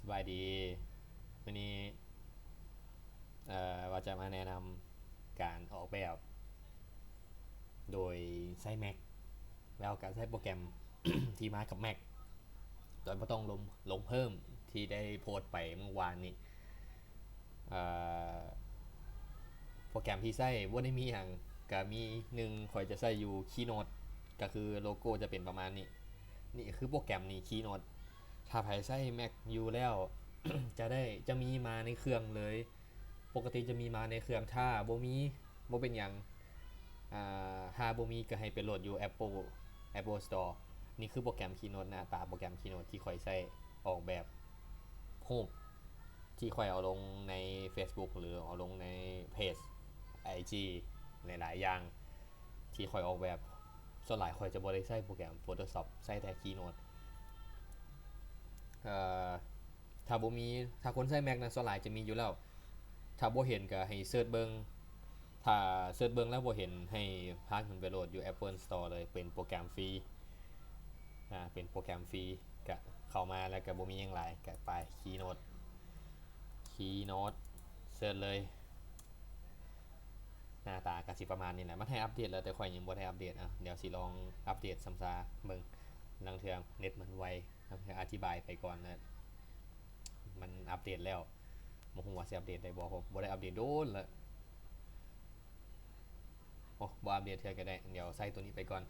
ສະບາຍດີ ມື້ນີ້ ເອີ ວ່າຈະມາແນະນຳການອອກແບບໂດຍໃຊ້ Mac ແລ້ວກໍໃຊ້ໂປຣແກຣມທີ່ມາກັບ Mac ໂດຍບໍ່ຕ້ອງລົງ ລົງເພີ່ມ ທີ່ໄດ້ໂພສໄປມື້ວານນີ້. ເອີ ໂປຣແກຣມທີ່ໃຊ້ບໍ່ໄດ້ມີຫຍັງ ກະມີໜຶ່ງ ຂ້ອຍຈະໃຊ້ຢູ່ Keynote ກະຄືໂລໂກ້ຈະເປັນປະມານນີ້. ນີ້ຄືໂປຣແກຣມນີ້ Keynote. ຖ້າໃຜໃຊ້ Mac ຢູ່ແລ້ວ ຈະໄດ້ ຈະມີມາໃນເຄື່ອງເລີຍ. ປົກກະຕິຈະມີມາໃນເຄື່ອງ ຖ້າບໍ່ມີ ບໍ່ເປັນຫຍັງ. ອາ ຖ້າບໍ່ມີກໍໃຫ້ໄປໂຫຼດຢູ່ Apple Apple Store. ນີ້ຄືໂປຣແກຣມ Keynote ໜ້າຕາໂປຣແກຣມ Keynote ທີ່ຂ້ອຍໃຊ້ອອກແບບຮູບ ທີ່ຂ້ອຍເອົາລົງໃນ Facebook ຫຼືເອົາລົງໃນເພຈ IG ຫຼາຍໆຢ່າງທີ່ຂ້ອຍອອກແບບ. ສ່ວນຫຼາຍຂ້ອຍຈະບໍ່ໄດ້ໃຊ້ໂປຣແກຣມ Photoshop ໃຊ້ແຕ່ Keynote. ເອີ ຖ້າບໍ່ມີ ຖ້າຄົນໃຊ້ Mac ນະ ສ່ວນຫຼາຍຈະມີຢູ່ແລ້ວ. ຖ້າບໍ່ເຫັນກໍໃຫ້ເສີດເບິ່ງ ຖ້າເສີດເບິ່ງແລ້ວບໍ່ເຫັນ ໃຫ້ພາຂຶ້ນໄປໂຫຼດຢູ່ Apple Store ເລີຍ ເປັນໂປຣແກຣມຟຣີ ອາ ເປັນໂປຣແກຣມຟຣີ. ກະເຂົ້າມາແລ້ວກະບໍ່ມີຫຍັງຫຼາຍ ກະໄປ Keynote Keynote ເສີດເລີຍ. ໜ້າຕາກະຊິປະມານນີ້ແຫຼະ. ມັນໃຫ້ອັບເດດແລ້ວ ແຕ່ຂ້ອຍຍັງບໍ່ໄດ້ອັບເດດ. ອາ ດຽວຊິລອງອັບເດດຊຳຊາເບິ່ງ. ລາງເທື່ອເນັດມັນໄວ ລາງເທື່ອອະທິບາຍໄປກ່ອນແລ້ວ ມັນອັບເດດແລ້ວ. ບໍ່ຮູ້ວ່າຊິອັບເດດໄດ້ບໍ່ ເພາະບໍ່ໄດ້ອັບເດດໂດນແລ້ວ. ໂອ້ ບໍ່ອັບເດດເທື່ອກໍໄດ້ ດຽວໃຊ້ໂຕນີ້ໄປກ່ອນ.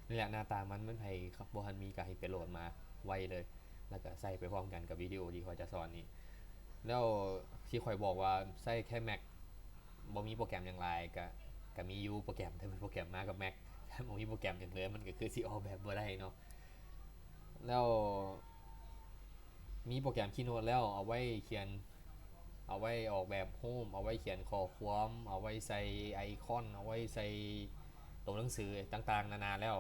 ນີ້ແຫຼະ ໜ້າຕາມັນ ມັນໃຜບໍ່ທັນມີກໍໃຫ້ໄປໂຫຼດມາໄວ້ເລີຍ ແລ້ວກໍໃຊ້ໄປພ້ອມກັນກັບວິດີໂອທີ່ຂ້ອຍຈະສອນນີ້. ແລ້ວທີ່ຂ້ອຍບອກວ່າໃຊ້ແຄ່ Mac ບໍ່ມີໂປຣແກຣມຫຍັງຫຼາຍ ກະ ກະມີຢູ່ໂປຣແກຣມ ແຕ່ເປັນໂປຣແກຣມມາກັບ Mac. ຖ້າບໍ່ມີໂປຣແກຣມຫຍັງເລີຍ ມັນກໍຄືຊິອອກແບບບໍ່ໄດ້ເນາະ. ແລ້ວມີໂປຣແກຣມ Keynote ແລ້ວ ເອົາໄວ້ຂຽນ ເອົາໄວ້ອອກແບບຮູບ ເອົາໄວ້ຂຽນຂໍ້ຄວາມ ເອົາໄວ້ໃສ່ໄອຄອນ ເອົາໄວ້ໃສ່ໂຕໜັງສືຕ່າງໆນານາແລ້ວ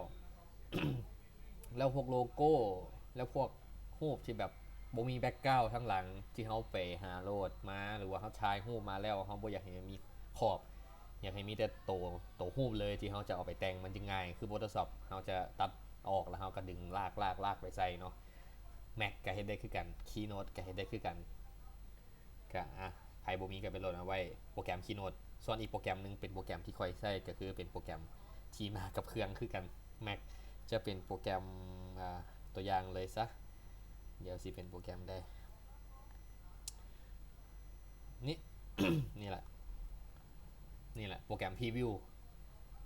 ແລ້ວພວກໂລໂກ້ ແລ້ວພວກຮູບທີ່ແບບບໍ່ມີ background ທາງຫຼັງ ທີ່ເຮົາໄປຫາໂຫຼດມາ ຫຼືວ່າເຮົາຖ່າຍຮູບມາແລ້ວ ເຮົາບໍ່ຢາກໃຫ້ມັນມີຂອບ ຢາກໃຫ້ມີແຕ່ໂຕ ໂຕຮູບເລີຍ ທີ່ເຮົາຈະເອົາໄປແຕ່ງ ມັນຈຶ່ງງ່າຍ. ຄື Photoshop ເຮົາຈະຕັດອອກ ແລ້ວເຮົາກໍດຶງລາກ ລາກ ລາກໄປໃສ່ເນາະ. Mac ກໍເຮັດໄດ້ຄືກັນ Keynote ກໍເຮັດໄດ້ຄືກັນ. ກະ ອາ ໃຜບໍ່ມີກໍໄປໂຫຼດເອົາໄວ້ ໂປຣແກຣມ Keynote. ສ່ວນອີກໂປຣແກຣມໜຶ່ງເປັນໂປຣແກຣມທີ່ຂ້ອຍໃຊ້ ກໍຄືເປັນໂປຣແກຣມທີ່ມາກັບເຄື່ອງຄືກັນ Mac ຈະເປັນໂປຣແກຣມ ອາ ຕົວຢ່າງເລີຍຊະ ດຽວຊິເປັນໂປຣແກຣມໃດ ນີ້ ນີ້ແຫຼະ ນີ້ແຫຼະ ໂປຣແກຣມ Preview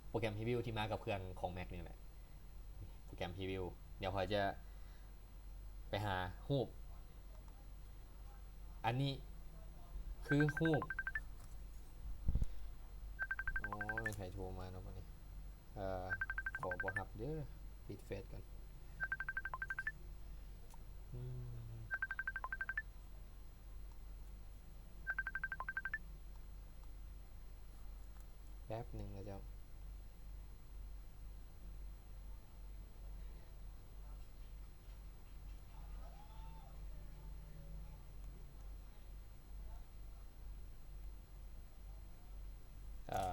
ໂປຣແກຣມ Preview ທີ່ມາກັບເຄື່ອງຂອງ Mac ນີ້ແຫຼະ ໂປຣແກຣມ Preview. ດຽວຂ້ອຍຈະໄປຫາຮູບ ອັນນີ້ຄືຮູບ ໂອ້ຍ ແມ່ນໃຜໂທມາເນາະບັດນີ້. ເອີ ຂໍບໍ່ຮັບເດີ້ ປິດເຟສກ່ອນ ອືມ ແປັບໜຶ່ງນະເຈົ້າ.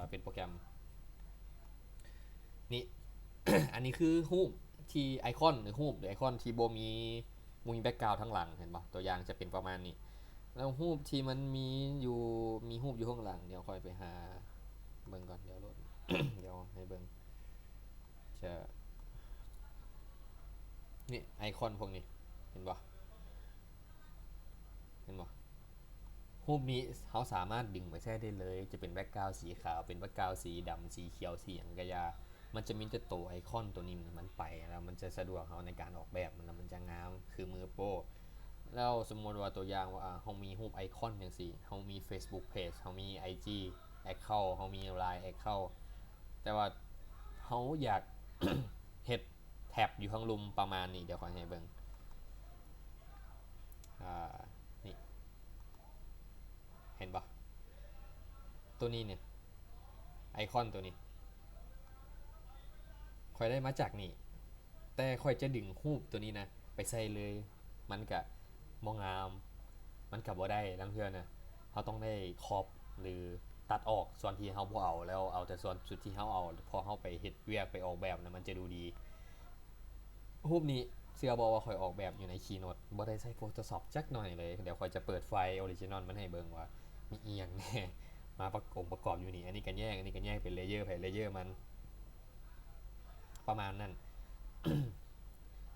ເປັນໂປຣແກຣມນີ້ ອັນນີ້ຄືຮູບທີ່ໄອຄອນ ຫຼືຮູບ ຫຼືໄອຄອນທີ່ບໍ່ມີ ບໍ່ມີແບັກກຣາວທາງຫຼັງ ເຫັນບໍ່? ຕົວຢ່າງຈະເປັນປະມານນີ້ ແລ້ວຮູບທີ່ມັນມີຢູ່ ມີຮູບຢູ່ຂ້າງຫຼັງ ດຽວຂ້ອຍໄປຫາເບິ່ງກ່ອນ ດຽວໂຫຼດ ດຽວໃຫ້ເບິ່ງ ຈະ ນີ້ ໄອຄອນພວກນີ້ ເຫັນບໍ່? ເຫັນບໍ່? ຮູບນີ້ເຮົາສາມາດດຶງໄປໃຊ້ໄດ້ເລີຍ ຈະເປັນແບັກກຣາວສີຂາວ ເປັນແບັກກຣາວສີດຳ ສີຂຽວ ສີຫຍັງກະຢ່າ ມັນຈະມີແຕ່ໂຕໄອຄອນໂຕນີ້ມັນໄປ ແລ້ວມັນຈະສະດວກເຮົາໃນການອອກແບບ ແລ້ວມັນຈະງາມຄືມືໂປ້. ແລ້ວສົມມຸດວ່າຕົວຢ່າງວ່າ ເຮົາມີຮູບໄອຄອນຈັ່ງຊີ້ ເຮົາມີ Facebook Page ເຮົາມີ IG Account ເຮົາມີ Line Account ແຕ່ວ່າເຮົາຢາກເຮັດ ແທັບຢູ່ທາງລຸ່ມປະມານນີ້ ດຽວຂ້ອຍໃຫ້ເບິ່ງ ອາ ນີ້ ເຫັນບໍ່? ໂຕນີ້ນີ້ ໄອຄອນໂຕນີ້ ຂ້ອຍໄດ້ມາຈາກນີ້ ແຕ່ຂ້ອຍຈະດຶງຮູບໂຕນີ້ນະ ໄປໃສ່ເລີຍ ມັນກະບໍ່ງາມ ມັນກະບໍ່ໄດ້ ລາງເທື່ອນະ ເຮົາຕ້ອງໄດ້ຄອບ ຫຼື ຕັດອອກສ່ວນທີ່ເຮົາບໍ່ເອົາ ແລ້ວເອົາແຕ່ສ່ວນຈຸດທີ່ເຮົາເອົາ ເພາະເຮົາໄປເຮັດວຽກ ໄປອອກແບບນະ ມັນຈະດູດີ. ຮູບນີ້ ເຊື່ອບໍ່ວ່າຂ້ອຍອອກແບບຢູ່ໃນຄີໂນດ ບໍ່ໄດ້ໃຊ້ໂຟໂຕຊອບຈັກໜ້ອຍເລີຍ. ດຽວຂ້ອຍຈະເປີດໄຟລ໌ອໍຣິຈິນອນມັນໃຫ້ເບິ່ງວ່າມີອີ່ຫຍັງແດ່ ມາປະ ອົງປະກອບຢູ່ນີ້. ອັນນີ້ກໍແຍກ ອັນນີ້ກໍແຍກເປັນເລເຢີໄຜເລເຢີມັນ ປະມານນັ້ນ.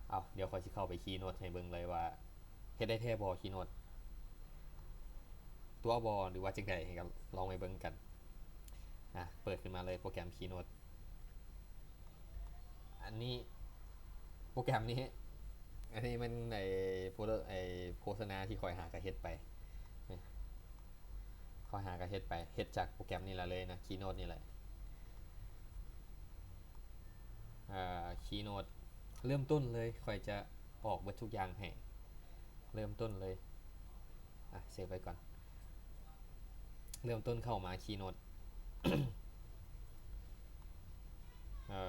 ເອົາ ດຽວຂ້ອຍຊິເຂົ້າໄປຄີໂນດໃຫ້ເບິ່ງເລີຍວ່າ ເຮັດໄດ້ແທ້ບໍ່ຄີໂນດ ຕົວະບໍ່ ຫຼືວ່າຈັ່ງໃດ ກໍລອງໄປເບິ່ງກັນ. ອ່ະ ເປີດຂຶ້ນມາເລີຍໂປຣແກຣມຄີໂນດ. ອັນນີ້ ໂປຣແກຣມນີ້ ອັນນີ້ມັນໄອ້ໂປຣ ໄອ້ໂຄສະນາທີ່ຂ້ອຍຫາກະເຮັດໄປ ຂ້ອຍຫາກະເຮັດໄປ ເຮັດຈາກໂປຣແກຣມນີ້ລະເລີຍນະ ຄີໂນດນີ້ແຫຼະ. ເອີ ຄີໂນດ ເລີ່ມຕົ້ນເລີຍ ຂ້ອຍຈະອອກເບິດທຸກຢ່າງໃຫ້ ເລີ່ມຕົ້ນເລີຍ. ອ່ະ ເຊບໄວ້ກ່ອນ. ເລີ່ມຕົ້ນເຂົ້າມາຄີໂນດ ເອີ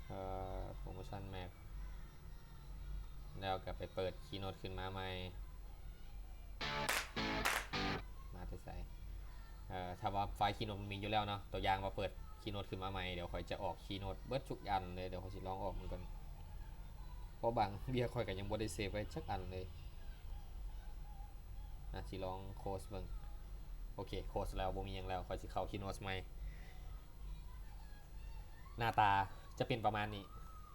ເອີ ໂປຣໂມຊັນແມັກ ແລ້ວກໍໄປເປີດຄີໂນດຂຶ້ນມາໃໝ່. ມາແຕ່ໃສ? ເອີ ຖ້າວ່າໄຟລ໌ຄີໂນດມັນມີຢູ່ແລ້ວເນາະ ຕົວຢ່າງວ່າເປີດຄີໂນດຂຶ້ນມາໃໝ່ ດຽວຂ້ອຍຈະອອກຄີໂນດເບິດທຸກອັນເລີຍ. ດຽວຂ້ອຍຊິລອງອອກມັນກ່ອນ ເພາະບາງເທື່ອຂ້ອຍກໍຍັງບໍ່ໄດ້ເຊບໄວ້ຈັກອັນເລີຍ. ອ່ະ ຊິລອງໂຄສເບິ່ງ. ໂອເຄ ໂຄສແລ້ວ ບໍ່ມີຫຍັງແລ້ວ ຂ້ອຍຊິເຂົ້າຄີໂນດໃໝ່. ໜ້າຕາຈະເປັນປະມານນີ້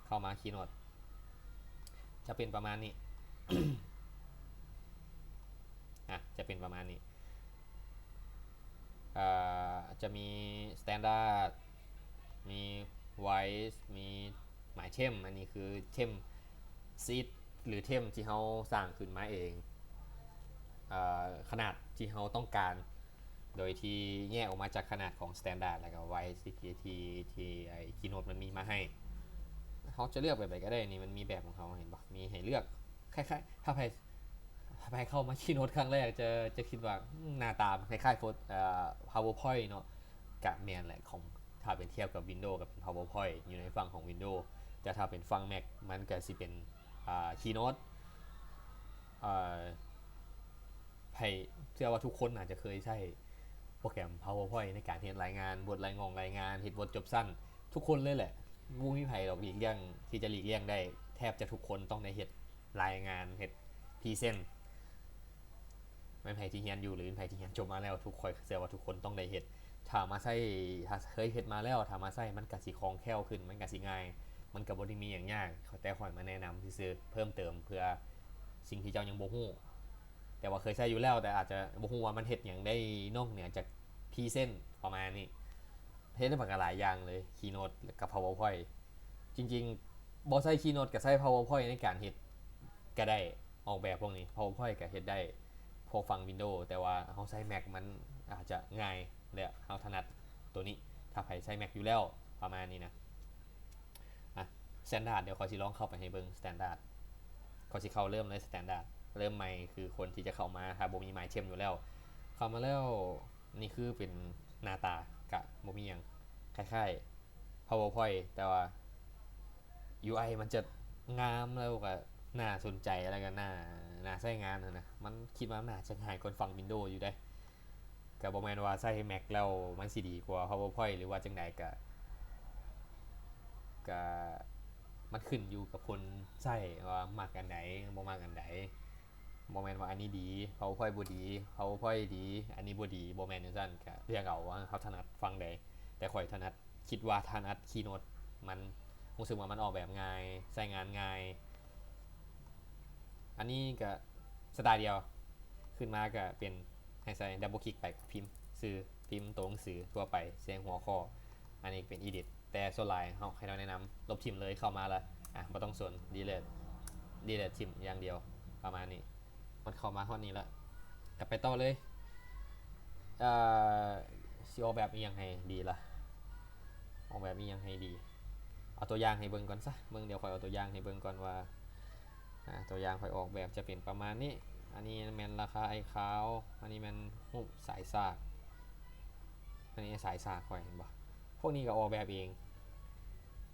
ເຂົ້າມາຄີໂນດ ຈະເປັນປະມານນີ້ ອ່ະ ຈະເປັນປະມານນີ້. ເອີ ຈະມີສະແຕນດາດ ມີໄວສ໌ ມີມາຍເທັມ ອັນນີ້ຄືເທັມຊີດ ຫຼືເທັມທີ່ເຮົາສ້າງຂຶ້ນມາເອງ ເອີ ຂະໜາດທີ່ເຮົາຕ້ອງການ ໂດຍທີ່ແຍກອອກມາຈາກຂະໜາດຂອງສະແຕນດາດ ແລ້ວກໍໄວສ໌ທີ່ ທີ່ ທີ່ໄອ້ຄີໂນດມັນມີມາໃຫ້. ເຮົາຈະເລືອກແບບໃດກໍໄດ້ ນີ້ມັນມີແບບຂອງເຮົາ ເຫັນບໍ່ ມີໃຫ້ເລືອກ. ຄ້າຍໆ ຖ້າໃຜ ຖ້າໃຜເຂົ້າມາຄີໂນດຄັ້ງແລກ ຈະ ຈະຄິດວ່າ ອືມ ໜ້າຕາມັນຄ້າຍໆໂຟ ເອີ ພາວເວີພອຍເນາະ. ກະແມ່ນແຫຼະ ຂອງ ຖ້າເປັນທຽບກັບວິນໂດ ກໍເປັນພາວເວີພອຍຢູ່ໃນຝັ່ງຂອງວິນໂດ ແຕ່ຖ້າເປັນຝັ່ງແມັກ ມັນກໍຊິເປັນ ອ່າ ຄີໂນດ. ເອີ ໃຜ ເຊື່ອວ່າທຸກຄົນໜ້າຈະເຄີຍໃຊ້ໂປຣແກຣມພາວເວີພອຍໃນການເຮັດລາຍງານ ບົດລາຍງອງລາຍງານ ເຮັດບົດຈົບສັ້ນ ທຸກຄົນເລີຍແຫຼະ. ບໍ່ມີໃຜດອກຫຼີກລ່ຽງ ທີ່ຈະຫຼີກລ່ຽງໄດ້ ແທບຈະທຸກຄົນຕ້ອງໄດ້ເຮັດລາຍງານ ເຮັດພຣີເຊັນ. ແມ່ນໃຜທີ່ຮຽນຢູ່ ຫຼືໃຜທີ່ຮຽນຈົບມາແລ້ວ ທຸກ ຂ້ອຍເຊື່ອວ່າທຸກຄົນຕ້ອງໄດ້ເຮັດ. ຖ້າມາໃຊ້ ຖ້າເຄີຍເຮັດມາແລ້ວ ຖ້າມາໃຊ້ມັນກະຊິຄ່ອງແຄ້ວຂຶ້ນ ມັນກະຊິງ່າຍ ມັນກະບໍ່ໄດ້ມີຫຍັງຍາກ ແຕ່ຂ້ອຍມາແນະນຳຊື່ໆ ເພີ່ມເຕີມເພື່ອສິ່ງທີ່ເຈົ້າຍັງບໍ່ຮູ້ ແຕ່ວ່າເຄີຍໃຊ້ຢູ່ແລ້ວ ແຕ່ອາດຈະບໍ່ຮູ້ວ່າມັນເຮັດຫຍັງໄດ້ນອກເໜືອຈາກພຣີເຊັນ ປະມານນີ້. ເຮັດໄດ້ບັກຫຼາຍຢ່າງເລີຍ ຄີໂນດ ແລ້ວກໍພາວເວີພອຍ. ຈິງໆ ບໍ່ໃຊ້ຄີໂນດກໍໃຊ້ພາວເວີພອຍໃນການເຮັດກໍໄດ້ ອອກແບບພວກນີ້ ພາວເວີພອຍກໍເຮັດໄດ້ ພວກຝັ່ງວິນໂດ ແຕ່ວ່າເຮົາໃຊ້ແມັກມັນອາດຈະງ່າຍ ແລະ ເຮົາຖະໜັດໂຕນີ້ ຖ້າໃຜໃຊ້ແມັກຢູ່ແລ້ວ ປະມານນີ້ນະ. ອ່ະ ສະແຕນດາດ ດຽວຂ້ອຍຊິລອງເຂົ້າໄປໃຫ້ເບິ່ງສະແຕນດາດ ຂ້ອຍຊິເຂົ້າເລີ່ມເລີຍສະແຕນດາດ ເລີ່ມໃໝ່ ຄືຄົນທີ່ຈະເຂົ້າມາ ຖ້າບໍ່ມີມາຍເທັມຢູ່ແລ້ວ ເຂົ້າມາແລ້ວ ນີ້ຄືເປັນໜ້າຕາ ກະບໍ່ມີຫຍັງ ຄ້າຍໆພາວເວີພອຍ ແຕ່ວ່າຢູໄອມັນຈະງາມ ແລ້ວກະໜ້າສົນໃຈ ແລ້ວກະໜ້າ ໜ້າໃຊ້ງານຫັ້ນນະ. ມັນ ຄິດວ່າໜ້າຈະງ່າຍກວ່າຝັ່ງວິນໂດຢູ່ເດ້ ກະບໍ່ແມ່ນວ່າໃຊ້ແມັກແລ້ວມັນຊິດີກວ່າພາວເວີພອຍ ຫຼືວ່າຈັ່ງໃດ ກະ ກະ ມັນຂຶ້ນຢູ່ກັບຄົນໃຊ້ວ່າມັກອັນໃດ ບໍ່ມັກອັນໃດ. ບໍ່ແມ່ນວ່າອັນນີ້ດີ ພາວເວີພອຍບໍ່ດີ ພາວເວີພອຍດີ ອັນນີ້ບໍ່ດີ ບໍ່ແມ່ນຈັ່ງຊັ້ນ. ກະເລືອກເອົາວ່າເຮົາຖະໜັດຝັ່ງໃດ ແຕ່ຂ້ອຍຖະໜັດ ຄິດວ່າຖະໜັດຄີໂນດ ມັນ ຮູ້ສຶກວ່າມັນອອກແບບງ່າຍ ໃຊ້ງານງ່າຍ. ອັນນີ້ກະສະໄຕລ໌ດຽວ ຂຶ້ນມາກະເປັນ ໃຫ້ໃສ່ດັບເບິນຄລິກໄປ ພິມຊື່ ພິມໂຕໜັງສືທົ່ວໄປ ໃສ່ຫົວຂໍ້. ອັນນີ້ເປັນອີດິດ ແຕ່ສ່ວນຫຼາຍເຮົາ ໃຫ້ເຮົາແນະນຳລົບຖິ້ມເລີຍ ເຂົ້າມາລະ ອ່ະ ບໍ່ຕ້ອງສົນ ດີລີດ ດີລີດຖິ້ມຢ່າງດຽວ ປະມານນີ້. ມັນເຂົ້າມາຮອດນີ້ລະ ກະໄປຕໍ່ເລີຍ. ເອີ ຊິອອກແບບອີ່ຫຍັງໃຫ້ດີລະ ອອກແບບອີ່ຫຍັງໃຫ້ດີ? ເອົາຕົວຢ່າງໃຫ້ເບິ່ງກ່ອນຊະ ເບິ່ງ ດຽວຂ້ອຍເອົາຕົວຢ່າງໃຫ້ເບິ່ງກ່ອນວ່າ ອ່າ ຕົວຢ່າງຂ້ອຍອອກແບບຈະເປັນປະມານນີ້. ອັນນີ້ແມ່ນລາຄາໄອຄາວ ອັນນີ້ແມ່ນຮູບສາຍສາກ ອັນນີ້ສາຍສາກຂ້ອຍ ເຫັນບໍ່? ພວກນີ້ກໍອອກແບບເອງ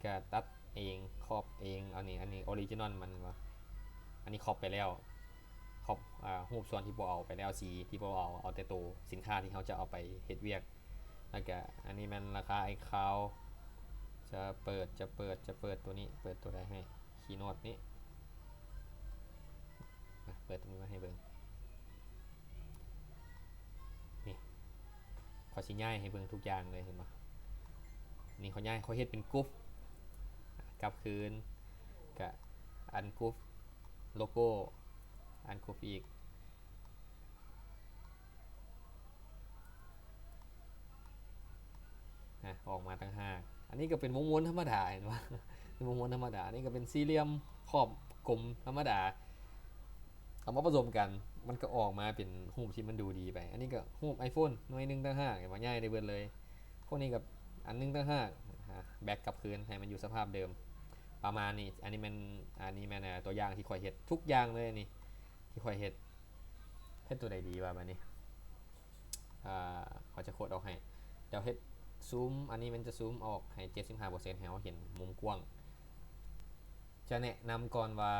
ກໍຕັດເອງ ຄອບເອງ. ອັນນີ້ ອັນນີ້ອໍຣິຈິນອນມັນ ເຫັນບໍ່? ອັນນີ້ຄອບໄປແລ້ວ ຄອບ ອ່າ ຮູບສ່ວນທີ່ບໍ່ເອົາໄປແລ້ວ ສີທີ່ບໍ່ເອົາ ເອົາແຕ່ໂຕສິນຄ້າທີ່ເຮົາຈະເອົາໄປເຮັດວຽກ. ແລ້ວກະອັນນີ້ແມ່ນລາຄາໄອຄາວ ຈະເປີດ ຈະເປີດ ຈະເປີດຕົວນີ້ ເປີດຕົວໃດໃຫ້? Keynote ນີ້ ມາເປີດຕົວນີ້ມາໃຫ້ເບິ່ງ. ນີ້ ຂ້ອຍຊິຍ້າຍໃຫ້ເບິ່ງທຸກຢ່າງເລີຍ ເຫັນບໍ່? ນີ້ຂ້ອຍຍ້າຍ ຂ້ອຍເຮັດເປັນ group ກັບຄືນ ກະ ungrouped ໂລໂກ້ ungrouped ອີກ ນະ ອອກມາຕ່າງຫາກ. ອັນນີ້ກໍເປັນວົງວົນທຳມະດາ ເຫັນບໍ່? ເປັນວົງວົນທຳມະດາ. ອັນນີ້ກໍເປັນສີ່ຫຼ່ຽມຂອບກົມທຳມະດາ ເອົາມາປະສົມກັນ ມັນກໍອອກມາເປັນຮູບທີ່ມັນດູດີໄປ. ອັນນີ້ກໍຮູບ iPhone ໜ່ວຍໜຶ່ງຕ່າງຫາກ ເຫັນບໍ່? ຍ້າຍໄດ້ເບິດເລີຍ. ພວກນີ້ກໍອັນໜຶ່ງຕ່າງຫາກ ແບັກກັບຄືນໃຫ້ມັນຢູ່ສະພາບເດີມ ປະມານນີ້. ອັນນີ້ແມ່ນ ອັນນີ້ແມ່ນ ເອີ ຕົວຢ່າງທີ່ຂ້ອຍເຮັດ ທຸກຢ່າງເລີຍນີ້ ທີ່ຂ້ອຍເຮັດ. ເຮັດຕົວໃດດີວະບາດນີ້? ເອີ ຂ້ອຍຈະໂຄດອອກໃຫ້ ດຽວເຮັດຊູມ ອັນນີ້ມັນຈະຊູມອອກໃຫ້ເຈັດສິບຫ້າເປີເຊັນ ໃຫ້ເຮົາເຫັນມຸມກວ້າງ. ຈະແນະນຳກ່ອນວ່າ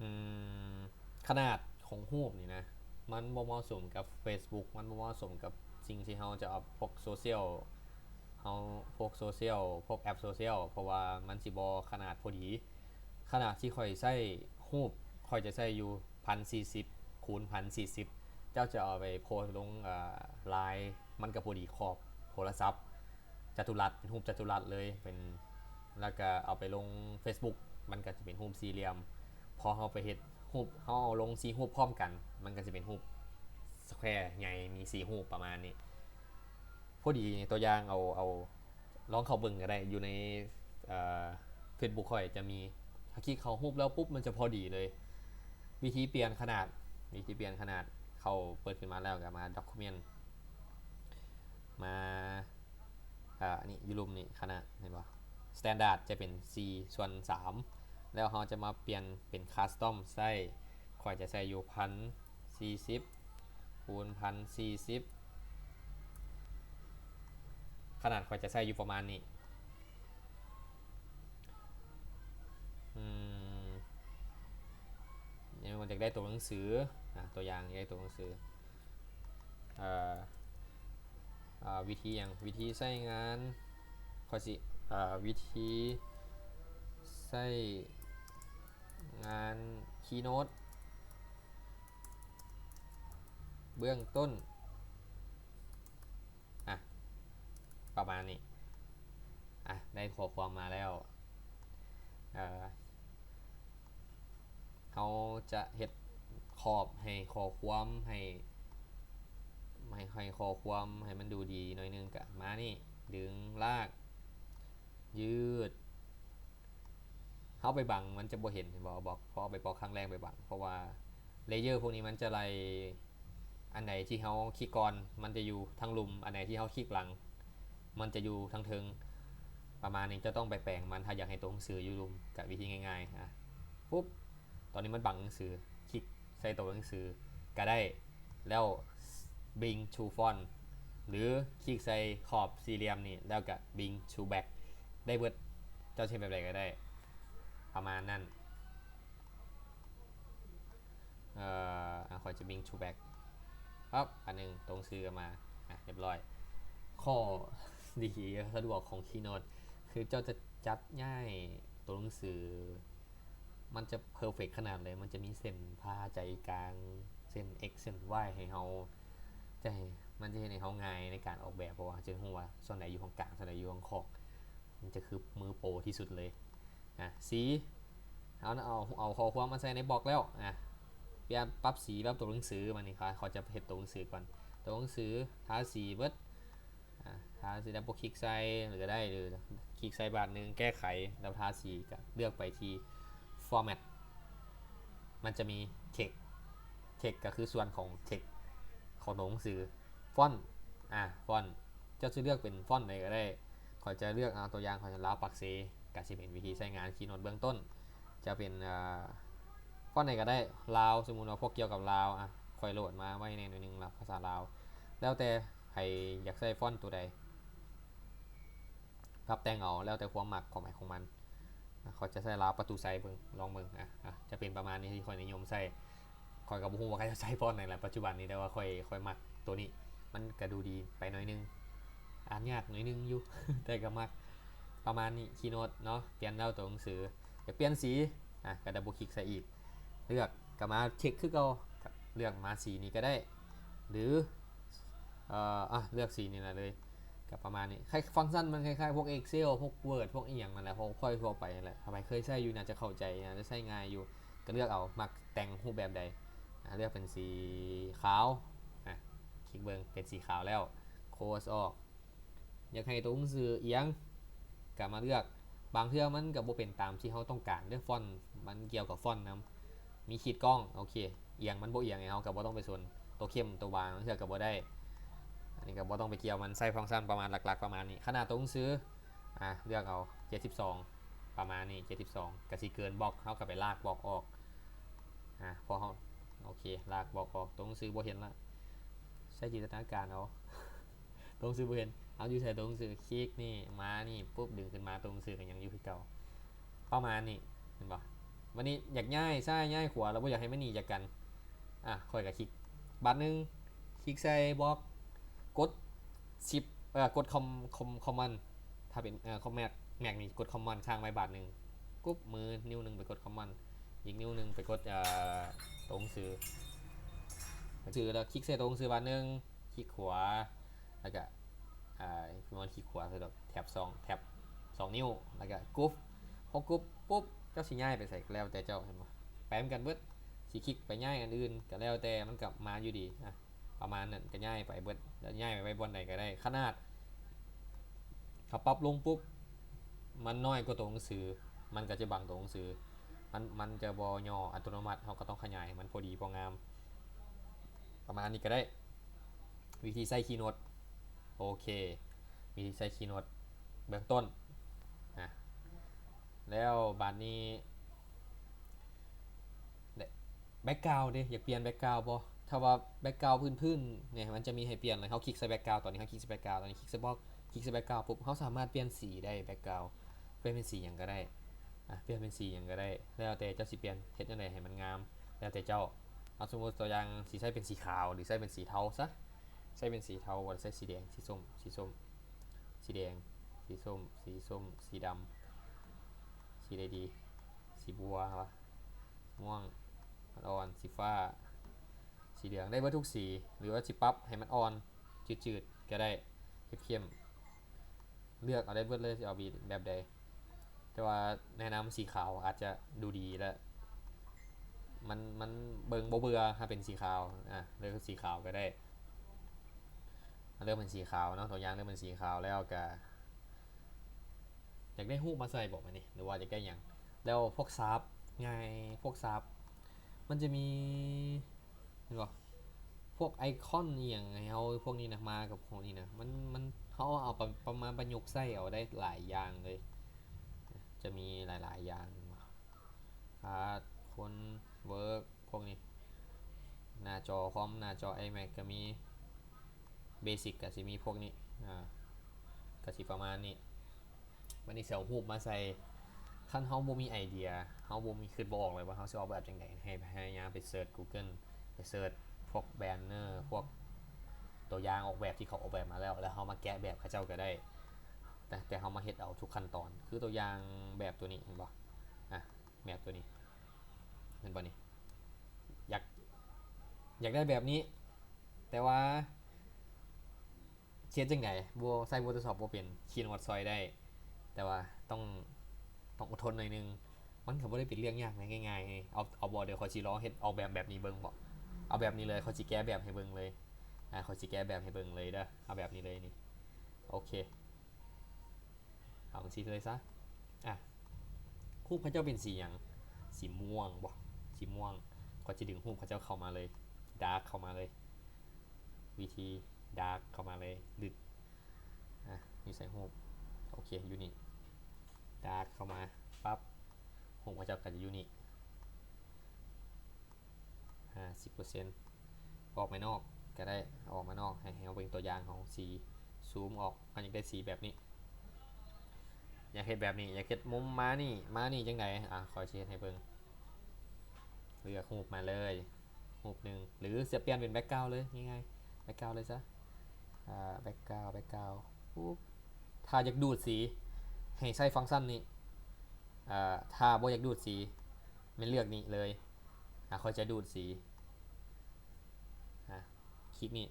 ອືມ ຂະໜາດຂອງຮູບນີ້ນະ ມັນບໍ່ເໝາະສົມກັບ Facebook ມັນບໍ່ເໝາະສົມກັບສິ່ງທີ່ເຮົາຈະອັບພວກໂຊຊຽວ ເຮົາ ພວກໂຊຊຽວ ພວກແອັບໂຊຊຽວ ເພາະວ່າມັນຊິບໍ່ຂະໜາດພໍດີ. ຂະໜາດທີ່ຂ້ອຍໃຊ້ຮູບ ຂ້ອຍຈະໃຊ້ຢູ່ ພັນສີ່ສິບ ຄູນ ພັນສີ່ສິບ ເຈົ້າຈະເອົາໄປໂພສລົງ ເອີ Line ມັນກໍພໍດີຂອບໂທລະສັບ ຈັດຕຸລັດ ເປັນຮູບຈັດຕຸລັດເລີຍ ເປັນ ແລ້ວກໍເອົາໄປລົງ Facebook ມັນກໍຈະເປັນຮູບສີ່ຫຼ່ຽມ. ພໍເຮົາໄປເຮັດຮູບ ເຮົາເອົາລົງສີ່ຮູບພ້ອມກັນ ມັນກໍຈະເປັນຮູບ square ໃຫຍ່ ມີສີ່ຮູບປະມານນີ້. ພໍດີ ຕົວຢ່າງ ເອົາ ເອົາ ລອງເຂົ້າເບິ່ງກໍໄດ້ ຢູ່ໃນ ເອີ Facebook ຂ້ອຍຈະມີ ຖ້າຄລິກເຂົ້າຮູບແລ້ວປຸບ ມັນຈະພໍດີເລີຍ. ວິທີປ່ຽນຂະໜາດ ວິທີປ່ຽນຂະໜາດ ເຂົ້າເປີດຂຶ້ນມາແລ້ວກໍມາ Document ມາ ເອີ ອັນນີ້ ຢູ່ລຸ່ມນີ້ ຂະໜາດ ເຫັນບໍ່? Standard ຈະເປັນສີ່ສ່ວນສາມ ແລ້ວເຮົາຈະມາປ່ຽນເປັນ Custom ໃຊ້ ຂ້ອຍຈະໃຊ້ຢູ່ ພັນສີ່ສິບ ຄູນ ພັນສີ່ສິບ ຂະໜາດຂ້ອຍຈະໃຊ້ຢູ່ປະມານນີ້. ອືມ ນີ້ມັນຢາກໄດ້ຕົວໜັງສື ອາ ຕົວຢ່າງ ຢາກໄດ້ຕົວໜັງສື ເອີ ອາ ວິທີຫຍັງ? ວິທີໃຊ້ງານ ຂ້ອຍຊິ ເອີ ວິທີໃຊ້ງານ Keynote ເບື້ອງຕົ້ນ ອະ ປະມານນີ້ ອະ ໄດ້ຂໍ້ຄວາມມາແລ້ວ ເອີ ເຮົາຈະເຮັດຂອບໃຫ້ຂໍ້ຄວາມ ໃຫ້ ໃຫ້ ໃຫ້ຂໍ້ຄວາມໃຫ້ມັນດູດີໜ້ອຍໜຶ່ງ ກະມານີ້ ດຶງ ລາກ ຍືດ ເຮົາໄປບັງມັນຈະບໍ່ເຫັນ ເຫັນບໍ່? ບອກ ເພາະເອົາໄປບລັອກຄັ້ງແລກໄປບັງ ເພາະວ່າ layer ພວກນີ້ມັນຈະໄລ່ ອັນໃດທີ່ເຮົາຄລິກກ່ອນ ມັນຈະຢູ່ທາງລຸ່ມ ອັນໃດທີ່ເຮົາຄລິກຫຼັງ ມັນຈະຢູ່ທາງເທິງ ປະມານນີ້. ເຈົ້າຕ້ອງໄປແປງມັນ ຖ້າຢາກໃຫ້ຕົວໜັງສືຢູ່ລຸ່ມ ກະວິທີງ່າຍໆ ອະ ປຸບ ຕອນນີ້ມັນບັງໜັງສື ຄລິກໃສ່ຕົວໜັງສືກະໄດ້ ແລ້ວ bring to front ຫຼື ຄລິກໃສ່ຂອບສີ່ຫຼ່ຽມນີ້ ແລ້ວກະ bring to back ໄດ້ເບິດ. ເຈົ້າຊິເຮັດແບບໃດກະໄດ້ ປະມານນັ້ນ. ເອີ ອາ ຂ້ອຍຈະ bring to back ປັບ ອັນໜຶ່ງ ຕົວໜັງສືກໍມາ ອາ ຮຽບຮ້ອຍ. ຂໍ້ດີສະດວກຂອງ Keynote ຄືເຈົ້າຈະຈັດຍ້າຍຕົວໜັງສື ມັນຈະ perfect ຂະໜາດເລີຍ ມັນຈະມີເສັ້ນຜ່າໃຈກາງ ເສັ້ນ x ເສັ້ນ y ໃຫ້ເຮົາ ຈະໃຫ້ ມັນຈະເຮັດໃຫ້ເຮົາງ່າຍໃນການອອກແບບ ເພາະວ່າເຮົາຈະຮູ້ວ່າສ່ວນໃດຢູ່ຂ້າງກາງ ສ່ວນໃດຢູ່ຂ້າງຂອບ ມັນຈະຄືມືໂປທີ່ສຸດເລີຍ. ອາ ສີ ເຮົາເອົາ ເອົາຂໍ້ຄວາມມາໃສ່ໃນບລັອກແລ້ວ ອາ ປ່ຽນ ປັບສີແບບຕົວໜັງສື. ບາດນີ້ຂ້ອຍຈະເຮັດຕົວໜັງສືກ່ອນ ຕົວໜັງສື ທາສີເບິດ ອາ ທາສີ double click ໃສ່ກໍໄດ້ ຫຼື ຄລິກໃສ່ບາດໜຶ່ງ ແກ້ໄຂ ແລ້ວທາສີ ກະເລືອກໄປທີ່ format ມັນຈະມີ text text ກໍຄືສ່ວນຂອງ text ຂອງຕົວໜັງສື. font ອາ font ເຈົ້າຊິເລືອກເປັນ font ໃດກໍໄດ້ ຂ້ອຍຈະເລືອກ ເອົາຕົວຢ່າງ ຂ້ອຍລາວປາກເຊ ກະຊິເປັນວິທີໃຊ້ງານ Keynote ເບື້ອງຕົ້ນ ຈະເປັນ ເອີ font ໃດກໍໄດ້ ລາວ ສົມມຸດວ່າພວກກ່ຽວກັບລາວ ອາ ຂ້ອຍໂຫຼດມາໄວ້ແດ່ໜ້ອຍໜຶ່ງລະ ພາສາລາວ ແລ້ວແຕ່ໃຜຢາກໃຊ້ font ຕົວໃດ ປັບແຕ່ງເອົາ ແລ້ວແຕ່ຄວາມມັກຂອງໃຜຂອງມັນ. ຂ້ອຍຈະໃຊ້ລາວປະຕູໄຊເບິ່ງ ລອງເບິ່ງ ອາ ອາ ຈະເປັນປະມານນີ້ທີ່ຂ້ອຍນິຍົມໃຊ້. ຂ້ອຍກໍບໍ່ຮູ້ວ່າເຂົາເຈົ້າໃຊ້ຟອນໃດລະປັດຈຸບັນນີ້ ແຕ່ວ່າຂ້ອຍ ຂ້ອຍມັກໂຕນີ້ ມັນກະດູດີໄປໜ້ອຍໜຶ່ງ. ອ່ານຍາກໜ້ອຍໜຶ່ງຢູ່ ແຕ່ກໍມັກ ປະມານນີ້ Keynote ເນາະ. ປ່ຽນເອົາຕົວໜັງສື ຢາກປ່ຽນສີ ອາ ກໍ double click ໃສ່ອີກ ເລືອກ ກໍມາເຊັກຄືເກົ່າ ເລືອກມາສີນີ້ກໍໄດ້ ຫຼື ເອີ ອາ ເລືອກສີນີ້ລະເລີຍ ກໍປະມານນີ້. ຄະ ຟັງຊັນມັນຄ້າຍໆພວກ Excel ພວກ Word ພວກອີ່ຫຍັງນັ້ນແຫຼະ ພວກຟອຍທົ່ວໄປນັ້ນແຫຼະ. ຖ້າໃຜເຄີຍໃຊ້ຢູ່ ໜ້າຈະເຂົ້າໃຈ ໜ້າຈະໃຊ້ງ່າຍຢູ່. ກໍເລືອກເອົາ ມັກແຕ່ງຮູບແບບໃດ ອາ ເລືອກເປັນສີຂາວ ອາ ຄລິກເບິ່ງ ເປັນສີຂາວແລ້ວ close ອອກ. ຢາກໃຫ້ຕົວໜັງສືອຽງ ກໍມາເລືອກ. ບາງເທື່ອມັນກໍບໍ່ເປັນຕາມທີ່ເຮົາຕ້ອງການເດ້ ຟອນ ມັນກ່ຽວກັບຟອນນຳ ມີຂີດກ້ອງ ໂອເຄ ອຽງ ມັນບໍ່ອຽງໃຫ້ເຮົາ ກໍບໍ່ຕ້ອງໄປສົນ. ຕົວເຂັ້ມຕົວບາງ ບາງເທື່ອກໍບໍ່ໄດ້ ອັນນີ້ກໍບໍ່ຕ້ອງໄປກ່ຽວມັນ. ໃຊ້ຟັງຊັນປະມານ ຫຼັກໆປະມານນີ້. ຂະໜາດຕົວໜັງສື ອາ ເລືອກເອົາ ເຈັດສິບສອງ ປະມານນີ້ ເຈັດສິບສອງ ກໍຊິເກີນບລັອກ ເຮົາກໍໄປລາກບລັອກອອກ ອາ ພໍເຮົາ ໂອເຄ ລາກບລັອກອອກ ຕົວໜັງສືບໍ່ເຫັນລະ ໃຊ້ຈິນຕະນາການເອົາ. ຕົວໜັງສືບໍ່ເຫັນ ເອົາຢູ່ໃສຕົວໜັງສື? ຄລິກນີ້ ມານີ້ປຸບ ດຶງຂຶ້ນມາ ຕົວໜັງສືກໍຍັງຢູ່ຄືເກົ່າ ປະມານນີ້ ເຫັນບໍ່? ບາດນີ້ຢາກຍ້າຍຊ້າຍຍ້າຍຂວາ ແລ້ວບໍ່ຢາກໃຫ້ມັນໜີຈາກກັນ ອາ ຂ້ອຍກໍຄລິກບາດໜຶ່ງ ຄລິກໃສ່ບລັອກ ກົດ Shift ເອີ ກົດ Com Com Command ຖ້າເປັນ ເອີ ຂອງ Mac Mac ນີ້ກົດ Command ຄ້າງໄວ້ບາດໜຶ່ງ ກຸບ ມືນິ້ວໜຶ່ງໄປກົດ Command ອີກນິ້ວໜຶ່ງໄປກົດ ເອີ ຕົວໜັງສື ໜັງສື ແລ້ວຄລິກໃສ່ຕົວໜັງສືບາດໜຶ່ງ ຄລິກຂວາ ແລ້ວກະ ອ່າ ຄືມັນຄລິກຂວາ ແທັບສອງ ແທັບສອງນິ້ວ ແລ້ວກະກຸບ ພໍກຸບປຸບ ເຈົ້າຊິຍ້າຍໄປໃສກໍແລ້ວແຕ່ເຈົ້າ ເຫັນບໍ່? ໄປນຳກັນເບິດ ຊິຄລິກໄປຍ້າຍອັນອື່ນກໍແລ້ວແຕ່ ມັນກໍມາຢູ່ດີ ອະ ປະມານນັ້ນ ກໍຍ້າຍໄປເບິດ ແລ້ວຍ້າຍໄປໄວ້ບ່ອນໃດກໍໄດ້. ຂະໜາດເຮົາປັບລົງປຸບ ມັນນ້ອຍກວ່າຕົວໜັງສື ມັນກໍຈະບັງຕົວໜັງສື ມັນ ມັນຈະບໍ່ຫຍໍ້ອັດຕະໂນມັດ ເຮົາກໍຕ້ອງຂະຫຍາຍໃຫ້ມັນພໍດີພໍງາມ ປະມານນີ້ກໍໄດ້. ວິທີໃຊ້ Keynote ໂອເຄ ວິທີໃຊ້ Keynote ເບື້ອງຕົ້ນ ອະ ແລ້ວບາດນີ້ background ເດ ຢາກປ່ຽນ background ບໍ່? ຖ້າວ່າ background ພື້ນໆນີ້ ມັນຈະມີໃຫ້ປ່ຽນເລີຍ ເຮົາຄລິກໃສ່ background ຕອນນີ້ ເຮົາຄລິກໃສ່ background ຕອນນີ້ ຄລິກໃສ່ບລັອກ ຄລິກໃສ່ background ປຸບ ເຮົາສາມາດປ່ຽນສີໄດ້ background ປ່ຽນເປັນສີຫຍັງກໍໄດ້ ອະ ປ່ຽນເປັນສີຫຍັງກໍໄດ້ ແລ້ວແຕ່ເຈົ້າຊິປ່ຽນ ເຮັດຈັ່ງໃດໃຫ້ມັນງາມ ແລ້ວແຕ່ເຈົ້າ. ເອົາ ສົມມຸດຕົວຢ່າງ ຊິໃຊ້ເປັນສີຂາວ ຫຼື ໃຊ້ເປັນສີເທົາຊະ ໃຊ້ເປັນສີເທົາ ບໍ່ໄດ້ໃຊ້ສີແດງ ສີສົ້ມ ສີສົ້ມ ສີແດງ ສີສົ້ມ ສີສົ້ມ ສີດຳ ສີໃດດີ ສີບົວຫວາ ມ່ວງ ອ່ອນໆ ສີຟ້າ ສີເຫຼືອງ ໄດ້ເບິດທຸກສີ ຫຼືວ່າຊິປັບໃຫ້ມັນອ່ອນ ຈືດໆກໍໄດ້ ເຂັ້ມໆ ເລືອກເອົາໄດ້ເບິດເລີຍ ຊິເອົາແບບໃດ. ແຕ່ວ່າແນະນຳສີຂາວອາດຈະດູດີ ແລະ ມັນ ມັນເບິ່ງບໍ່ເບື່ອ ຖ້າເປັນສີຂາວ ອະ ເລືອກສີຂາວກໍໄດ້ ເລືອກເປັນສີຂາວເນາະ ຕົວຢ່າງເລືອກເປັນສີຂາວແລ້ວກະ ຢາກໄດ້ຮູບມາໃສ່ບໍ ບາດນີ້ ຫຼືວ່າຢາກໄດ້ຫຍັງ? ແລ້ວພວກຊາບ ງ່າຍ ພວກຊາບ ມັນຈະມີ ເຫັນບໍ່? ພວກໄອຄອນອີ່ຫຍັງໃຫ້ເຮົາ ພວກນີ້ນະ ມາກັບພວກນີ້ນະ ມັນ ມັນ ເຮົາເອົາປະ ປະ ມາປະຍຸກໃຊ້ເອົາໄດ້ຫຼາຍຢ່າງເລີຍ ຈະມີຫຼາຍໆຢ່າງ ອາ ຄົນ ເວີກ ພວກນີ້ ໜ້າຈໍຄອມ ໜ້າຈໍ iMac ກໍມີ ເບສິກກໍຊິມີພວກນີ້ ອາ ກໍຊິປະມານນີ້. ບາດນີ້ຊິເອົາຮູບມາໃສ່ ຄັນເຮົາບໍ່ມີໄອເດຍ ເຮົາບໍ່ມີ ຄິດບໍ່ອອກເລີຍວ່າເຮົາຊິອອກແບບຈັ່ງໃດ ໃຫ້ພະຍາຍາມໄປເສີດ Google ໄປເສີດພວກ banner ພວກຕົວຢ່າງອອກແບບທີ່ເຂົາອອກແບບມາແລ້ວ ແລ້ວເຮົາມາແກະແບບເຂົາເຈົ້າກໍໄດ້ ແຕ່ ແຕ່ເຮົາມາເຮັດເອົາທຸກຂັ້ນຕອນ ຄືຕົວຢ່າງແບບຕົວນີ້ ເຫັນບໍ່? ອາ ແບບຕົວນີ້ ເຫັນບໍ່ນີ້? ຢາກ ຢາກໄດ້ແບບນີ້ ແຕ່ວ່າ ເຮັດຈັ່ງໃດ? ບໍ່ ໃຊ້ Photoshop ບໍ່ເປັນ Keynote ຊ່ອຍໄດ້ ແຕ່ວ່າຕ້ອງ ຕ້ອງອົດທົນໜ້ອຍໜຶ່ງ ມັນກໍບໍ່ໄດ້ເປັນເລື່ອງຍາກ ງ່າຍໆ. ເອົາ ເອົາບໍ ດຽວຂ້ອຍຊິລອງເຮັດ ອອກແບບ ແບບນີ້ເບິ່ງບໍ ເອົາແບບນີ້ເລີຍ ຂ້ອຍຊິແກະແບບໃຫ້ເບິ່ງເລີຍ ອາ ຂ້ອຍຊິແກະແບບໃຫ້ເບິ່ງເລີຍເດີ ເອົາແບບນີ້ເລີຍນີ້ ໂອເຄ ເອົາຈັ່ງຊີ້ເລີຍຊະ ອາ ຮູບເຂົາເຈົ້າເປັນສີຫຍັງ? ສີມ່ວງບໍ? ສີມ່ວງ ຂ້ອຍຈະດຶງຮູບເຂົາເຈົ້າເຂົ້າມາເລີຍ ດາກເຂົ້າມາເລີຍ ວິທີ ດາກເຂົ້າມາເລີຍ ດຶດ ອາ ຢູ່ໃສຮູບ? ໂອເຄ ຢູ່ນີ້ ດາກເຂົ້າມາປັບ ຮູບເຂົາເຈົ້າກໍຈະຢູ່ນີ້ ຫ້າສິບເປີເຊັນ ອອກມານອກກໍໄດ້ ເອົາອອກມານອກ ໃຫ້ ໃຫ້ເຮົາເບິ່ງຕົວຢ່າງຂອງສີ ຊູມອອກ ເຮົາຢາກໄດ້ສີແບບນີ້ ຢາກເຮັດແບບນີ້ ຢາກເຮັດມຸມມານີ້ ມານີ້ຈັ່ງໃດ? ອາ ຂ້ອຍຊິເຮັດໃຫ້ເບິ່ງ ເລືອກຮູບມາເລີຍ ຮູບໜຶ່ງ ຫຼື ຈະປ່ຽນເປັນ background ເລີຍ ງ່າຍໆ background ເລີຍຊະ ອາ background background ປຸບ ຖ້າຢາກດູດສີ ໃຫ້ໃຊ້ຟັງຊັນນີ້. ເອີ ຖ້າບໍ່ຢາກດູດສີ ແມ່ນເລືອກນີ້ເລີຍ. ອາ ຂ້ອຍຈະດູດສີ ອາ ຄລິກນີ້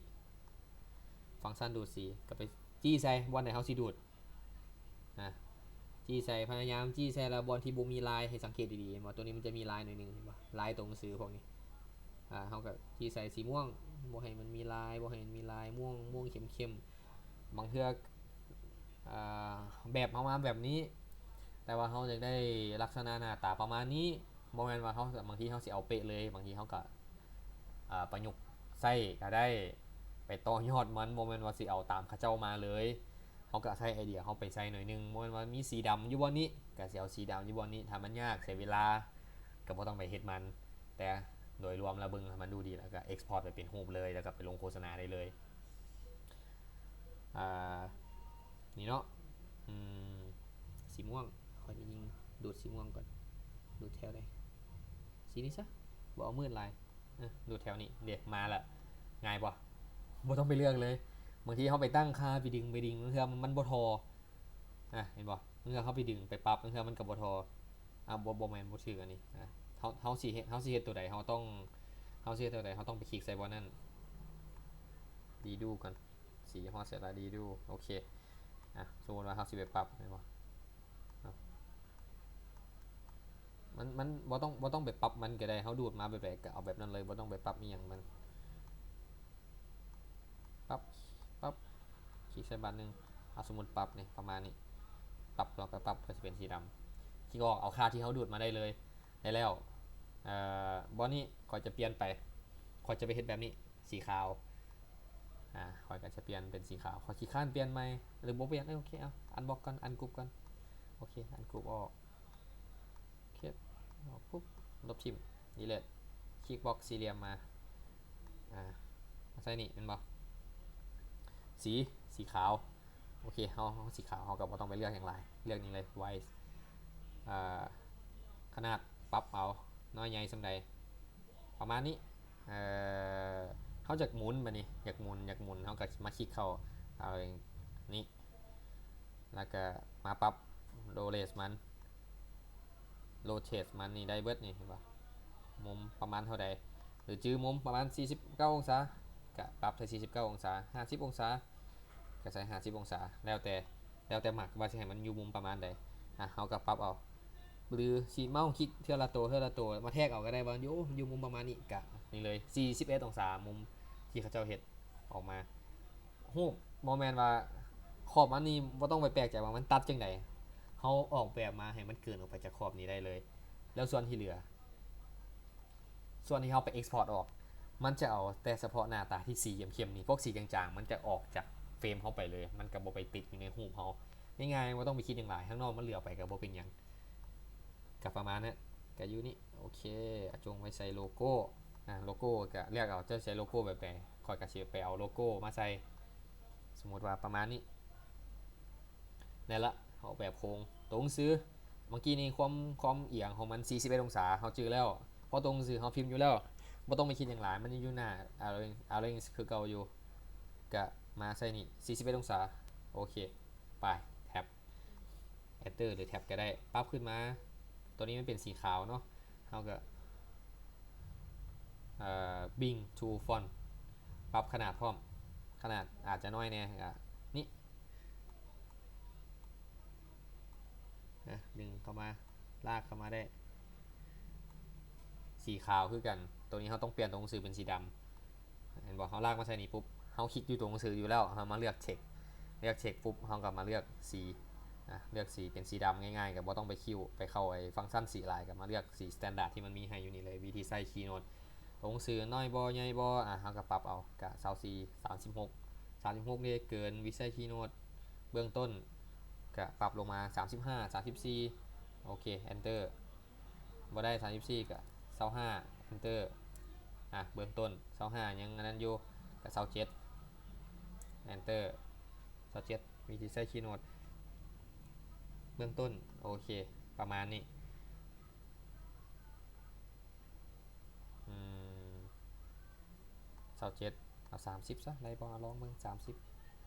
ຟັງຊັນດູດສີ ກໍໄປຈີ້ໃສ່ບ່ອນໃດເຮົາຊິດູດ. ອາ ຈີ້ໃສ່ ພະຍາຍາມຈີ້ໃສ່ລະບ່ອນທີ່ບໍ່ມີລາຍ. ໃຫ້ສັງເກດດີໆ ເຫັນບໍ່? ຕົວນີ້ມັນຈະມີລາຍໜ້ອຍໜຶ່ງ ເຫັນບໍ່? ລາຍຕົງໜັງສືພວກນີ້. ອາ ເຮົາກໍຈີ້ໃສ່ສີມ່ວງ ບໍ່ໃຫ້ມັນມີລາຍ ບໍ່ໃຫ້ມັນມີລາຍ ມ່ວງ ມ່ວງເຂັ້ມໆ. ບາງເທື່ອ ອາ ແບບເຮົາມາແບບນີ້ ແຕ່ວ່າເຮົາຢາກໄດ້ລັກສະນະໜ້າຕາປະມານນີ້. ບໍ່ແມ່ນວ່າເຮົາ ບາງທີເຮົາຊິເອົາເປະເລີຍ ບາງທີເຮົາກໍ ອາ ປະຍຸກໃຊ້ກໍໄດ້ ໄປຕໍ່ຍອດມັນ. ບໍ່ແມ່ນວ່າຊິເອົາຕາມເຂົາເຈົ້າມາເລີຍ ເຮົາກໍໃຊ້ໄອເດຍເຮົາໄປໃສ່ໜ້ອຍໜຶ່ງ. ບໍ່ແມ່ນວ່າມີສີດຳຢູ່ບ່ອນນີ້ ກໍຊິເອົາສີດຳຢູ່ບ່ອນນີ້. ຖ້າມັນຍາກເສຍເວລາ ກໍບໍ່ຕ້ອງໄປເຮັດມັນ. ແຕ່ໂດຍລວມແລ້ວເບິ່ງໃຫ້ມັນດູດີ ແລ້ວກໍເອັກສະພອດໄປເປັນຮູບເລີຍ ແລ້ວກໍໄປລົງໂຄສະນາໄດ້ເລີຍ. ອາ ນີ້ເນາະ ອືມ ສີມ່ວງ ຂ້ອຍຈະຍິງດູດສີມ່ວງກ່ອນ. ດູດແຖວໃດ? ສີນີ້ຊະ ບໍ່ເອົາມືດຫຼາຍ. ເອີ ດູດແຖວນີ້ເດ້ ມາລະ ງ່າຍບໍ່? ບໍ່ຕ້ອງໄປເລືອກເລີຍ. ບາງທີເຮົາໄປຕັ້ງຄ່າ ໄປດຶງ ໄປດຶງ ບາງເທື່ອມັນບໍ່ທໍ່. ອາ ເຫັນບໍ່? ບາງເທື່ອເຮົາໄປດຶງໄປປັບ ບາງເທື່ອມັນກໍບໍ່ທໍ່. ອາ ບໍ່ ບໍ່ແມ່ນ ບໍ່ຖືກອັນນີ້. ອາ ເຮົາ ເຮົາຊິເຮັດ ເຮົາຊິເຮັດຕົວໃດ ເຮົາຕ້ອງ ເຮົາຊິເຮັດຕົວໃດ ເຮົາຕ້ອງໄປຄລິກໃສ່ບ່ອນນັ້ນ. ຣີດູກ່ອນ ສີຮອດໃສ່ລະຣີດູ. ໂອເຄ ອາ ສົມມຸດວ່າເຮົາຊິໄປປັບ ແມ່ນບໍ່? ເນາະ ມັນ ມັນບໍ່ຕ້ອງ ບໍ່ຕ້ອງໄປປັບມັນກໍໄດ້ ເຮົາດູດມາແບບໃດກໍເອົາແບບນັ້ນເລີຍ ບໍ່ຕ້ອງໄປປັບອີ່ຫຍັງມັນ. ປັບ ປັບ ຄລິກໃສ່ບາດໜຶ່ງ. ເອົາ ສົມມຸດປັບນີ້ ປະມານນີ້ ປັບ ລອງໄປປັບ ກໍຊິເປັນສີດຳ. ຄລິກອອກ ເອົາຄ່າທີ່ເຮົາດູດມາໄດ້ເລີຍ ໄດ້ແລ້ວ. ເອີ ບ່ອນນີ້ຂ້ອຍຈະປ່ຽນໄປ ຂ້ອຍຈະໄປເຮັດແບບນີ້ ສີຂາວ. ອາ ຂ້ອຍກໍຈະປ່ຽນເປັນສີຂາວ. ຂ້ອຍຂີ້ຄ້ານປ່ຽນໃໝ່ ຫຼືບໍ່ປ່ຽນ. ເອີ ໂອເຄ ເອົາ ອັນບລັອກກ່ອນ ອັນກຣຸບກ່ອນ. ໂອເຄ ອັນກຣຸບອອກ. ໂອເຄ ອອກປຸບ ລົບຖິ້ມ ດີລີດ. ຄລິກບລັອກສີ່ຫຼ່ຽມມາ. ອາ ມາໃສ່ນີ້ແມ່ນບໍ່? ສີ ສີຂາວ. ໂອເຄ ເຮົາ ເຮົາສີຂາວ ເຮົາກໍບໍ່ຕ້ອງໄປເລືອກຫຍັງຫຼາຍ ເລືອກນີ້ເລີຍ ໄວ ອາ ຂະໜາດ ປັບເອົາ ນ້ອຍໃຫຍ່ສ່ຳໃດ ປະມານນີ້. ເອີ ເຮົາຢາກໝູນ ບາດນີ້ຢາກໝູນ ຢາກໝູນ ເຮົາກໍມາຄລິກເຂົ້າ ເອົານີ້ ແລ້ວກໍມາປັບໂຣເລດມັນ ໂຣເຕດມັນນີ້ໄດ້ເບິດນີ້ ເຫັນບໍ່? ມຸມປະມານເທົ່າໃດ ຫຼືຈື່ມຸມປະມານສີ່ສິບເກົ້າອົງສາ ກະປັບໃສ່ສີ່ສິບເກົ້າອົງສາ. ຫ້າສິບອົງສາ ກະໃສ່ຫ້າສິບອົງສາ ແລ້ວແຕ່ ແລ້ວແຕ່ມັກວ່າຊິໃຫ້ມັນຢູ່ມຸມປະມານໃດ. ອາ ເຮົາກະປັບເອົາ ຫຼືຊິເມົາຄລິກເທື່ອລະໂຕ ເທື່ອລະໂຕ ມາແທກເອົາກະໄດ້ວ່າຢູ່ ຢູ່ມຸມປະມານນີ້. ກະນີ້ເລີຍ ສີ່ສິບເອັດອົງສາ ມຸມທີ່ເຂົາເຈົ້າເຮັດອອກມາ. ຮູບ ບໍ່ແມ່ນວ່າຂອບມັນນີ້ບໍ່ຕ້ອງໄປແປກໃຈວ່າມັນຕັດຈັ່ງໃດ ເຮົາອອກແບບມາໃຫ້ມັນເກີນອອກໄປຈາກຂອບນີ້ໄດ້ເລີຍ. ແລ້ວສ່ວນທີ່ເຫຼືອ ສ່ວນທີ່ເຮົາໄປເອັກສະພອດອອກ ມັນຈະເອົາແຕ່ສະເພາະໜ້າຕາທີ່ສີເຂັ້ມໆນີ້ ພວກສີຈາງໆ ມັນຈະອອກຈາກເຟຣມເຮົາໄປເລີຍ ມັນກະບໍ່ໄປຕິດຢູ່ໃນຮູບເຮົາ. ງ່າຍໆ ບໍ່ຕ້ອງໄປຄິດຫຍັງຫຼາຍ ທາງນອກມັນເຫຼືອໄປກະບໍ່ເປັນຫຍັງ. ກະປະມານນັ້ນ ກະຢູ່ນີ້. ໂອເຄ ອາ ຈົ່ງໄວ້ໃສ່ໂລໂກ້. ອາ ໂລໂກ້ກະເລືອກເອົາ ເຈົ້າໃຊ້ໂລໂກ້ແບບໃດ ຂ້ອຍກະຊິໄປເອົາໂລໂກ້ມາໃສ່ ສົມມຸດວ່າປະມານນີ້. ແມ່ນລະ ອອກແບບໂຄງໂຕໜັງສື. ເມື່ອກີ້ນີ້ຄວາມ ຄວາມອຽງຂອງມັນສີ່ສິບເອັດອົງສາ ເຮົາຈື່ແລ້ວ ເພາະໂຕໜັງສືເຮົາພິມຢູ່ແລ້ວ ບໍ່ຕ້ອງໄປຄິດຫຍັງຫຼາຍ ມັນຍັງຢູ່ໜ້າ ອາເລັງ ອາເລັງຄືເກົ່າຢູ່. ກະມາໃສ່ນີ້ ສີ່ສິບເອັດອົງສາ. ໂອເຄ ໄປ ແທັບ ເອັນເຕີ ຫຼືແທັບກະໄດ້ ປັບຂຶ້ນມາ. ໂຕນີ້ມັນເປັນສີຂາວເນາະ ເຮົາກະ ເອີ bring to front ປັບຂະໜາດພ້ອມ ຂະໜາດອາດຈະນ້ອຍແດ່ ອາ ນີ້ ອາ ດຶງເຂົ້າມາ ລາກເຂົ້າມາໄດ້. ສີຂາວຄືກັນ ໂຕນີ້ເຮົາຕ້ອງປ່ຽນໂຕໜັງສືເປັນສີດຳ. ເຫັນບໍ່? ເຮົາລາກມາໃສ່ນີ້ປຸບ ເຮົາຄລິກຢູ່ຕົວໜັງສືຢູ່ແລ້ວ ເຮົາມາເລືອກເທັກ ເລືອກເທັກປຸບ ເຮົາກໍມາເລືອກສີ ອາ ເລືອກສີເປັນສີດຳ ງ່າຍໆ ກໍບໍ່ຕ້ອງໄປຄິ້ວ ໄປເຂົ້າໄອ້ຟັງຊັນສີຫຼາຍ ກໍມາເລືອກສີສະແຕນດາດທີ່ມັນມີໃຫ້ຢູ່ນີ້ເລີຍ. ວິທີໃຊ້ຄີໂນດ ຕົວໜັງສືນ້ອຍບໍ່ ໃຫຍ່ບໍ່ ອາ ເຮົາກໍປັບເອົາ ກະຊາວສີ່ ສາມສິບຫົກ ສາມສິບຫົກນີ້ເກີນວິໄຊຄີໂນດເບື້ອງຕົ້ນ ກະປັບລົງມາ ສາມສິບຫ້າ ສາມສິບສີ່. ໂອເຄ ເອັນເຕີ ບໍ່ໄດ້ ສາມສິບສີ່ ກະ ຊາວຫ້າ ເອັນເຕີ ອາ ເບື້ອງຕົ້ນ ຊາວຫ້າ ຍັງອັນນັ້ນຢູ່ ກະ ຊາວເຈັດ ເອັນເຕີ ຊາວເຈັດ. ວິທີໃຊ້ຄີໂນດເບື້ອງຕົ້ນ ໂອເຄ ປະມານນີ້. ອືມ ຊາວເຈັດ ເອົາ ສາມສິບ ຊະ ໄດ້ບໍ່? ລອງເບິ່ງ ສາມສິບ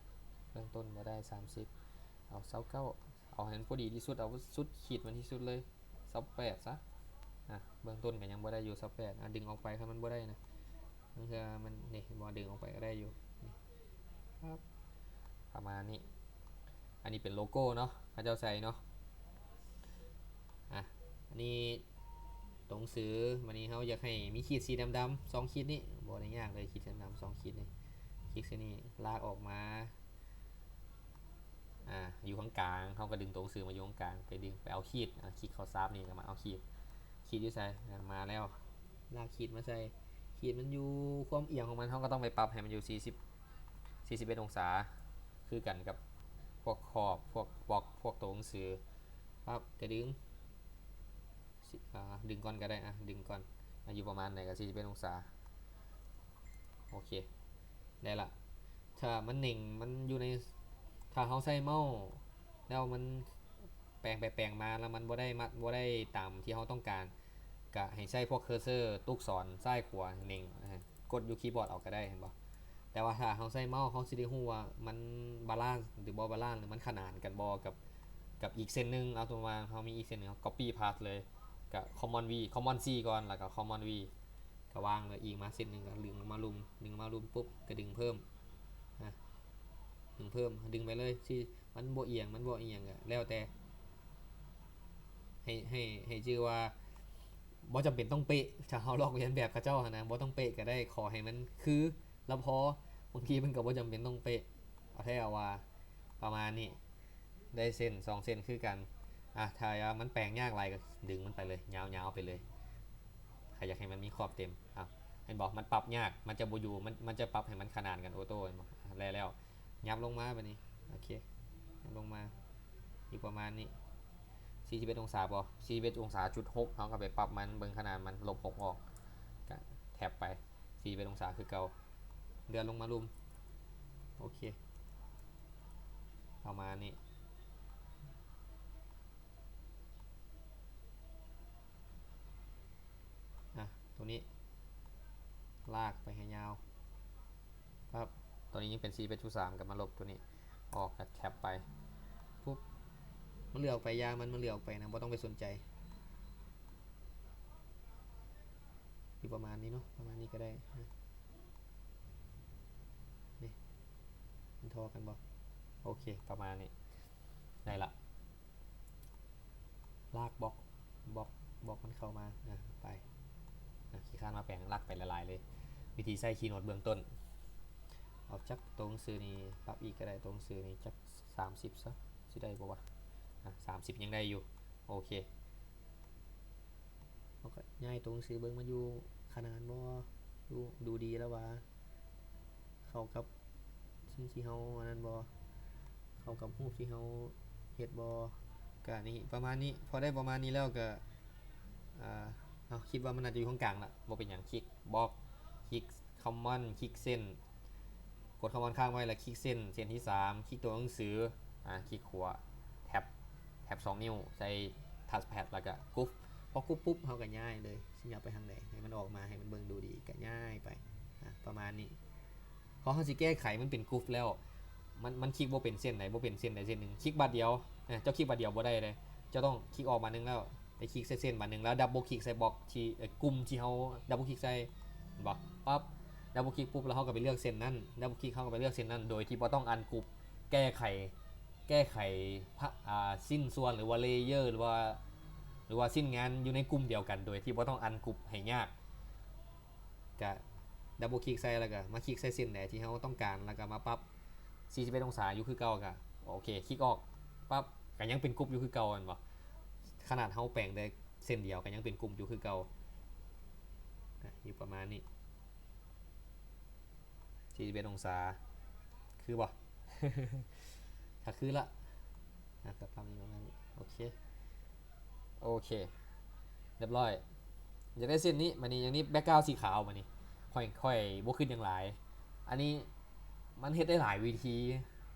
ເບື້ອງຕົ້ນບໍ່ໄດ້ສາມສິບ ເອົາຊາວເກົ້າ ເອົາໃຫ້ມັນພໍດີທີ່ສຸດ ເອົາສຸດຂີດມັນທີ່ສຸດເລີຍ ຊາວແປດຊະ. ອ່ະ ເບື້ອງຕົ້ນກໍຍັງບໍ່ໄດ້ຢູ່ຊາວແປດ ອ່ະ ດຶງອອກໄປຄັນມັນບໍ່ໄດ້ນະ ບາງເທື່ອມັນ ນີ້ ເຫັນບໍ່ ດຶງອອກໄປກໍໄດ້ຢູ່ ນີ້ ປັບ ປະມານນີ້. ອັນນີ້ເປັນໂລໂກ້ເນາະ ເຂົາເຈົ້າໃສ່ເນາະ. ອ່ະ ອັນນີ້ຕົວໜັງສື ບາດນີ້ເຮົາຢາກໃຫ້ມີຂີດສີດຳໆ ສອງຂີດນີ້ ບໍ່ໄດ້ຍາກເລີຍ ຂີດສີດຳໆ ສອງຂີດນີ້ ຄລິກໃສ່ນີ້ ລາກອອກມາ ອ່າ ຢູ່ຂ້າງກາງ ເຮົາກໍດຶງຕົວໜັງສືມາຢູ່ຂ້າງກາງ ໄປດຶງ ໄປເອົາຂີດ ອ່າ ຄລິກເຂົ້າຊາບນີ້ ກໍມາເອົາຂີດ ຂີດຢູ່ໃສ? ອ່າ ມາແລ້ວ ລາກຂີດມາໃສ່ ຂີດມັນຢູ່ຄວາມອຽງຂອງມັນ ເຮົາກໍຕ້ອງໄປປັບໃຫ້ມັນຢູ່ສີ່ສິບ ສີ່ສິບເອັດອົງສາ ຄືກັນກັບພວກຂອບ ພວກບລັອກ ພວກຕົວໜັງສື ປັບ ກະດຶງ ຊິ ອ່າ ດຶງກ່ອນກໍໄດ້ ອ່າ ດຶງກ່ອນ ອ່າ ຢູ່ປະມານໃດກໍສີ່ສິບເອັດອົງສາ ໂອເຄ ໄດ້ລະ. ຖ້າມັນເໜັງ ມັນຢູ່ໃນ ຖ້າເຮົາໃຊ້ເມົ້າແລ້ວມັນແປງໄປແປງມາ ແລ້ວມັນບໍ່ໄດ້ມາ ບໍ່ໄດ້ຕາມທີ່ເຮົາຕ້ອງການ ກະໃຫ້ໃຊ້ພວກເຄີເຊີຕູກສອນຊ້າຍຂວາເໜັງ ອ່າ ກົດຢູ່ຄີບອດເອົາກໍໄດ້ ເຫັນບໍ່? ແຕ່ວ່າຖ້າເຮົາໃຊ້ເມົ້າ ເຮົາຊິໄດ້ຮູ້ວ່າມັນບາລານ ຫຼື ບໍ່ບາລານ ຫຼື ມັນຂະໜານກັນບໍ່ກັບ ກັບອີກເສັ້ນໜຶ່ງ. ເອົາຕົວຢ່າງ ເຮົາມີອີກເສັ້ນໜຶ່ງ ເຮົາກັອບປີ້ພາດເລີຍ ກະຄອມມອນວີ ຄອມມອນຊີກ່ອນ ແລ້ວກະຄອມມອນວີ ກະວາງເລີຍ ອີກມາເສັ້ນໜຶ່ງ ກະດຶງມາລຸ່ມ ດຶງມາລຸ່ມປຸບ ກະດຶງເພີ່ມ ອ່າ ດຶງເພີ່ມ ດຶງໄປເລີຍ ຊິ ມັນບໍ່ອຽງ ມັນບໍ່ອີ່ຫຍັງ ກະແລ້ວແຕ່ ໃຫ້ ໃຫ້ ໃຫ້ຈື່ວ່າບໍ່ຈຳເປັນຕ້ອງເປະ ຖ້າເຮົາລອກລຽນແບບເຂົາເຈົ້າຫັ້ນນະ ບໍ່ຕ້ອງເປະກໍໄດ້ ຂໍໃຫ້ມັນຄືລະພໍ ບາງທີມັນກໍບໍ່ຈຳເປັນຕ້ອງເປະ ເອົາແທ້ເອົາວ່າ ປະມານນີ້ ໄດ້ເສັ້ນສອງເສັ້ນຄືກັນ. ອ່າ ຖ້າວ່າມັນແປງຍາກຫຼາຍກໍດຶງມັນໄປເລີຍ ຍາວໆໄປເລີຍ ຖ້າຢາກໃຫ້ມັນມີຂອບເຕັມ. ອ່າ ເຫັນບໍ່? ມັນປັບຍາກ ມັນຈະບໍ່ຢູ່ ມັນ ມັນຈະປັບໃຫ້ມັນຂະໜານກັນໂອໂຕ້ ເຫັນບໍ່? ອ່າ ແລ້ວ ແລ້ວ ຫຍັບລົງມາບາດນີ້ ໂອເຄ ຫຍັບລົງມາ ຢູ່ປະມານນີ້ ສີ່ສິບເອັດອົງສາບໍ່? ສີ່ສິບເອັດອົງສາຈຸດຫົກ ເຮົາກໍໄປປັບມັນ ເບິ່ງຂະໜານມັນ ລົບຫົກອອກ ກະແທັບໄປ ສີ່ສິບເອັດອົງສາຄືເກົ່າ ເລື່ອນລົງມາລຸ່ມ ໂອເຄ ປະມານນີ້. ອ່ະ ຕົວນີ້ລາກໄປໃຫ້ຍາວ ປັບ ຕົວນີ້ຍັງເປັນສີ່ສິບເອັດຈຸດສາມ ກໍມາລົບຕົວນີ້ອອກ ກໍແທັບໄປ ປຸບ ມັນເລື່ອນອອກໄປ ຢ່າມັນ ມັນເລື່ອນອອກໄປນະ ບໍ່ຕ້ອງໄປສົນໃຈ ຢູ່ປະມານນີ້ເນາະ ປະມານນີ້ກໍໄດ້ ນີ້ ມັນທໍ່ກັນບໍ່? ໂອເຄ ປະມານນີ້ ໄດ້ລະ. ລາກບລັອກ ບລັອກ ບລັອກມັນເຂົ້າມາ ອ່າ ໄປ ອ່າ ຂີ້ຄ້ານມາແປງ ລາກໄປຫຼາຍໆເລີຍ. ວິທີໃຊ້ຄີໂນດເບື້ອງຕົ້ນ ເອົາຈັກຕົວໜັງສືນີ້ ປັບອີກກໍໄດ້ ຕົວໜັງສືນີ້ຈັກສາມສິບຊະ ຊິໄດ້ບໍ່ວະ? ອ່າ ສາມສິບຍັງໄດ້ຢູ່ ໂອເຄ ເຮົາກໍຍ້າຍຕົວໜັງສືເບິ່ງ ມັນຢູ່ຂະໜານບໍ່ ຢູ່ ດູດີແລ້ວຫວາ? ເຂົ້າກັບສິ່ງທີ່ເຮົາອັນນັ້ນບໍ່ ເຂົ້າກັບຮູບທີ່ເຮົາເຮັດບໍ່ ກະນີ້ ປະມານນີ້ ພໍໄດ້ປະມານນີ້ແລ້ວກະ ອ່າ ເຮົາຄິດວ່າມັນໜ້າຈະຢູ່ຂ້າງກາງລະ ບໍ່ເປັນຫຍັງ ຄລິກບລັອກ ຄລິກຄອມມອນ ຄລິກເສັ້ນ ກົດຄອມມອນຄ້າງໄວ້ ແລ້ວຄລິກເສັ້ນ ເສັ້ນທີສາມ ຄລິກຕົວໜັງສື ອ່າ ຄລິກຂວາ ແທັບ ແທັບສອງນິ້ວໃສ່ທັດແພັດ ແລ້ວກະກຸບ ພໍກຸບປຸບ ເຮົາກະຍ້າຍເລີຍ ຊິຫຍັບໄປທາງໃດ ໃຫ້ມັນອອກມາ ໃຫ້ມັນເບິ່ງດູດີ ກະຍ້າຍໄປ ອ່າ ປະມານນີ້. ພໍເຮົາຊິແກ້ໄຂມັນເປັນກຸບແລ້ວ ມັນ ມັນຄລິກບໍ່ເປັນເສັ້ນໃດ ບໍ່ເປັນເສັ້ນໃດເສັ້ນໜຶ່ງ ຄລິກບາດດຽວ ເຈົ້າຄລິກບາດດຽວບໍ່ໄດ້ເດ້ ເຈົ້າຕ້ອງຄລິກອອກບາດໜຶ່ງແລ້ວ ໄປຄລິກໃສ່ເສັ້ນບາດໜຶ່ງ ແລ້ວດັບເບິນຄລິກໃສ່ບລັອກທີ່ ເອີ ກຸ່ມທີ່ເຮົາດັບເບິນຄລິກໃສ່ ເຫັນບໍ່? ປັບ ດັບເບິນຄລິກປຸບ ແລ້ວເຮົາກໍໄປເລືອກເສັ້ນນັ້ນ ດັບເບິນຄລິກ ເຮົາກໍໄປເລືອກເສັ້ນນັ້ນ ໂດຍທີ່ບໍ່ຕ້ອງອັນກຸ່ມ ແກ້ໄຂ ແກ້ໄຂ ພະ ອ່າ ຊິ້ນສ່ວນ ຫຼືວ່າເລເຢີ ຫຼືວ່າ ຫຼືວ່າຊິ້ນງານຢູ່ໃນກຸ່ມດຽວກັນ ໂດຍທີ່ບໍ່ຕ້ອງອັນກຸ່ມໃຫ້ຍາກ ກະດັບເບິນຄລິກໃສ່ ແລ້ວກະມາຄລິກໃສ່ເສັ້ນໃດທີ່ເຮົາຕ້ອງການ ແລ້ວກະມາປັບສີ່ສິບເອັດອົງສາຢູ່ຄືເກົ່າ ກະໂອເຄ ຄລິກອອກ ປັບ ກະຍັງເປັນກຸ່ມຢູ່ຄືເກົ່າ ແມ່ນບໍ່? ຂະໜາດເຮົາແປງແຕ່ເສັ້ນດຽວ ກະຍັງເປັນກຸ່ມຢູ່ຄືເກົ່າ ອ່ະ ຢູ່ປະມານນີ້ ສີ່ສິບເອັດອົງສາ ຄືບໍ່? ຖ້າຄືລະ ອ່ະ ກໍປະມານນີ້ ປະມານນີ້ ໂອເຄ ໂອເຄ ຮຽບຮ້ອຍ. ຢາກໄດ້ເສັ້ນນີ້ ບາດນີ້ ຢ່າງນີ້ ແບັກກຣາວສີຂາວ ບາດນີ້ ຂ້ອຍ ຂ້ອຍບໍ່ຄິດຫຍັງຫຼາຍ ອັນນີ້ມັນເຮັດໄດ້ຫຼາຍວິທີ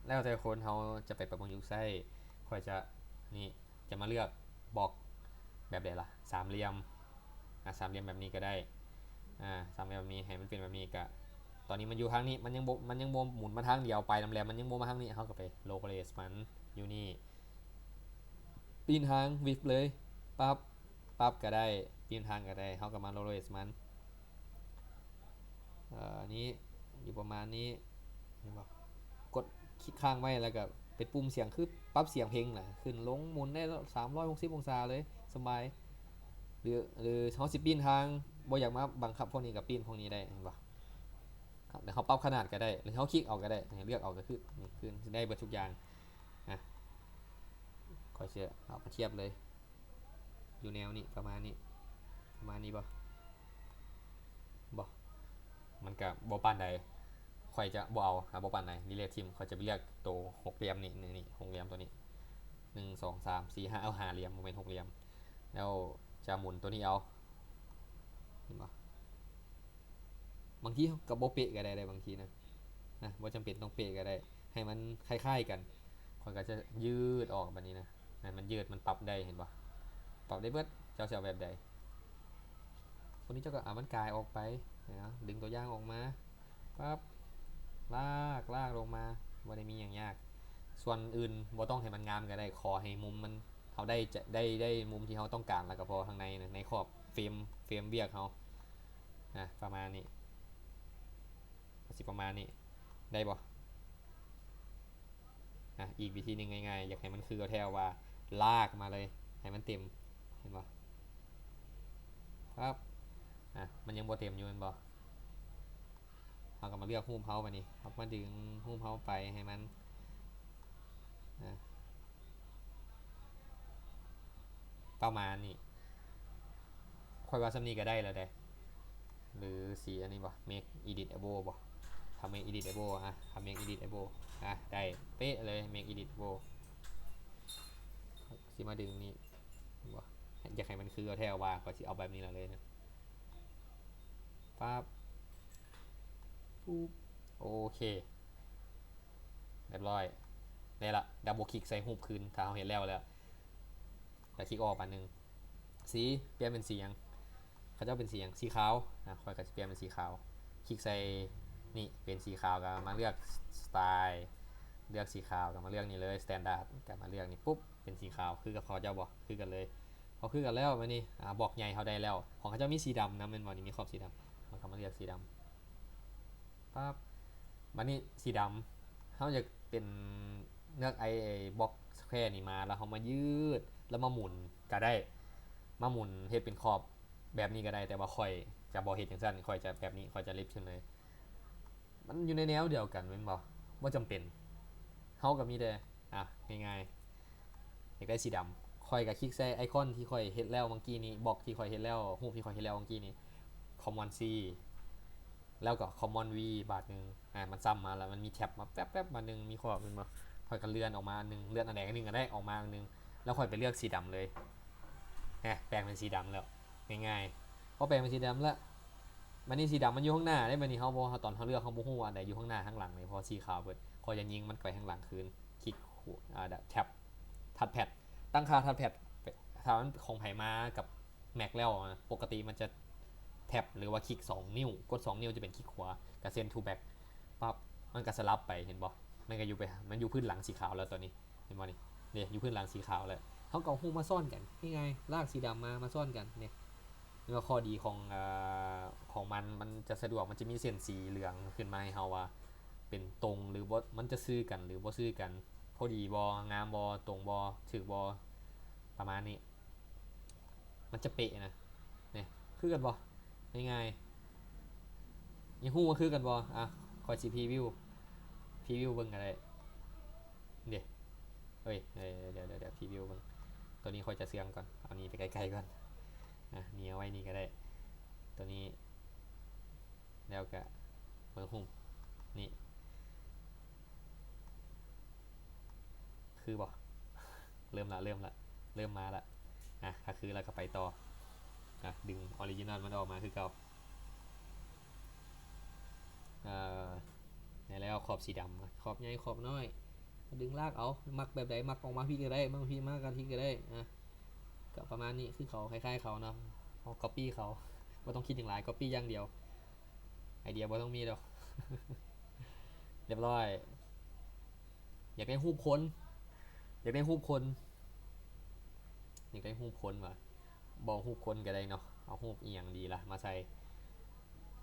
ແລ້ວແຕ່ຄົນເຮົາຈະໄປປະຍຸກໃຊ້. ຂ້ອຍຈະ ນີ້ ຈະມາເລືອກບລັອກແບບໃດລະ? ສາມຫຼ່ຽມ ອ່າ ສາມຫຼ່ຽມແບບນີ້ກໍໄດ້ ອ່າ ສາມຫຼ່ຽມແບບນີ້ ໃຫ້ມັນເປັນແບບນີ້ ກະຕ ຕອນນີ້ມັນຢູ່ທາງນີ້ ມັນຍັງບໍ່ ມັນຍັງບໍ່ໝູນມາທາງດຽວ ປາຍແຫຼມໆ ມັນຍັງບໍ່ມາທາງນີ້ ເຮົາກໍໄປ low res ມັນຢູ່ນີ້ ປີ້ນທາງ width ເລີຍ ປັບ ປັບກໍໄດ້ ປີ້ນທາງກໍໄດ້ ເຮົາກໍມາ low res ມັນ ເອີ ນີ້ ຢູ່ປະມານນີ້ ເຫັນບໍ່? ກົດຄລິກຄ້າງໄວ້ ແລ້ວກໍເປັນປຸ່ມສຽງ ຄືປັບສຽງເພງນະ ຂຶ້ນລົງໝູນໄດ້ສາມຮ້ອຍຫົກສິບອົງສາເລີຍ ສະບາຍ ຫຼື ຫຼືເຮົາຊິປີ້ນທາງ ບໍ່ຢາກມາບັງຄັບພວກນີ້ ກໍປີ້ນພວກນີ້ໄດ້ ເຫັນບໍ່? ແລ້ວເຮົາປັບຂະໜາດກໍໄດ້ ຫຼືເຮົາຄລິກເອົາກໍໄດ້ ເລືອກເອົາກໍຄື ນີ້ ຄືໄດ້ເບິດທຸກຢ່າງ ອ່ະ ຂ້ອຍຊິເອົາມາທຽບເລີຍ ຢູ່ແນວນີ້ ປະມານນີ້ ປະມານນີ້ບໍ່? ບໍ່ ມັນກະບໍ່ປານໃດ ຂ້ອຍຈະບໍ່ເອົາ ຫາບໍ່ປານໃດ delete ຖິ້ມ ຂ້ອຍຈະໄປເລືອກໂຕຫົກຫຼ່ຽມນີ້ ນີ້ ນີ້ ຫົກຫຼ່ຽມໂຕນີ້ ໜຶ່ງ ສອງ ສາມ ສີ່ ຫ້າ ເອົາ ຫ້າຫຼ່ຽມ ບໍ່ແມ່ນຫົກຫຼ່ຽມ ແລ້ວຈະໝູນໂຕນີ້ເອົາ ເຫັນບໍ່? ບາງທີກໍບໍ່ເປະກໍໄດ້ເດ້ ບາງທີນະ ນະ ບໍ່ຈຳເປັນຕ້ອງເປະກໍໄດ້ ໃຫ້ມັນຄ້າຍໆກັນ ຂ້ອຍກໍຈະຢືດອອກບາດນີ້ນະ ໃຫ້ມັນຢືດ ມັນປັບໄດ້ ເຫັນບໍ່? ປັບໄດ້ເບິດ ເຈົ້າຊິເອົາແບບໃດ? ໂຕນີ້ເຈົ້າກໍເອົາມັນກາຍອອກໄປ ເຫັນບໍ່? ດຶງຕົວຢ່າງອອກມາ ປັບ ລາກ ລາກລົງມາ ບໍ່ໄດ້ມີຫຍັງຍາກ ສ່ວນອື່ນບໍ່ຕ້ອງໃຫ້ມັນງາມກໍໄດ້ ຂໍໃຫ້ມຸມມັນ ເຮົາໄດ້ ຈະໄດ້ ໄດ້ມຸມທີ່ເຮົາຕ້ອງການ ແລ້ວກໍພໍ ທາງໃນນະ ໃນຂອບເຟຣມ ເຟຣມວຽກເຮົາ ອ່າ ປະມານນີ້ ກໍຊິປະມານນີ້ ໄດ້ບໍ່? ອ່າ ອີກວິທີໜຶ່ງງ່າຍໆ ຢາກໃຫ້ມັນຄືເອົາແທ້ວ່າ ລາກມາເລີຍ ໃຫ້ມັນເຕັມ ເຫັນບໍ່? ປັບ ອ່າ ມັນຍັງບໍ່ເຕັມຢູ່ແມ່ນບໍ່? ເຮົາກໍມາເລືອກຮູບເຮົາບາດນີ້ ເຮົາກໍມາດຶງຮູບເຮົາໄປໃຫ້ມັນ ອ່າ ປະມານນີ້ ຂ້ອຍວ່າສ່ຳນີ້ກໍໄດ້ແລ້ວເດ້ ຫຼື ສີອັນນີ້ບໍ່ make editable ບໍ່ ຖ້າ make editable ອ່ະ ຖ້າ make editable ອ່ະ ໄດ້ເປະເລີຍ make editable ຊິມາດຶງນີ້ ເຫັນບໍ່? ຢາກໃຫ້ມັນຄືເອົາແທ້ວ່າ ຂ້ອຍຊິເອົາແບບນີ້ລະເລີຍນະ ປັບ ປຸບ ໂອເຄ ຮຽບຮ້ອຍ ໄດ້ລະ double click ໃສ່ຮູບຄືນ ຖ້າເຮົາເຮັດແລ້ວແລ້ວ ແລ້ວຄລິກອອກບາດໜຶ່ງ ສີ ປ່ຽນເປັນສີຫຍັງ? ເຂົາເຈົ້າເປັນສີຫຍັງ? ສີຂາວ ອ່ະ ຂ້ອຍກໍຊິປ່ຽນເປັນສີຂາວ ຄລິກໃສ່ນີ້ ເປັນສີຂາວ ກໍມາເລືອກ Style ເລືອກສີຂາວ ກໍມາເລືອກນີ້ເລີຍ Standard ກໍມາເລືອກນີ້ປຸບ ເປັນສີຂາວ ຄືກັບເຂົາເຈົ້າບໍ່? ຄືກັນເລີຍ ພໍຄືກັນແລ້ວ ບາດນີ້ ອ່າ ບລັອກໃຫຍ່ເຮົາໄດ້ແລ້ວ ຂອງເຂົາເຈົ້າມີສີດຳນຳແມ່ນບໍ່? ນີ້ມີຂອບສີດຳ ເຮົາກໍມາເລືອກສີດຳ ປັບ ບາດນີ້ສີດຳ ເຮົາຢາກເປັນ ເລືອກໄອ້ ໄອ້ບລັອກ square ນີ້ມາ ແລ້ວເຮົາມາຢືດ ແລ້ວມາໝູນກໍໄດ້ ມາໝູນເຮັດເປັນຂອບແບບນີ້ກໍໄດ້ ແຕ່ວ່າຂ້ອຍຈະບໍ່ເຮັດຈັ່ງຊັ້ນ ຂ້ອຍຈະແບບນີ້ ຂ້ອຍຈະ lift ຂຶ້ນເລີຍ ມັນຢູ່ໃນແນວດຽວກັນແມ່ນບໍ່? ບໍ່ຈຳເປັນ ເຮົາກໍມີແຕ່ ອ່ະ ງ່າຍໆ ຢາກໄດ້ສີດຳ ຂ້ອຍກໍຄລິກໃສ່ໄອຄອນທີ່ຂ້ອຍເຮັດແລ້ວເມື່ອກີ້ນີ້ ບລັອກທີ່ຂ້ອຍເຮັດແລ້ວ ຮູບທີ່ຂ້ອຍເຮັດແລ້ວເມື່ອກີ້ນີ້ Command C ແລ້ວກໍ Command V ບາດໜຶ່ງ ອ່າ ມັນຊ້ຳມາແລ້ວ ມັນມີແທັບມາແປັບໆ ບາດໜຶ່ງ ມີຂອບແມ່ນບໍ່? ຂ້ອຍກໍເລື່ອນອອກມາອັນໜຶ່ງ ເລື່ອນອັນໃດອັນໜຶ່ງກໍໄດ້ ອອກມາອັນໜຶ່ງ ແລ້ວຂ້ອຍໄປເລືອກສີດຳເລີຍ ແປງເປັນສີດຳແລ້ວ ງ່າຍໆ ພໍແປງເປັນສີດຳແລ້ວ ບາດນີ້ສີດຳມັນຢູ່ຂ້າງໜ້າເດ້ ບາດນີ້ເຮົາບໍ່ ຕອນເຮົາເລືອກເຮົາບໍ່ຮູ້ວ່າອັນໃດຢູ່ຂ້າງໜ້າ ຂ້າງຫຼັງເດ້ ເພາະສີຂາວເບິດ ຂ້ອຍຈະຍິງມັນໄປຂ້າງຫຼັງຄືນ ຄລິກຂວາ ອ່າ ແທັບ ທັດແພັດ ຕັ້ງຄ່າທັດແພັດ ຖ້າມັນຂອງໃຜມາກັບ Mac ແລ້ວນະ ປົກກະຕິມັນຈະແທັບ ຫຼືວ່າຄລິກສອງນິ້ວ ກົດສອງນິ້ວຈະເປັນຄລິກຂວາ ກະ send to back ປັບ ມັນກະສະຫຼັບໄປ ເຫັນບໍ່? ມັນກະຢູ່ໄປ ມັນຢູ່ພື້ນຫຼັງສີຂາວແລ້ວຕອນນີ້ ເຫັນບໍ່ນີ້? ເດ້ ຢູ່ພື້ນຫຼັງສີຂາວແລ້ວ ເຮົາກໍເອົາຮູບມາຊ້ອນກັນ ງ່າຍໆ ລາກສີດຳມາ ມາຊ້ອນກັນ ນີ້ ແລ້ວຂໍ້ດີຂອງ ເອີ ຂອງມັນ ມັນຈະສະດວກ ມັນຈະມີເສັ້ນສີເຫຼືອງຂຶ້ນມາໃຫ້ເຮົາວ່າ ເປັນຕົງ ຫຼືບໍ່ ມັນຈະຊື່ກັນ ຫຼືບໍ່ຊື່ກັນ ພໍດີບໍ່ ງາມບໍ່ ຕົງບໍ່ ຖືກບໍ່ ປະມານນີ້ ມັນຈະເປະນະ ນີ້ ຄືກັນບໍ່? ງ່າຍໆ ຢາກຮູ້ວ່າຄືກັນບໍ່? ອ່ະ ຂ້ອຍຊິ preview preview ເບິ່ງກໍໄດ້ ເດ້ ເອີຍ ດຽວໆ preview ເບິ່ງ ໂຕນີ້ຂ້ອຍຈະເຊື່ອງກ່ອນ ເອົາໜີໄປໄກໆກ່ອນ ອ່ະ ໜີເອົາໄວ້ນີ້ກໍໄດ້ ໂຕນີ້ ແລ້ວກະເບິ່ງຮູບນີ້ ຄືບໍ່? ເລີ່ມລະ ເລີ່ມລະ ເລີ່ມມາລະ ອ່ະ ຖ້າຄືແລ້ວກໍໄປຕໍ່ ອ່ະ ດຶງ original ມັນອອກມາຄືເກົ່າ ເອີ ໄດ້ແລ້ວ ຂອບສີດຳ ຂອບໃຫຍ່ຂອບນ້ອຍ ດຶງລາກເອົາ ມັກແບບໃດ ມັກອອກມາພີ້ກໍໄດ້ ມັກພີ້ມາກັນທີ່ກໍໄດ້ ອ່ະ ກໍປະມານນີ້ ຄືເຂົາ ຄ້າຍໆເຂົາເນາະ ເຮົາ copy ເຂົາ ບໍ່ຕ້ອງຄິດຫຍັງຫຼາຍ copy ຢ່າງດຽວ ໄອເດຍບໍ່ຕ້ອງມີດອກ ຮຽບຮ້ອຍ. ຢາກໄດ້ຮູບຄົນ ຢາກໄດ້ຮູບຄົນ ຢາກໄດ້ຮູບຄົນຫວາ? ບໍ່ຮູບຄົນກໍໄດ້ເນາະ. ເອົາຮູບອີ່ຫຍັງດີລະມາໃສ່?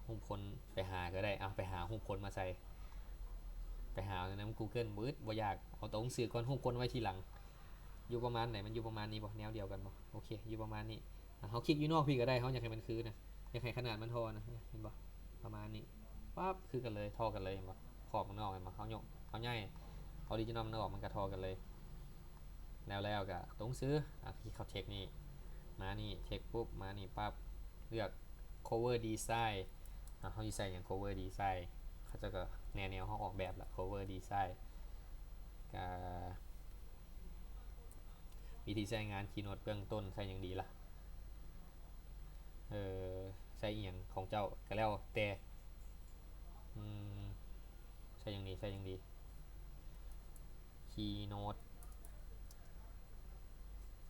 ຮູບຄົນ ໄປຫາກໍໄດ້. ເອົາ ໄປຫາຮູບຄົນມາໃສ່ ໄປຫາໃນ Google ບຶດ ບໍ່ຢາກ. ເອົາຕົວໜັງສືກ່ອນ, ຮູບຄົນໄວ້ທີຫຼັງ. ຢູ່ປະມານໃດ? ມັນຢູ່ປະມານນີ້ບໍ່? ແນວດຽວກັນບໍ່? ໂອເຄ ຢູ່ປະມານນີ້. ເຮົາຄລິກຢູ່ນອກພີ້ກໍໄດ້, ເຮົາຢາກໃຫ້ມັນຄືນະ, ຢາກໃຫ້ຂະໜາດມັນທໍ່ນະ, ເຫັນບໍ່? ປະມານນີ້. ປັບ ຄືກັນເລີຍ, ທໍ່ກັນເລີຍ, ເຫັນບໍ່? ຂອບມັນອອກ, ເຫັນບໍ່? ເຮົາຍົກ, ເຮົາໃຫຍ່ Original ມັນອອກ, ມັນກໍທໍ່ກັນເລີຍ. ແລ້ວ ແລ້ວກໍຕົວໜັງສື, ອ່າ ຄລິກເຂົ້າ Text ນີ້, ມານີ້ Text ປຸບ, ມານີ້ປັບ, ເລືອກ Cover Design. ອ່າ ເຮົາຊິໃສ່ຫຍັງ? Cover Design. ເຂົາເຈົ້າກໍແນແນວເຮົາອອກແບບລະ, Cover Design. ກະ ວິທີໃຊ້ງານ Keynote ເບື້ອງຕົ້ນໃຊ້ຫຍັງດີລະ? ເອີ ໃຊ້ອີ່ຫຍັງຂອງເຈົ້າກໍແລ້ວແຕ່. ອືມ ໃຊ້ຫຍັງດີ? ໃຊ້ຫຍັງດີ? Keynote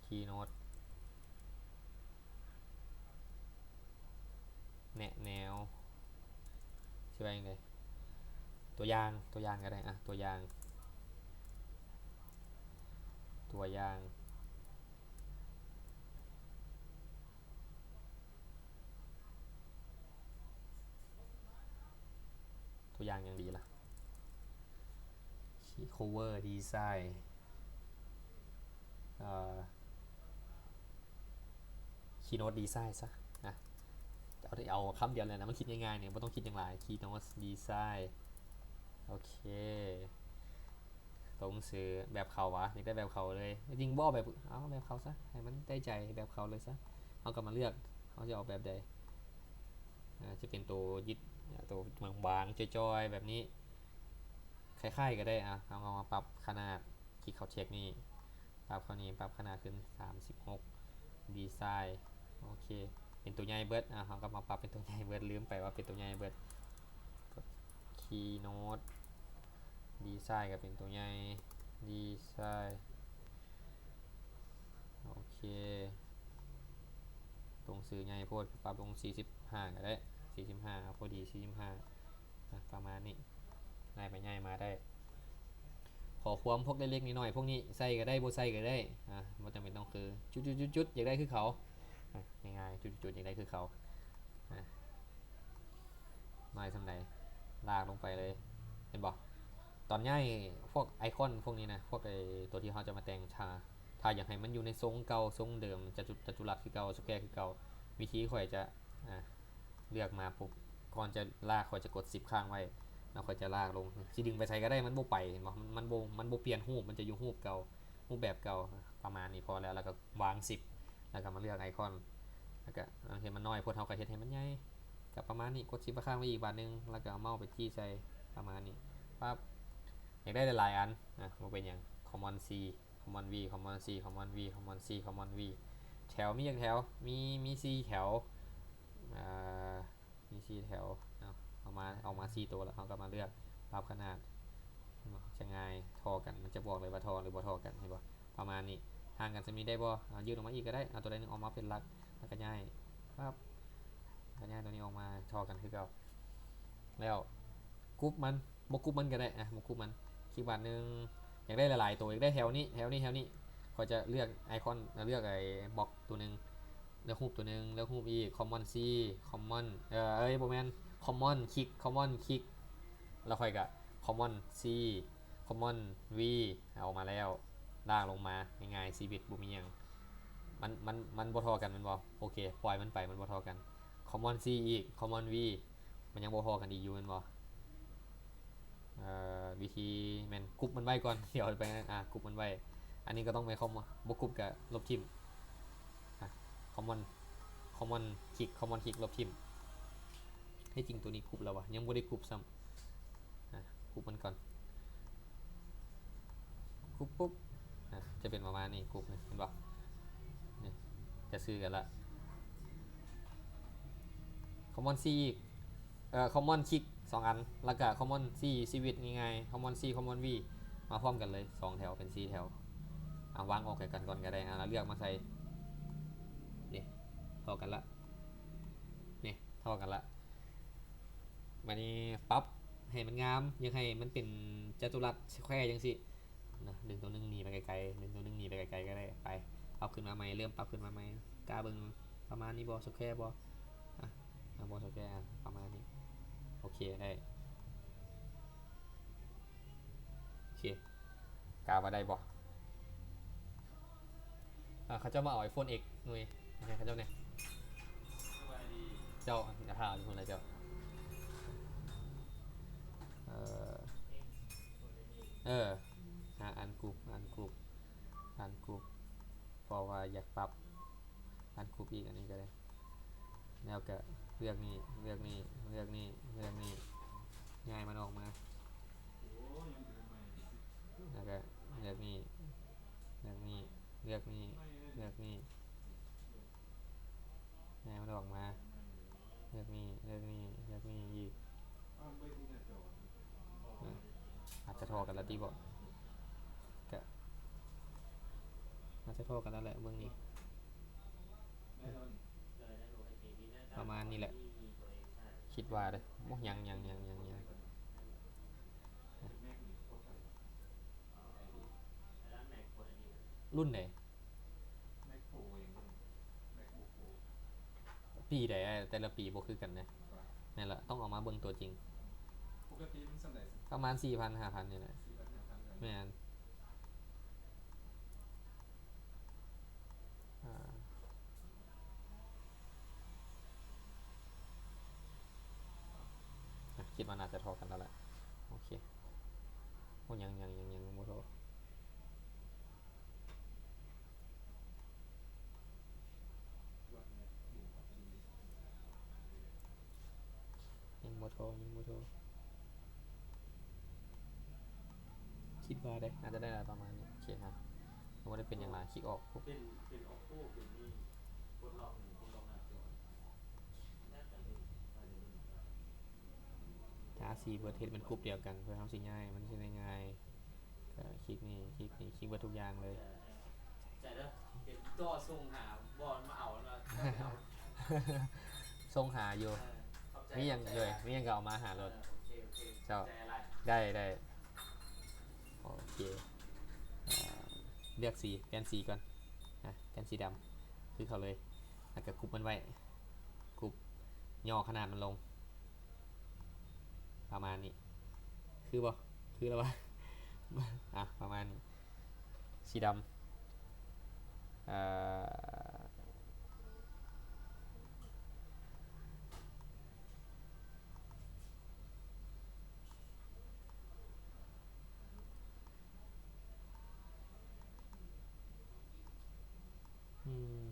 Keynote ແນະແນວ ຊິວ່າຈັ່ງໃດ? ຕົວຢ່າງ, ຕົວຢ່າງກໍໄດ້. ອ່ະ ຕົວຢ່າງ, ຕົວຢ່າງ, ຕົວຢ່າງຫຍັງດີລະ? Cover Design ເອີ Keynote Design ຊະ. ອ່ະ ເອົາ ເອົາຄຳດຽວເລີຍນະ, ມັນຄິດງ່າຍໆນີ້, ບໍ່ຕ້ອງຄິດຫຍັງຫຼາຍ. Keynote Design. ໂອເຄ ຕົວໜັງສືແບບເຂົາຫວາ? ຢາກໄດ້ແບບເຂົາເລີຍ. ຈິງບໍ່ເອົາແບບ, ເອົາແບບເຂົາຊະ, ໃຫ້ມັນໄດ້ໃຈແບບເຂົາເລີຍຊະ. ເຮົາກໍມາເລືອກ, ເຮົາຈະອອກແບບໃດ? ອາ ຈະເປັນໂຕຢິດ, ໂຕບາງໆ ຈ່ອຍໆ ແບບນີ້. ຄ້າຍໆ ກໍໄດ້. ອາ ເຮົາກໍມາປັບຂະໜາດ, ຄລິກເຂົ້າ Text ນີ້, ປັບເຂົ້ານີ້, ປັບຂະໜາດຂຶ້ນ ສາມສິບຫົກ ດີໄຊ. ໂອເຄ ເປັນໂຕໃຫຍ່ເບິດ. ອາ ເຮົາກໍມາປັບເປັນໂຕໃຫຍ່ເບິດ, ລືມໄປວ່າເປັນໂຕໃຫຍ່ເບິດ. ກົດ Keynote Design ກໍເປັນໂຕໃຫຍ່ Design. ໂອເຄ ຕົວໜັງສືໃຫຍ່ໂພດ, ປັບລົງສີ່ສິບຫ້າກໍໄດ້, ສີ່ສິບຫ້າ ພໍດີ ສີ່ສິບຫ້າ. ອ່ະ ປະມານນີ້, ໄລ່ໄປຍ້າຍມາໄດ້. ຂໍ້ຄວາມພວກເລັກໆນ້ອຍໆພວກນີ້ໃສ່ກໍໄດ້, ບໍ່ໃສ່ກໍໄດ້. ອ່ະ ບໍ່ຈຳເປັນຕ້ອງຄື ຈຸດໆໆ ຢາກໄດ້ຄືເຂົາ. ອ່ະ ງ່າຍໆ ຈຸດໆ ຢາກໄດ້ຄືເຂົາ. ອ່ະ ນ້ອຍສ່ຳໃດ ລາກລົງໄປເລີຍ, ເຫັນບໍ່? ຕອນຍ້າຍພວກໄອຄອນພວກນີ້ນະ, ພວກໄອ້ຕົວທີ່ເຮົາຈະມາແຕ່ງ, ຖ້າ ຖ້າຢາກໃຫ້ມັນຢູ່ໃນຊົງເກົ່າ, ຊົງເດີມ, ຈະຈຸ ຈະຈຸລັດຄືເກົ່າ, ສະແຄວຄືເກົ່າ, ວິທີຂ້ອຍຈະ ອ່າ ເລືອກມາປຸບ, ກ່ອນຈະລາກ ຂ້ອຍຈະກົດຊິບຄ້າງໄວ້ ແລ້ວຂ້ອຍຈະລາກລົງ. ຊິດຶງໄປໃສກໍໄດ້, ມັນບໍ່ໄປ, ເຫັນບໍ່? ມັນ ມັນບໍ່ ມັນບໍ່ປ່ຽນຮູບ, ມັນຈະຢູ່ຮູບເກົ່າ, ຮູບແບບເກົ່າ. ປະມານນີ້ພໍແລ້ວ, ແລ້ວກໍວາງຊິບ, ແລ້ວກໍມາເລືອກໄອຄອນ, ແລ້ວກໍເຮັດມັນນ້ອຍໂພດ, ເຮົາກໍເຮັດໃຫ້ມັນໃຫຍ່. ກໍປະມານນີ້, ກົດຊິບຄ້າງໄວ້ອີກບາດໜຶ່ງ, ແລ້ວກໍເອົາເມົາສ໌ໄປຈີ່ໃສ່ ປະມານນີ້. ປັບ, ຢາກໄດ້ຫຼາຍໆອັນນະ, ບໍ່ເປັນຫຍັງ, Command C Command V Command C Command V Command C Command V. ແຖວມີຈັກແຖວ? ມີ ມີສີ່ແຖວ, ເອີ ມີສີ່ແຖວເນາະ. ເອົາມາ ອອກມາສີ່ໂຕແລ້ວ ເຮົາກໍມາເລືອກປັບຂະໜາດ, ຈະງ່າຍ, ທໍ່ກັນ, ມັນຈະບອກເລີຍວ່າທໍ່ ຫຼື ບໍ່ທໍ່ກັນ, ເຫັນບໍ່? ປະມານນີ້. ຫ່າງກັນສ່ຳນີ້ໄດ້ບໍ່? ເອົາ ຍື່ນອອກມາອີກກໍໄດ້, ເອົາຕົວໃດໜຶ່ງອອກມາເປັນຫຼັກ ແລ້ວກໍຍ້າຍ, ປັບ, ແລ້ວກໍຍ້າຍຕົວນີ້ອອກມາ, ທໍ່ກັນຄືເກົ່າ. ແລ້ວ ກຸ່ມມັນ, ບໍ່ກຸ່ມມັນກໍໄດ້, ອ່ະ ບໍ່ກຸ່ມມັນ, ຄລິກບາດໜຶ່ງ. ຢາກໄດ້ຫຼາຍໆໂຕ, ຢາກໄດ້ແຖວນີ້ ແຖວນີ້ ແຖວນີ້, ຂ້ອຍຈະເລືອກໄອຄອນ, ເລືອກໄອ້ບລັອກຕົວໜຶ່ງ, ເລືອກຮູບຕົວໜຶ່ງ, ເລືອກຮູບອີກ, Command C Command ເອີ ເອີຍ ບໍ່ແມ່ນ, Command ຄລິກ, Command ຄລິກ, ແລ້ວຂ້ອຍກໍ Command C Command V ເອົາອອກມາແລ້ວ, ລາກລົງມາ, ງ່າຍໆ ຊີວິດບໍ່ມີຫຍັງ. ມັນ ມັນ ມັນບໍ່ທໍ່ກັນແມ່ນບໍ່? ໂອເຄ ປ່ອຍມັນໄປ, ມັນບໍ່ທໍ່ກັນ. Command C ອີກ, Command V ມັນຍັງບໍ່ພໍ້ກັນອີກຢູ່ແມ່ນບໍ່? ເອີ ວິທີແມ່ນກຸ່ມມັນໄວ້ກ່ອນ, ດຽວໄປ ອ່າ ກຸ່ມມັນໄວ້. ອັນນີ້ກໍຕ້ອງໄປຄອມ ບໍ່ກຸ່ມກໍລົບຖິ້ມ. ອ່າ Command Command ຄລິກ, Command ຄລິກ ລົບຖິ້ມ. ແທ້ຈິງຕົວນີ້ກຸ່ມແລ້ວວະ, ຍັງບໍ່ໄດ້ກຸ່ມຊ້ຳ. ອ່າ ກຸ່ມມັນກ່ອນ. ປຸບ ປຸບ ອ່າ ຈະເປັນປະມານນີ້, ກຸ່ມນີ້ ເຫັນບໍ່? ນີ້ ຈະຊື່ກັນລະ. Command C ອີກ, ເອີ Command ຄລິກສອງອັນ, ແລ້ວກະ Command C ຊີວິດງ່າຍໆ, Command C Command V ມາພ້ອມກັນເລີຍ ສອງແຖວ ເປັນສີ່ແຖວ. ອ່າ ວາງອອກໃຫ້ກັນກ່ອນກໍໄດ້, ອ່າ ແລ້ວເລືອກມາໃສ່. ນີ້ ທໍ່ກັນລະ, ນີ້ ທໍ່ກັນລະ. ບາດນີ້ປັບ ໃຫ້ມັນງາມ ຢາກໃຫ້ມັນເປັນຈັດຕຸລັດສະແຄວຈັ່ງຊີ້ນະ. ດຶງຕົວໜຶ່ງໜີໄປໄກໆ ດຶງຕົວໜຶ່ງໜີໄປໄກໆກໍໄດ້. ໄປ ປັບຂຶ້ນມາໃໝ່ ເລີ່ມປັບຂຶ້ນມາໃໝ່. ກະເບິ່ງປະມານນີ້ບໍ່? ສະແຄວບໍ່? ອ່ະ ອ່ະ ບໍ່ສະແຄວ ອ່ະ ປະມານນີ້. ໂອເຄ ໄດ້. ໂອເຄ ກະວ່າໄດ້ບໍ່? ອ່າ ເຂົາເຈົ້າມາເອົາໄອໂຟນເອັກ ໜ່ວຍ ໃຫ້ເຂົາເຈົ້າແດ່. ສະບາຍດີ. ເຈົ້າ ຢ່າຖ້າຢູ່ພຸ້ນລະເຈົ້າ. ເອີ ເອີ ຫາອັນກຣຸບ ອັນກຣຸບ ອັນກຣຸບ ເພາະວ່າຢາກປັບ ອັນກຣຸບອີກ ອັນນີ້ກໍໄດ້. ແລ້ວກະເລືອກນີ້ ເລືອກນີ້ ເລືອກນີ້ ເລືອກນີ້ ຍ້າຍມັນອອກມາ. ແລ້ວກະເລືອກນີ້ ເລືອກນີ້ ເລືອກນີ້ ເລືອກນີ້ ໃຫ້ມັນອອກມາ. ເລືອກນີ້ ເລືອກນີ້ ເລືອກນີ້ອີກ. ອາດຈະທໍ່ກັນລະຕິບໍ? ກະອາດຈະທໍ່ກັນລະແຫຼະ ເບິ່ງນີ້. ປະມານນີ້ແຫຼະ ຄິດວ່າເດ້. ໂອ້ ຍັງ ຍັງ ຍັງ ຍັງ ຍັງ. ລຸ້ນໃດ? ປີໃດ? ແຕ່ລະປີບໍ່ຄືກັນເດ້. ແມ່ນລະ ຕ້ອງເອົາມາເບິ່ງຕົວຈິງ. ປະມານສີ່ພັນ ຫ້າພັນນີ້ແຫຼະ. ແມ່ນ. ອ່າ ຄິດວ່າໜ້າຈະທໍ່ກັນແລ້ວແຫຼະ. ໂອເຄ. ໂອ້ ຍັງ ຍັງ ຍັງ ຍັງບໍ່ທໍ່. ຍັງບໍ່ທໍ່ ຍັງບໍ່ທໍ່. ຄິດວ່າເດ້ ອາດຈະໄດ້ປະມານນີ້. ໂອເຄນະ ບໍ່ໄດ້ເປັນຫຍັງຫຼາຍ. ຄລິກອອກ. ເປັນ ເປັນ Oppo ເປັນນີ້ ປົດລັອກນີ້ ປົດລັອກໜ້າຈໍ. ທາສີເບິດ ເຮັດເປັນກຣຸບດຽວກັນ ເພື່ອເຮົາຊິຍ້າຍ ມັນຊິໄດ້ງ່າຍ. ກໍຄລິກນີ້ ຄລິກນີ້ ຄລິກເບິດທຸກຢ່າງເລີຍ. ໃຈເດີ ເປັນຕໍ່ສົ່ງຫາ ບໍ່ມາເອົາແລ້ວ ສົ່ງຫາຢູ່. ເອີ ມີຫຍັງເລີຍ ມີຫຍັງກໍເອົາມາຫາໂລດ. ເອີ ໂອເຄ ໂອເຄ ເຈົ້າ ໄດ້ ໄດ້. ໂອເຄ ເອີ ເລືອກສີ ປ່ຽນສີກ່ອນ. ນະ ປ່ຽນສີດຳ ຄືເຂົາເລີຍ ແລ້ວກໍກຸບມັນໄວ້ ກຸບ ຫຍໍ້ຂະໜາດມັນລົງ ປະມານນີ້. ຄືບໍ່? ຄືແລ້ວວະ. ອ່ະ ປະມານນີ້. ສີດຳ ເອີ ອືມ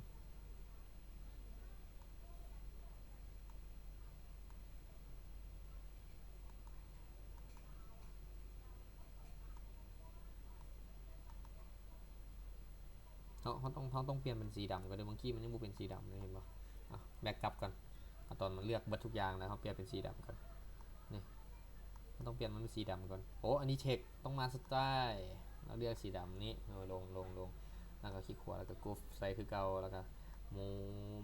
ເຮົາ ເຮົາຕ້ອງ ເຮົາຕ້ອງປ່ຽນເປັນສີດຳກ່ອນເດີ. ບາງທີມັນຍັງບໍ່ເປັນສີດຳເລີຍ ເຫັນບໍ່? ອ່ະ ແບັກກັບກ່ອນ. ອາ ຕອນມັນເລືອກເບິດທຸກຢ່າງແລ້ວ ເຮົາປ່ຽນເປັນສີດຳກ່ອນ. ນີ້ ເຮົາຕ້ອງປ່ຽນມັນເປັນສີດຳກ່ອນ. ໂອ້ ອັນນີ້ເຊັກ ຕ້ອງມາສະຕາຍ ແລ້ວເລືອກສີດຳນີ້ ເອີ ລົງ ລົງ ລົງ ແລ້ວກໍຄລິກຂວາ ແລ້ວກໍກຸບໃສ່ຄືເກົ່າ ແລ້ວກໍໝູ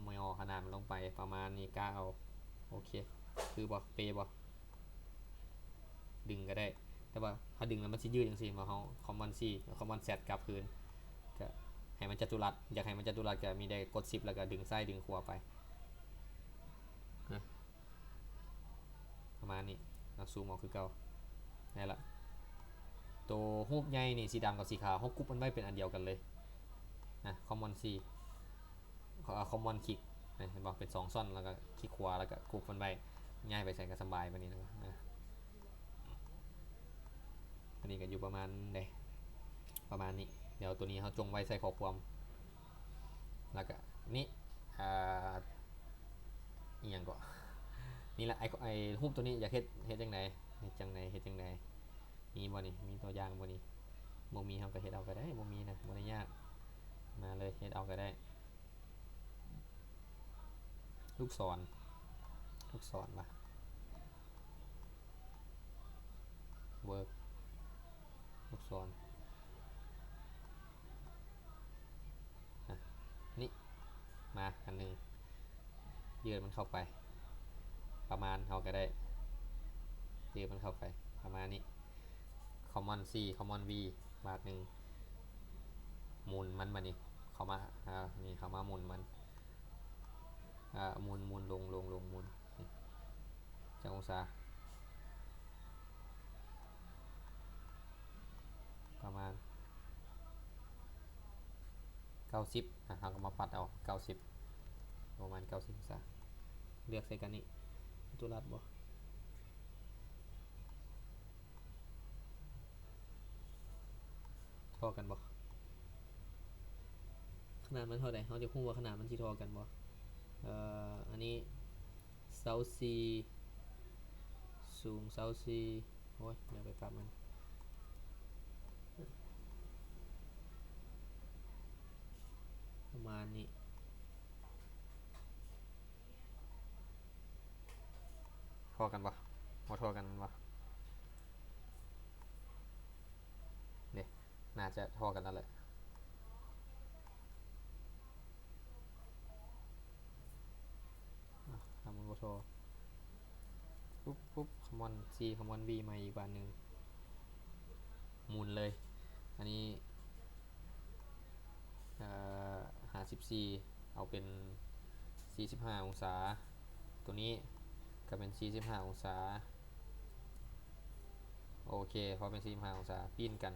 ໝໍ້ຂະໜາດມັນລົງໄປປະມານນີ້ ກະເອົາ. ໂອເຄ ຄືບໍ່? ເປບໍ່? ດຶງກໍໄດ້ ແຕ່ວ່າຖ້າດຶງແລ້ວມັນຊິຍືດຈັ່ງຊີ້ ເຮົາຄອມມອນຊີ ຄອມມອນແຊັດກັບຄືນ ກໍໃຫ້ມັນຈັດຕຸລັດ. ຢາກໃຫ້ມັນຈັດຕຸລັດກໍມີແຕ່ກົດຊິບ ແລ້ວກໍດຶງຊ້າຍດຶງຂວາໄປນະ ປະມານນີ້. ເຮົາຊູມອອກຄືເກົ່າ. ໄດ້ລະ ໂຕຮູບໃຫຍ່ນີ້ ສີດຳກັບສີຂາວ ເຮົາກຸບມັນໄວ້ເປັນອັນດຽວກັນເລີຍນະ ຄອມມອນຊີ ຄອມມອນຄລິກ ເຫັນບໍ່? ເປັນສອງຊ່ອນ ແລ້ວກໍຄລິກຂວາ ແລ້ວກໍກຸບມັນໄວ້ ຍ້າຍໄປໃສກໍສະບາຍບາດນີ້ນະ. ອັນນີ້ກໍຢູ່ປະມານໃດ ປະມານນີ້. ດຽວໂຕນີ້ເຮົາຈົ່ງໄວ້ໃສ່ຂໍ້ຄວາມ ແລ້ວກໍນີ້ ອ່າ ອີ່ຫຍັງເກາະ ນີ້ລະ ໄອ້ ໄອ້ຮູບໂຕນີ້ຢາກເຮັດ ເຮັດຈັ່ງໃດ? ເຮັດຈັ່ງໃດ? ເຮັດຈັ່ງໃດ? ມີບໍ່ນີ້? ມີຕົວຢ່າງບໍ່ນີ້? ບໍ່ມີ ເຮົາກໍເຮັດເອົາກໍໄດ້ ບໍ່ມີນະ ບໍ່ໄດ້ຍາກ. ມາເລີຍ ເຮັດເອົາກໍໄດ້. ລູກສອນ ລູກສອນວ່າ ເວີກ ລູກສອນ ອ່ະ ນີ້ ມາອັນໜຶ່ງ ຢືດມັນເຂົ້າໄປ ປະມານເຮົາກໍໄດ້. ຕື່ມມັນເຂົ້າໄປ ປະມານນີ້ ຄອມມອນຊີ ຄອມມອນວີ ບາດໜຶ່ງ ໝູນມັນບາດນີ້ ເຂົ້າມາ ອ່າ ນີ້ ເຂົ້າມາໝູນມັນ ອ່າ ໝູນ ໝູນ ລົງ ລົງ ລົງ ໝູນ ຈັກອົງສາ? ປະມານເກົ້າສິບ ອ່ະ ເຮົາກໍມາປັດເອົາເກົ້າສິບ ປະມານເກົ້າສິບອົງສາ ເລືອກໃສ່ກັນນີ້ ຕົວລັດບໍ່? ທໍ່ກັນບໍ່? ຂະໜາດມັນເທົ່າໃດ? ເຮົາຈະຮູ້ວ່າຂະໜາດມັນຊິທໍ່ກັນບໍ່? ເອີ ອັນນີ້ ຊາວສີ່ ສູງຊາວສີ່ ໂອ້ຍ ດຽວໄປປັບມັນ ປະມານນີ້ ທໍ່ກັນບໍ່? ບໍ່ທໍ່ກັນແມ່ນບໍ່? ເດ້ ໜ້າຈະທໍ່ກັນແລ້ວແຫຼະ. ອ່ະ ຖ້າມັນບໍ່ທໍ່ ປຸບ ປຸບ ຄອມມອນຊີ ຄອມມອນວີ ໃໝ່ອີກບາດໜຶ່ງ ໝູນເລີຍ ອັນນີ້ ເອີ ຫ້າສິບສີ່ ເອົາເປັນສີ່ສິບຫ້າອົງສາ ໂຕນີ້ກໍເປັນສີ່ສິບຫ້າອົງສາ ໂອເຄ ພໍເປັນສີ່ສິບຫ້າອົງສາ ປີ້ນກັນ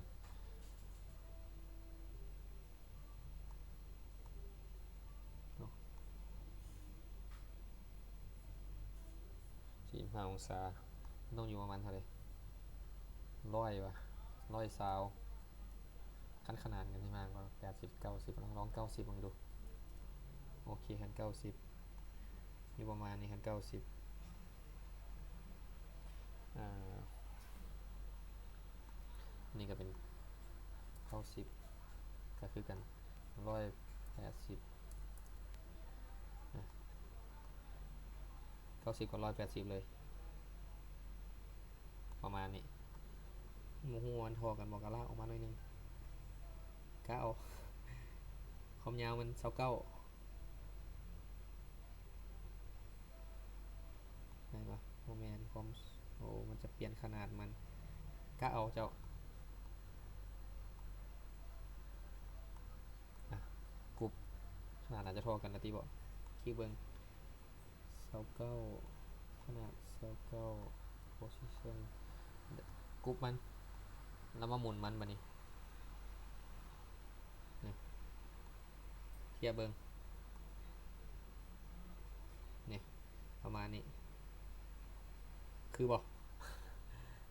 ສີ່ສິບຫ້າອົງສາ ມັນຕ້ອງຢູ່ປະມານເທົ່າໃດ? ຮ້ອຍຫວາ? ຮ້ອຍຊາວ ຄັນຂະໜານກັນທີ່ມາກວ່າ ແປດສິບ ເກົ້າສິບ ລອງ ລອງເກົ້າສິບເບິ່ງດູ ໂອເຄ ຄັນເກົ້າສິບ ຢູ່ປະມານນີ້ ຄັນເກົ້າສິບ ອ່າ ນີ້ກໍເປັນເກົ້າສິບ ກໍຄືກັນ ຮ້ອຍແປດສິບ ອ່າ ເກົ້າສິບກັບຮ້ອຍແປດສິບເລີຍ ປະມານນີ້ ບໍ່ຮູ້ວ່າມັນທໍ່ກັນບໍ່ ກໍລາກອອກມາໜ້ອຍໜຶ່ງ ກະເອົາ ຄວາມຍາວມັນຊາວເກົ້າ ແມ່ນບໍ່? ບໍ່ແມ່ນ ຄວາມ ໂອ້ ມັນຈະປ່ຽນຂະໜາດມັນ ກະເອົາເຈົ້າ ອ່ະ ກຸບ ຂະໜາດໜ້າຈະທໍ່ກັນລະຕິບໍ? ຄລິກເບິ່ງ ຊາວເກົ້າ ຂະໜາດຊາວເກົ້າ ໂພຊິຊັນ ກຸບມັນ ແລ້ວມາໝູນມັນບາດນີ້ ນີ້ ທຽບເບິ່ງ ນີ້ ປະມານນີ້ ຄືບໍ່?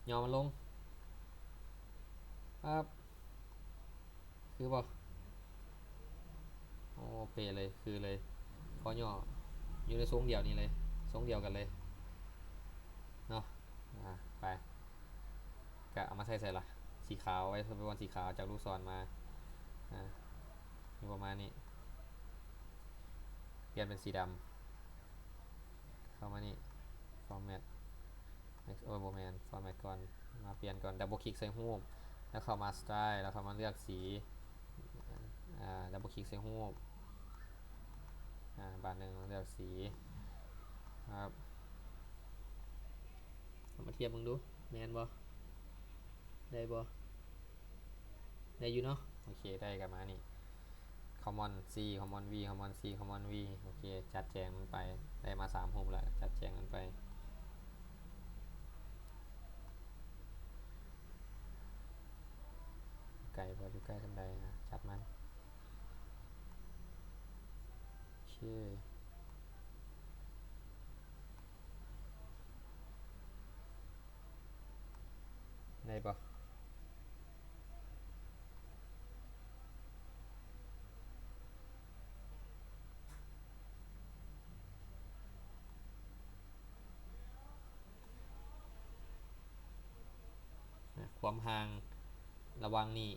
ຍໍມັນລົງ ປັບ ຄືບໍ່? ໂອ້ ເປະເລີຍ ຄືເລີຍ ພໍຍໍ້ ຢູ່ໃນຊົງດຽວນີ້ເລີຍ ຊົງດຽວກັນເລີຍເນາະ ອ່າ ໄປ ກະເອົາມາໃສ່ໃສລະ? ສີຂາວ ໄວ້ ໄວ້ບ່ອນສີຂາວ ຈັບລູກສອນມາ ອ່າ ຢູ່ປະມານນີ້ ປ່ຽນເປັນສີດຳ ເຂົ້າມານີ້ ຟໍແມັດ ບໍ່ແມ່ນ ຟໍແມັດກ່ອນ ມາປ່ຽນກ່ອນ ດັບເບິນຄລິກໃສ່ຮູບ ແລ້ວເຂົ້າມາສະໄຕລ໌ ແລ້ວເຂົ້າມາເລືອກສີ ອ່າ ດັບເບິນຄລິກໃສ່ຮູບ ອ່າ ບາດໜຶ່ງເລືອກສີ ຄັບ ເອົາມາທຽບເບິ່ງດູ ແມ່ນບໍ່? ໄດ້ບໍ່? ໄດ້ຢູ່ເນາະ ໂອເຄ ໄດ້ກັນມານີ້ ຄອມມອນຊີ ຄອມມອນວີ ຄອມມອນຊີ ຄອມມອນວີ ໂອເຄ ຈັດແຈງມັນໄປ ໄດ້ມາສາມຮູບແລ້ວ ຈັດແຈງມັນໄປ ໄກບໍ່? ຢູ່ໃກ້ສ່ຳໃດ? ອ່າ ຈັບມັນ ໂອເຄ ໄດ້ບໍ່? ນະ ຄວາມຫ່າງລະຫວ່າງນີ້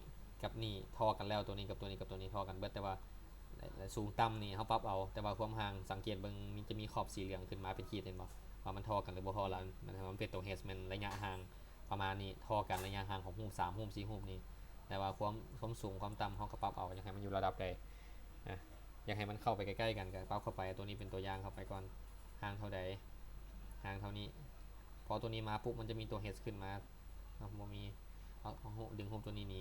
ກັບນີ້ທໍ່ກັນແລ້ວ ຕົວນີ້ກັບຕົວນີ້ກັບຕົວນີ້ທໍ່ກັນເບິດ ແຕ່ວ່າ ແລະ ແລະ ສູງຕ່ຳນີ້ເຮົາປັບເອົາ ແຕ່ວ່າຄວາມຫ່າງສັງເກດເບິ່ງ ມັນຈະມີຂອບສີເຫຼືອງຂຶ້ນມາເປັນຂີດ ເຫັນບໍ່ ວ່າມັນທໍ່ກັນຫຼືບໍ່ທໍ່ ລະມັນ ມັນເປັນຕົວ H ແມ່ນໄລຍະຫ່າງປະມານນີ້ ທໍ່ກັນໄລຍະຫ່າງຂອງຮູບສາມຮູບ ສີ່ຮູບນີ້ ແຕ່ວ່າຄວາມ ຄວາມສູງຄວາມຕ່ຳເຮົາກໍປັບເອົາ ຢາກໃຫ້ມັນຢູ່ລະດັບໃດ ນະ ຢາກໃຫ້ມັນເຂົ້າໄປໃກ້ໆກັນກໍປັບເຂົ້າໄປ ຕົວນີ້ເປັນຕົວຢ່າງເຂົ້າໄປກ່ອນ ຫ່າງເທົ່າໃດ ຫ່າງເທົ່ານີ້ ປ ພໍຕົວນີ້ມາປຸບ ມັນຈະມີຕົວ H ຂຶ້ນມາ. ເອົາ ບໍ່ມີ. ເອົາ ເອົາຮູບ ດຶງຮູບຕົວນີ້ໜີ.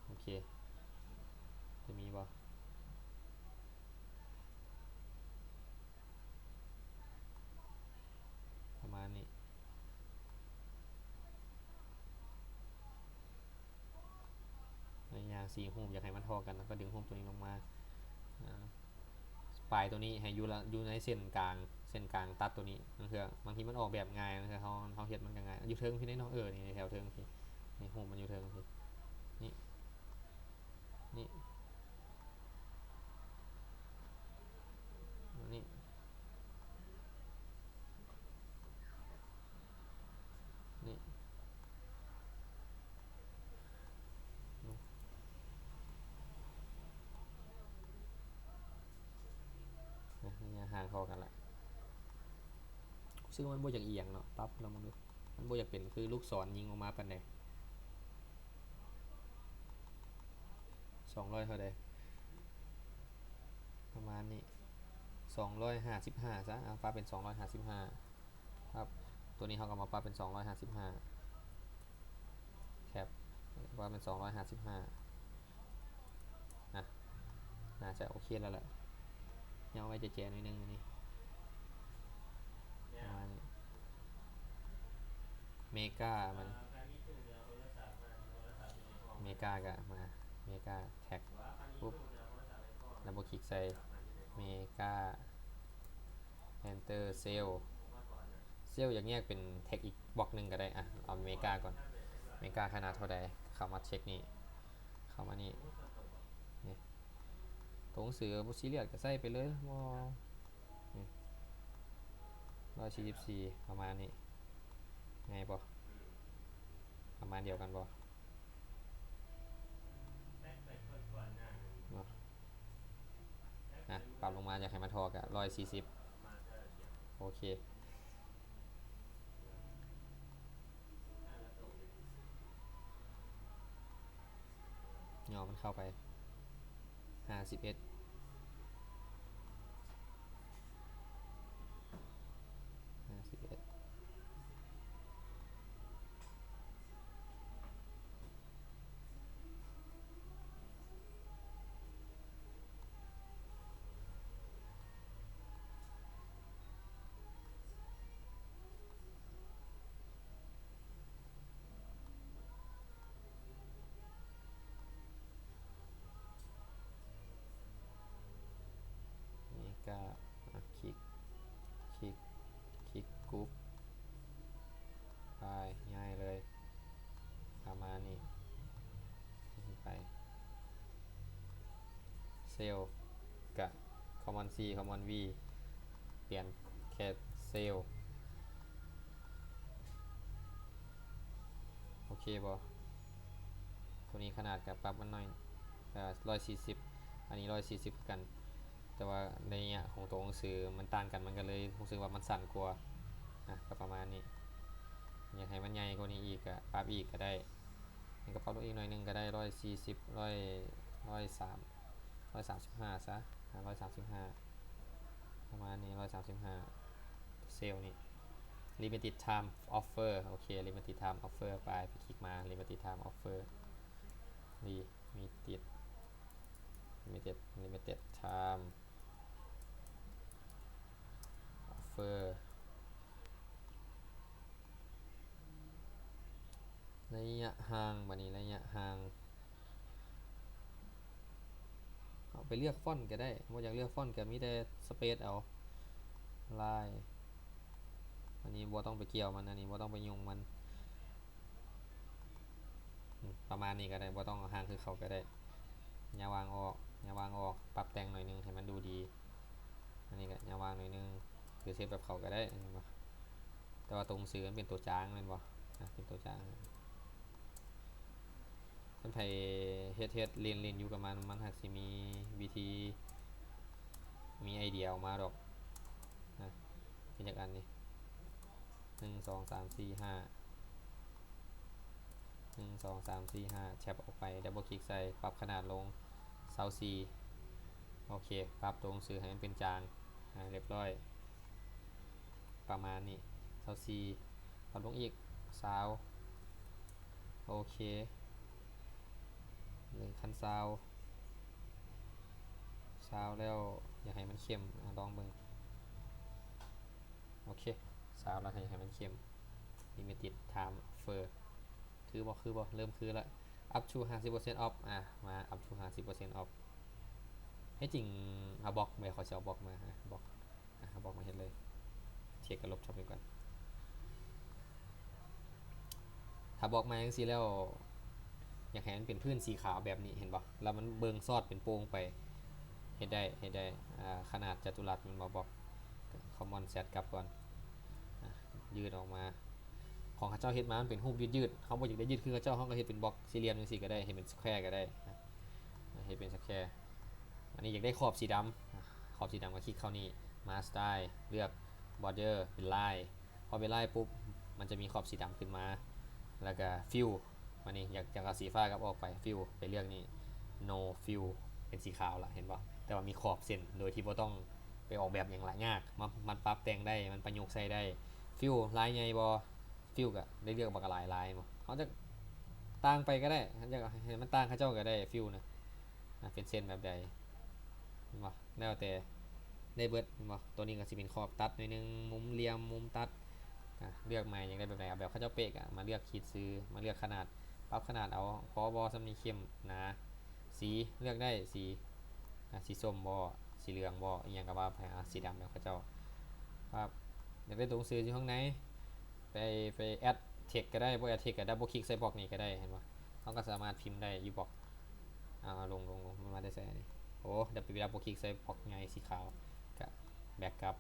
ໂອເຄ ຈະມີບໍ່? ປະມານນີ້. ໃນຢ່າງສີ່ຮູບ ຢາກໃຫ້ມັນທໍ່ກັນ ແລ້ວກໍດຶງຮູບຕົວນີ້ລົງມາ. ອາ ປາຍຕົວນີ້ໃຫ້ຢູ່ລະ ຢູ່ໃນເສັ້ນກາງ ເສັ້ນກາງຕັດຕົວນີ້. ບາງເທື່ອ ບາງທີມັນອອກແບບງ່າຍ ບາງເທື່ອເຮົາ ເຮົາເຮັດມັນກໍງ່າຍ. ຢູ່ເທິງພີ້ເດ້ເນາະ. ເອີ ນີ້ແຖວເທິງພີ້ ນີ້ຮູບມັນຢູ່ເທິງພີ້ ນີ້ ນີ້ ນີ້ ນີ້ ນີ້ ໄລຍະຫ່າງພໍກັນລະ. ຮູ້ສຶກວ່າມັນບໍ່ຢາກອີ່ຫຍັງເນາະ. ປັບລອງເບິ່ງດູ. ມັນບໍ່ຢາກເປັນຄືລູກສອນຍິງອອກມາປານໃດ. ສອງຮ້ອຍເທົ່າໃດ? ປະມານນີ້ ສອງຮ້ອຍຫ້າສິບຫ້າຊະ. ເອົາ ປັບເປັນສອງຮ້ອຍຫ້າສິບຫ້າ. ປັບ ຕົວນີ້ເຮົາກໍມາປັບເປັນສອງຮ້ອຍຫ້າສິບຫ້າ ແທັບ ປັບເປັນສອງຮ້ອຍຫ້າສິບຫ້າ. ນະ ໜ້າຈະໂອເຄແລ້ວແຫຼະ. ຫຍໍ້ໄວ້ແຈໆໜ້ອຍໜຶ່ງນີ້ ປະມານນີ້. ເມກາມັນ ເມກາກະມາ ເມກາແທັກ ປຸບ ດັບເບິນຄລິກໃສ່ເມກາ Enter Cell. Cell ຢາກແຍກເປັນ text ອີກບລັອກໜຶ່ງກໍໄດ້. ອະ ເອົາເມກາກ່ອນ. ເມກາຂະໜາດເທົ່າໃດ? ເຂົ້າມາເຊັກນີ້ ເຂົ້າມານີ້ ນີ້ ຕົວໜັງສືບໍ່ຊີຣຽສກໍໃສ່ໄປເລີຍ. ບໍ່ ນີ້ ຮ້ອຍສີ່ສິບສີ່ ປະມານນີ້. ໃຫຍ່ບໍ່? ປະມານດຽວກັນບໍ່? ເນາະ ອະ ປັບລົງມາ ຢາກໃຫ້ມັນທໍ່ກະຮ້ອຍສີ່ສິບ. ໂອເຄ ຫຍໍ້ມັນເຂົ້າໄປ ຫ້າສິບເອັດ ຫ້າສິບເອັດ. ນີ້ກະ ອະ ຄລິກ ຄລິກ ຄລິກກຸບ ໄປ ຍ້າຍເລີຍ ປະມານນີ້ ໄປ Cell ກະ Command C Command V ປ່ຽນແຄ່ Cell. ໂອເຄບໍ່? ຕົວນີ້ຂະໜາດກໍປັບມັນໜ້ອຍ ເອີ ຮ້ອຍສີ່ສິບ ອັນນີ້ຮ້ອຍສີ່ສິບຄືກັນ ແຕ່ວ່າໄລຍະຂອງຕົວໜັງສືມັນຕ່າງກັນ ມັນກໍເລີຍຮູ້ສຶກວ່າມັນສັ້ນກວ່າ. ອະ ກໍປະມານນີ້. ຢາກໃຫ້ມັນໃຫຍ່ກວ່ານີ້ອີກ ກໍປັບອີກກໍໄດ້. ນີ້ກໍປັບລົງອີກໜ້ອຍໜຶ່ງກໍໄດ້ ຮ້ອຍສີ່ສິບ ຮ້ອຍ ຮ້ອຍສາມ ຮ້ອຍສາມສິບຫ້າຊະ ອາ ຮ້ອຍສາມສິບຫ້າ ປະມານນີ້ ຮ້ອຍສາມສິບຫ້າ. Cell ນີ້ Limited Time Offer ໂອເຄ Limited Time Offer ໄປ ໄປຄລິກມາ Limited Time Offer ນີ້ Limited Limited Limited Time Offer ໄລຍະຫ່າງ ບາດນີ້ໄລຍະຫ່າງ ເອົາໄປເລືອກຟອນກໍໄດ້ ບໍ່ຢາກເລືອກຟອນກໍມີແຕ່ Space ເອົາ Line ອັນນີ້ບໍ່ຕ້ອງໄປກ່ຽວມັນ ອັນນີ້ບໍ່ຕ້ອງໄປຫຍຸ້ງມັນ ອືມ ປະມານນີ້ກໍໄດ້ ບໍ່ຕ້ອງເອົາຫ່າງຄືເຂົາກໍໄດ້ ຢ່າວາງອອກ ຢ່າວາງອອກ ປັບແຕ່ງໜ້ອຍໜຶ່ງໃຫ້ມັນດູດີ ອັນນີ້ກໍຢ່າວາງໜ້ອຍໜຶ່ງ ຫຼືເຮັດແບບເຂົາກໍໄດ້ ເຫັນບໍ່? ແຕ່ວ່າຕົວໜັງສືມັນເປັນຕົວຈາງແມ່ນບໍ່? ອະ ເປັນຕົວຈາງ ຄັນໃຜເຮັດ ເຮັດ ຫຼິ້ນ ຫຼິ້ນຢູ່ກັບມັນ ມັນຫາກຊິມີວິທີ ມີໄອເດຍອອກມາດອກນະ ເປັນຈັກອັນນີ້ ໜຶ່ງ ສອງ ສາມ ສີ່ ຫ້າ ໜຶ່ງ ສອງ ສາມ ສີ່ ຫ້າ ແທັບອອກໄປ ດັບເບິນຄລິກໃສ່ ປັບຂະໜາດລົງ ຊາວສີ່ ໂອເຄ ປັບຕົວໜັງສືໃຫ້ມັນເປັນຈາງ ອາ ຮຽບຮ້ອຍ ປະມານນີ້ ຊາວສີ່ ປ ປັບລົງອີກ ຊາວ ໂອເຄ ໜຶ່ງພັນຊາວ ຊາວແລ້ວ ຢາກໃຫ້ມັນເຂັ້ມ ອາ ລອງເບິ່ງ ໂອເຄ ຊາວແລ້ວ ໃຫ້ ໃຫ້ມັນເຂັ້ມ limited time offer ຄືບໍ່ ຄືບໍ່ ເລີ່ມຄືລະ up to ຫ້າສິບເປີເຊັນ off ອາ ມາ up to ຫ້າສິບເປີເຊັນ off ແທ້ຈິງ ເອົາບລັອກ ແມ່ນ ຂ້ອຍຊິເອົາບລັອກມາ ອາ ບລັອກ ອາ ບລັອກມາເຮັດເລີຍ ເຊັກກັບລົບທັບນີ້ກ່ອນ ຖ້າບລັອກມາຈັ່ງຊີ້ແລ້ວ ຢາກໃຫ້ມັນເປັນພື້ນສີຂາວແບບນີ້ ເຫັນບໍ່ ແລ້ວມັນເບິ່ງສອດເປັນໂປ່ງໄປ ເຮັດໄດ້ ເຮັດໄດ້ ອາ ຂະໜາດຈັດຕຸລັດແມ່ນບໍ່ ບລັອກ common z ກັບກ່ອນ ອາ ຢືດອອກມາ ຂອງເຂົາເຈົ້າເຮັດມາມັນເປັນຮູບຍືດໆ ເຮົາບໍ່ຢາກໄດ້ຍືດຄືເຂົາເຈົ້າ ເຮົາກໍເຮັດເປັນບລັອກສີ່ຫຼ່ຽມຈັ່ງຊີ້ກໍໄດ້ ເຮັດເປັນ square ກໍໄດ້ ເຮັດເປັນ square ອັນນີ້ຢາກໄດ້ຂອບສີດຳ ຂອບສີດຳກໍຄລິກເຂົ້ານີ້ mask style ເລືອກ border ເປັນລາຍ ພໍເປັນລາຍປຸບ ມັນຈະມີຂອບສີດຳຂຶ້ນມາ ແລ້ວກໍ fill ບາດນີ້ຢາກ ຢາກເອົາສີຟ້າກັບອອກໄປ fill ໄປເລືອກນີ້ no fill ເປັນສີຂາວລະ ເຫັນບໍ່ ແຕ່ວ່າມີຂອບເສັ້ນໂດຍທີ່ບໍ່ຕ້ອງໄປອອກແບບຫຍັງລະຍາກ ມັນ ມັນປັບແຕ່ງໄດ້ ມັນປະຍຸກໃຊ້ໄດ້ fill ລາຍໃຫຍ່ບໍ່ fill ກໍໄດ້ເລືອກບັກຫຼາຍລາຍ ເຮົາຈະຕ່າງໄປກໍໄດ້ ຢາກໃຫ້ມັນຕ່າງເຂົາເຈົ້າກໍໄດ້ fill ນະ ອາ ເປັນເສັ້ນແບບໃດ ເຫັນບໍ່ ແລ້ວແຕ່ ໄດ້ເບິດ ເຫັນບໍ່ ຕົວນີ້ກໍຊິເປັນຂອບຕັດໜ້ອຍໜຶ່ງ ມຸມຫຼ່ຽມ ມຸມຕັດ ອາ ເລືອກໃໝ່ ຢາກໄດ້ແບບໃດ ເອົາແບບເຂົາເຈົ້າເປະ ກໍມາເລືອກຂີດຊື່ ມາເລືອກຂະໜາດ ປັບຂະໜາດເອົາ ພໍບໍ່ ສ່ຳນີ້ເຂັ້ມ ໜາ ສີ ເລືອກໄດ້ ສີ ອາ ສີສົ້ມບໍ່ ສີເຫຼືອງບໍ່ ອີ່ຫຍັງກໍວ່າໄປ ອາ ສີດຳແບບເຂົາເຈົ້າ ປັບ ຢາກໄດ້ຕົວໜັງສືຢູ່ຂ້າງໃນ ໄປ ໄປ add text ກໍໄດ້ ບໍ່ add text ກໍ double click ໃສ່ບລັອກນີ້ກໍໄດ້ ເຫັນບໍ່ ເຮົາກໍສາມາດພິມໄດ້ຢູ່ບລັອກ ອາ ລົງ ລົງ ລົງ ມັນມາແຕ່ໃສອັນນີ້ ໂອ້ ດັບເບິນດັບເບິນຄລິກໃສ່ບລັອກໃຫຍ່ສີຂາວ ກະ back ກັບ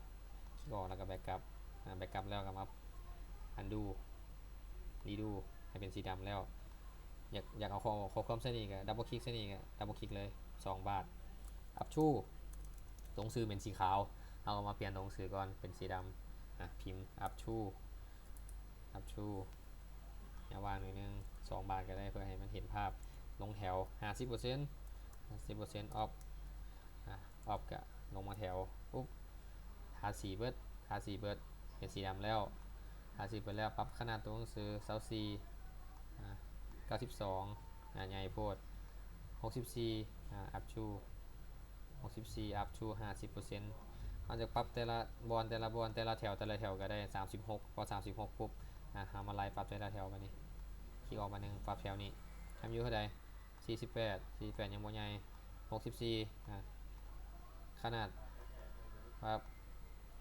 ຄລິກອອກແລ້ວກະ back ກັບ ອາ back ກັບແລ້ວກະມາ undo redo ໃຫ້ເປັນສີດຳແລ້ວ ຢາກ ຢາກເອົາຂໍ້ ຂໍ້ຄວາມໃສ່ນີ້ກະ double click ໃສ່ນີ້ກະ double click ເລີຍ ສອງບາດ up to ຕົວໜັງສືເປັນສີຂາວ ເຮົາກະມາປ່ຽນຕົວໜັງສືກ່ອນເປັນສີດຳ ອາ ພິມ up to up to ຢ່າວ່າງໜ້ອຍໜຶ່ງ ສອງບາດກໍໄດ້ ເພື່ອໃຫ້ມັນເຫັນພາບ ລົງແຖວ ຫ້າສິບເປີເຊັນ ຫ້າສິບເປີເຊັນ off ອາ off ກະລົງມາແຖວ ປຸບ ທາສີເບິດ ທາສີເບິດ ເປັນສີດຳແລ້ວ ທາສີເບິດແລ້ວ ປັບຂະໜາດຕົວໜັງສື ຊາວສີ່ ອາ ເກົ້າສິບສອງ ອາ ໃຫຍ່ໂພດ ຫົກສິບສີ່ ອາ up to ຫົກສິບສີ່ up to ຫ້າສິບເປີເຊັນ ເຮົາຈະປັບແຕ່ລະບ່ອນ ແຕ່ລະບ່ອນ ແຕ່ລະແຖວ ແຕ່ລະແຖວກໍໄດ້ ສາມສິບຫົກ ພໍສາມສິບຫົກປຸບ ອາ ເຮົາມາໄລ່ປັບແຕ່ລະແຖວບາດນີ້ ຄລິກອອກບາດໜຶ່ງ ປັບແຖວນີ້ ທຳຢູ່ເທົ່າໃດ ສີ່ສິບແປດ ສີ່ສິບແປດຍັງບໍ່ໃຫຍ່ ຫົກສິບສີ່ ອາ ຂະໜາດ ປັບ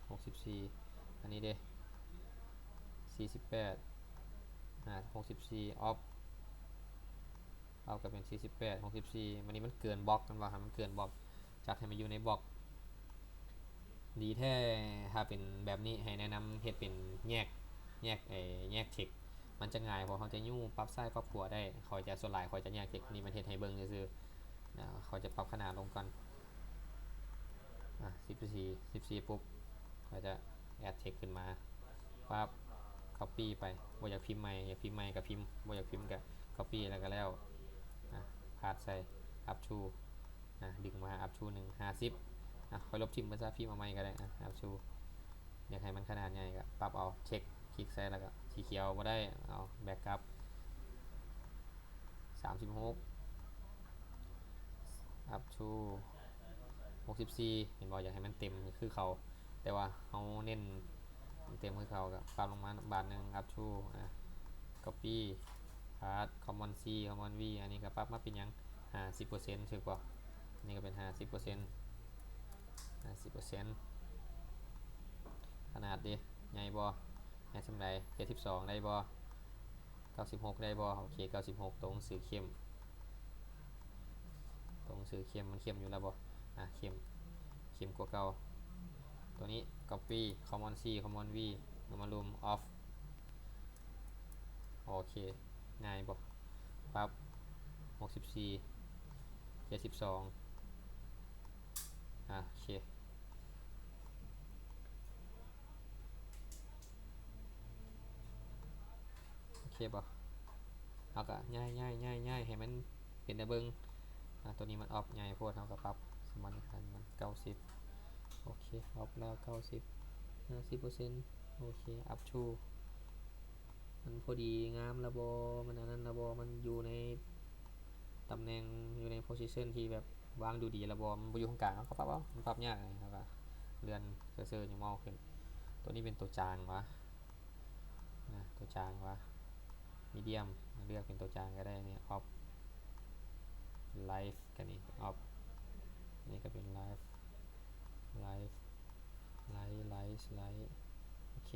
ຫົກສິບສີ່ ອັນນີ້ເດ ສີ່ສິບແປດ ອາ ຫົກສິບສີ່ off off ກໍເປັນສີ່ສິບແປດ ຫົກສິບສີ່ ບາດນີ້ມັນເກີນບລັອກ ແມ່ນບໍ່ ໃຫ້ມັນເກີນບລັອກ ຈັດໃຫ້ມັນຢູ່ໃນບລັອກ ດີແທ້ ຖ້າເປັນແບບນີ້ໃຫ້ແນະນຳເຮັດເປັນແຍກ ແຍກ ເອີ ແຍກ text ມັນຈະງ່າຍ ເພາະເຮົາຈະຍູ້ປັບຊ້າຍປັບຂວາໄດ້ ຂ້ອຍຈະ ສ່ວນຫຼາຍຂ້ອຍຈະແຍກ text ນີ້ມັນເຮັດໃຫ້ເບິ່ງຊື່ໆ ນະ ຂ້ອຍຈະປັບຂະໜາດລົງກ່ອນ ອາ ສິບສີ່ ສິບສີ່ປຸບ ຂ້ອຍຈະ add text ຂຶ້ນມາ ປັບ copy ໄປ ບໍ່ຢາກພິມໃໝ່ ຢາກພິມໃໝ່ກໍພິມ ບໍ່ຢາກພິມກໍ copy ແລ້ວກໍແລ້ວ ອາ ພາດໃສ່ up to ອາ ດຶງມາ up to ໜຶ່ງ ຫ້າສິບ ອາ ຂ້ອຍລົບຖິ້ມໄປຊະ ພິມເອົາໃໝ່ກໍໄດ້ ອາ up to ຢາກໃຫ້ມັນຂະໜາດໃຫຍ່ກໍປັບເອົາ text ຄລິກໃສ່ແລ້ວກໍ ສີຂຽວບໍ່ໄດ້ ເອົາ back up ສາມສິບຫົກ up to ຫົກສິບສີ່ ເຫັນບໍ່ ຢາກໃຫ້ມັນເຕັມຄືເຂົາ ແຕ່ວ່າເຮົາເນັ້ນເຕັມຄືເຂົາ ກໍປັບລົງມາບາດໜຶ່ງ up to ອາ copy paste command C command V ອັນນີ້ກໍປັບມາເປັນຫຍັງ ຫ້າສິບເປີເຊັນ ຖືກບໍ່ ນີ້ກໍເປັນ ຫ້າສິບເປີເຊັນ ຫ້າສິບເປີເຊັນ ຂະໜາດເດ ໃຫຍ່ບໍ່ ໃຫຍ່ສ່ຳໃດ ເຈັດສິບສອງ ໄດ້ບໍ່ ເກົ້າສິບຫົກ ໄດ້ບໍ່ ໂອເຄ ເກົ້າສິບຫົກ ຕົວໜັງສືເຂັ້ມ ຕົວໜັງສືເຂັ້ມ ມັນເຂັ້ມຢູ່ແລ້ວບໍ່ ອາ ເຂັ້ມ ເຂັ້ມກວ່າເກົ່າ ຕົວນີ້ copy command C command V ເອົາມາລວມ off ໂອເຄ ງ່າຍບໍ່ ປັບ ຫົກສິບສີ່ ເຈັດສິບສອງ ອາ ໂອເຄ ໂອເຄບໍ່ ເຮົາກໍຍ້າຍໆໆໆ ໃຫ້ມັນເປັນຕາເບິ່ງ ອາ ຕົວນີ້ມັນ off ໃຫຍ່ໂພດ ເຮົາກໍປັບ ມັນ ມັນ ເກົ້າສິບ ໂອເຄ off ແລ້ວ ເກົ້າສິບ ຫ້າສິບເປີເຊັນ ໂອເຄ up to ມັນພໍດີງາມລະບໍ່ ມັນອັນນັ້ນລະບໍ່ ມັນຢູ່ໃນຕຳແໜ່ງ ຢູ່ໃນໂພຊິຊັນທີ່ແບບວາງດູດີລະບໍ່ ມັນບໍ່ຢູ່ຂ້າງກາງ ເຮົາກໍປັບເອົາ ມັນປັບຍາກ ເຮົາກໍເລື່ອນເຊີໆ ຍົກເມົາສ໌ຂຶ້ນ. ຕົວນີ້ເປັນຕົວຈາງຫວາ ນະ ຕົວຈາງຫວາ ມີດຽມ ເລືອກເປັນຕົວຈາງກໍໄດ້ ນີ້ ອອບ ໄລຟ໌ ກໍນີ້ ອອບ ນີ້ກໍເປັນໄລຟ໌ ໄລຟ໌ ໄລຟ໌ ໄລຟ໌ ໂອເຄ.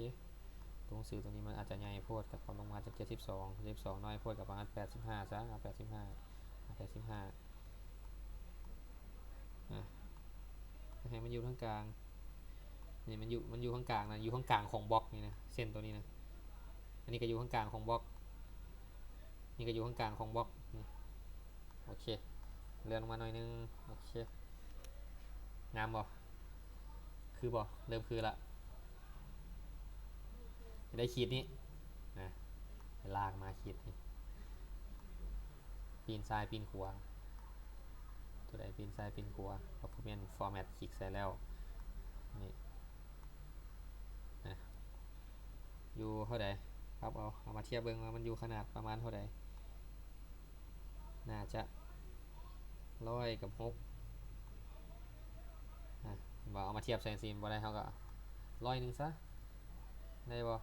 ຕົວໜັງສືຕົວນີ້ມັນອາດຈະໃຫຍ່ໂພດ ກໍປັບລົງມາຈາກເຈັດສິບສອງ ເຈັດສິບສອງນ້ອຍໂພດ ກໍປະມານແປດສິບຫ້າຊະ ເອົາແປດສິບຫ້າ ເອົາແປດສິບຫ້າ ອາ ໃຫ້ມັນຢູ່ທາງກາງ ນີ້ມັນຢູ່ ມັນຢູ່ທາງກາງນະ ຢູ່ທາງກາງຂອງບລັອກນີ້ນະ ເສັ້ນຕົວນີ້ນະ ອັນນີ້ກໍຢູ່ທາງກາງຂອງບລັອກ ນີ້ກໍຢູ່ທາງກາງຂອງບລັອກນີ້. ໂອເຄ ເລື່ອນລົງມາໜ້ອຍໜຶ່ງ ໂອເຄ ງາມບໍ່? ຄືບໍ່? ເລີ່ມຄືລະ ໄດ້ຂີດນີ້ນະ ລາກມາຂີດນີ້ ປີ້ນຊ້າຍປີ້ນຂວາ ຕົວໃດປີ້ນຊ້າຍປີ້ນຂວາ Document Format ຄລິກໃສ່ແລ້ວ ນີ້ນະ ຢູ່ເທົ່າໃດ? ປັບເອົາ ເອົາມາທຽບເບິ່ງວ່າມັນຢູ່ຂະໜາດປະມານເທົ່າໃດ? ໜ້າຈະຮ້ອຍກັບຫົກ ອາ ເຫັນບໍ່? ເອົາມາທຽບໃສ່ຈັ່ງຊີ້ມັນບໍ່ໄດ້ ເຮົາກໍຮ້ອຍໜຶ່ງຊະ ໄດ້ບໍ່?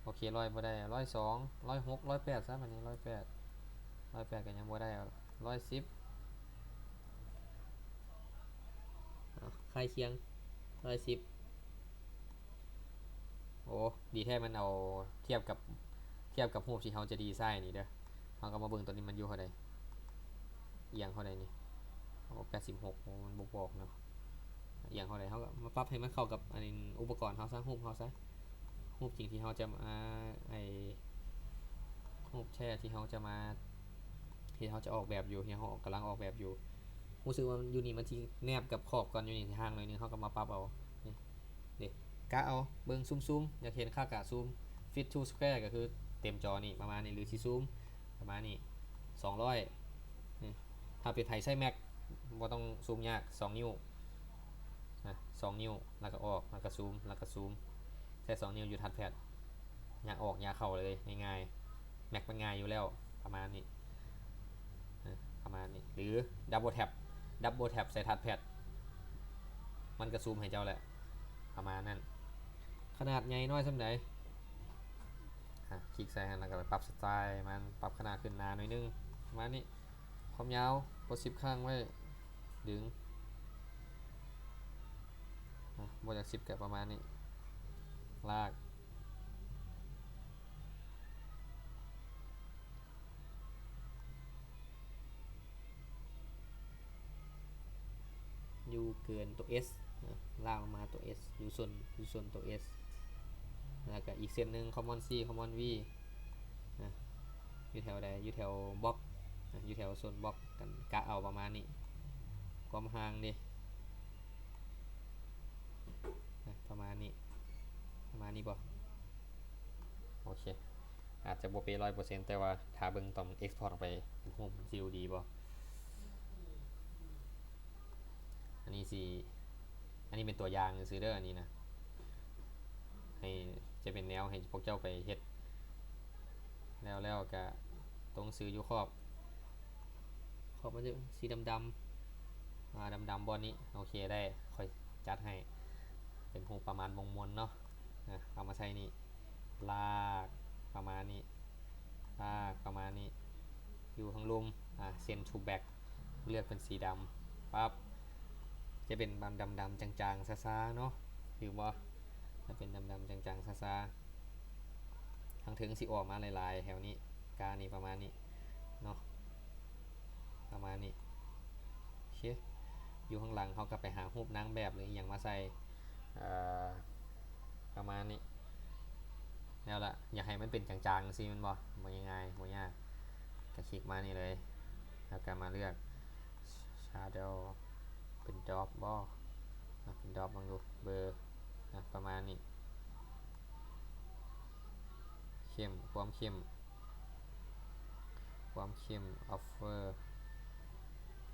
ໂອເຄ ຮ້ອຍບໍ່ໄດ້ ຮ້ອຍສອງ ຮ້ອຍຫົກ ຮ້ອຍແປດຊະ ບາດນີ້ ຮ້ອຍແປດ ຮ້ອຍແປດກໍຍັງບໍ່ໄດ້ ເອົາ ຮ້ອຍສິບ ເອົາ ໃກ້ຄຽງ ຮ້ອຍສິບ. ໂອ້ ດີແທ້ ມັນເອົາທຽບກັບ ທຽບກັບຮູບທີ່ເຮົາຈະດີໄຊນີ້ເດີ ເຮົາກໍມາເບິ່ງຕົວນີ້ມັນຢູ່ເທົ່າໃດ ອຽງເທົ່າໃດນີ້ ໂອ້ ແປດສິບຫົກ ໂອ້ ມັນບໍ່ບອກເນາະ ອຽງເທົ່າໃດ ເຮົາກໍມາປັບໃຫ້ມັນເຂົ້າກັບອັນ ອຸປະກອນເຮົາຊະ ຮູບເຮົາຊະ ຮູບຈິງທີ່ເຮົາຈະມາ ໄອ້ ຮູບແທ້ທີ່ເຮົາຈະມາ ທີ່ເຮົາຈະອອກແບບຢູ່ ທີ່ເຮົາກຳລັງອອກແບບຢູ່ ຮູ້ສຶກວ່າຢູ່ນີ້ມັນຊິແນບກັບຂອບກ່ອນ ຢູ່ນີ້ຊິຫ່າງໜ້ອຍໜຶ່ງ ເຮົາກໍມາປັບເອົາ ນີ້ ເດ້ ກະເອົາ ເບິ່ງ ຊູມໆ ຢາກເຫັນຄັກກະຊູມ Fit to Square ກໍຄືເຕັມຈໍນີ້ ປະມານນີ້ ຫຼືຊິຊູມ ປະມານນີ້ ສອງຮ້ອຍ ນີ້ ຖ້າເປັນໃຜໃຊ້ Mac ບໍ່ຕ້ອງຊູມຍາກ ສອງນິ້ວ ນະ ສອງນິ້ວ ແລ້ວກໍອອກ ແລ້ວກໍຊູມ ແລ້ວກໍຊູມ ໃຊ້ສອງນິ້ວຢູ່ທັດແພດ ຍາກອອກຍາກເຂົ້າເລີຍ ງ່າຍໆ Mac ມັນງ່າຍຢູ່ແລ້ວ ປະມານນີ້ ເອີ ປະມານນີ້ ຫຼື Double Tap Double Tap ໃສ່ທັດແພດ ມັນກໍຊູມໃຫ້ເຈົ້າແຫຼະ ປະມານນັ້ນ ຂະໜາດໃຫຍ່ນ້ອຍສ່ຳໃດ ອາ ຄລິກໃສ່ຫັ້ນ ແລ້ວກໍໄປປັບສະໄຕລ໌ມັນ ປັບຂະໜາດຂຶ້ນໜ້າໜ້ອຍໜຶ່ງ ປະມານນີ້ ຄວາມຍາວ ກົດຊິບຄ້າງໄວ້ ດຶງ ອາ ບໍ່ຢາກສິບກໍປະມານນີ້ ລາກ ຢູ່ເກີນຕົວ S ນະ ລາກລົງມາຕົວ S ຢູ່ໂຊນ ຢູ່ໂຊນຕົວ S ແລ້ວກະອີກເສັ້ນໜຶ່ງ Command C Command V ນະ ຢູ່ແຖວໃດ? ຢູ່ແຖວບລັອກ ນະ ຢູ່ແຖວໂຊນບລັອກ ກັນ ກະເອົາປະມານນີ້ ຄວາມຫ່າງເດ ນະ ປະມານນີ້ ປະມານນີ້ບໍ່? ໂອເຄ ອາດຈະບໍ່ເປະຮ້ອຍເປີເຊັນ ແຕ່ວ່າຖ້າເບິ່ງຕອນເອັກສະພອດອອກໄປເປັນຮູບ ມັນຊິດູດີບໍ່? ອັນນີ້ຊິ ອັນນີ້ເປັນຕົວຢ່າງຊື່ໆເດີ ອັນນີ້ນະ ໃຫ້ ຈະເປັນແນວໃຫ້ພວກເຈົ້າໄປເຮັດ ແລ້ວ ແລ້ວກະຕົວໜັງສືຢູ່ຂອບ ຂອບມັນຈະສີດຳໆ ອາ ດຳໆບ່ອນນີ້ ໂອເຄ ໄດ້ ຂ້ອຍຈັດໃຫ້ເປັນຮູບປະມານວົງມົນເນາະ ນະ ເອົາມາໃສ່ນີ້ ລາກປະມານນີ້ ລາກປະມານນີ້ ຢູ່ທາງລຸ່ມ ອາ Send to Back ເລືອກເປັນສີດຳ ປັບ ຈະເປັນດຳໆ ດຳໆ ຈາງໆ ຊາໆ ເນາະ ຖືກບໍ່? ຈະເປັນດຳໆ ຈາງໆ ຊາໆ ທາງເທິງຊິອອກມາຫຼາຍໆ ແຖວນີ້ ການີ້ປະມານນີ້ເນາະ ປະມານນີ້ ໂອເຄ ຢູ່ຂ້າງຫຼັງເຮົາກໍໄປຫາຮູບນາງແບບ ຫຼື ອີ່ຫຍັງມາໃສ່ ເອີ ປະມານນີ້ ແລ້ວລະ ຢາກໃຫ້ມັນເປັນຈາງໆ ຈັ່ງຊີ້ແມ່ນບໍ່? ບໍ່ງ່າຍໆ ບໍ່ຍາກ ກໍຄລິກມານີ້ເລີຍ ແລ້ວກໍມາເລືອກ Shadow ເປັນ Drop ບໍ່? ອະ ເປັນ Drop ເບິ່ງດູ ເບີ ອະ ປະມານນີ້ ເຂັ້ມ ຄວາມເຂັ້ມ ຄວາມເຂັ້ມ Offer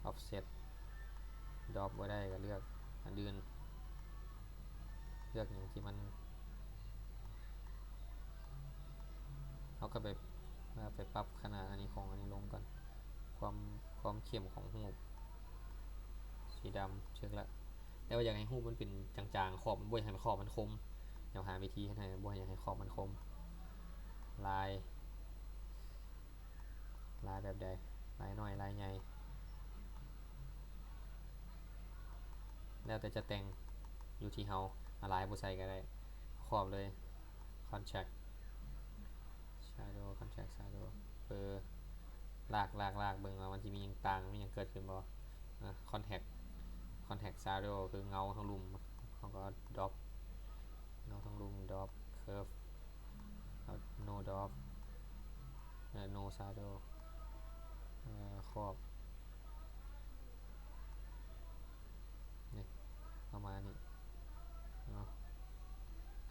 Offset Drop ບໍ່ໄດ້ກໍເລືອກອັນອື່ນ ເລືອກຫຍັງທີ່ມັນ ເຮົາກໍໄປ ເຮົາໄປປັບຂະໜາດອັນນີ້ ຂອງອັນນີ້ລົງກ່ອນ ຄວາມ ຄວາມເຂັ້ມຂອງຮູບ ສີດຳ ເຊີກລະ ແຕ່ວ່າຢາກໃຫ້ຮູບມັນເປັນຈາງໆ ຂອບ ບໍ່ຢາກໃຫ້ຂອບມັນຄົມ ແນວຫາວິທີເຮັດໃຫ້ ບໍ່ຢາກໃຫ້ຂອບມັນຄົມ ລາຍ ລາຍແບບໃດ? ລາຍນ້ອຍ ລາຍໃຫຍ່ ແລ້ວແຕ່ຈະແຕ່ງ ຢູ່ທີ່ເຮົາ ອາ ລາຍບໍ່ໃສ່ກໍໄດ້ ຄອບເລີຍ contrast shadow contrast shadow ເປີ ລາກ ລາກ ລາກເບິ່ງວ່າມັນຊິມີຫຍັງຕ່າງ ມີຫຍັງເກີດຂຶ້ນບໍ່ ອາ contrast contrast shadow ຄືເງົາທາງລຸ່ມ ເຮົາກໍ drop ເງົາທາງລຸ່ມ drop curve ເອົາ no drop ເອີ no shadow ເອີ ຄອບ ນີ້ ປະມານນີ້ເນາະ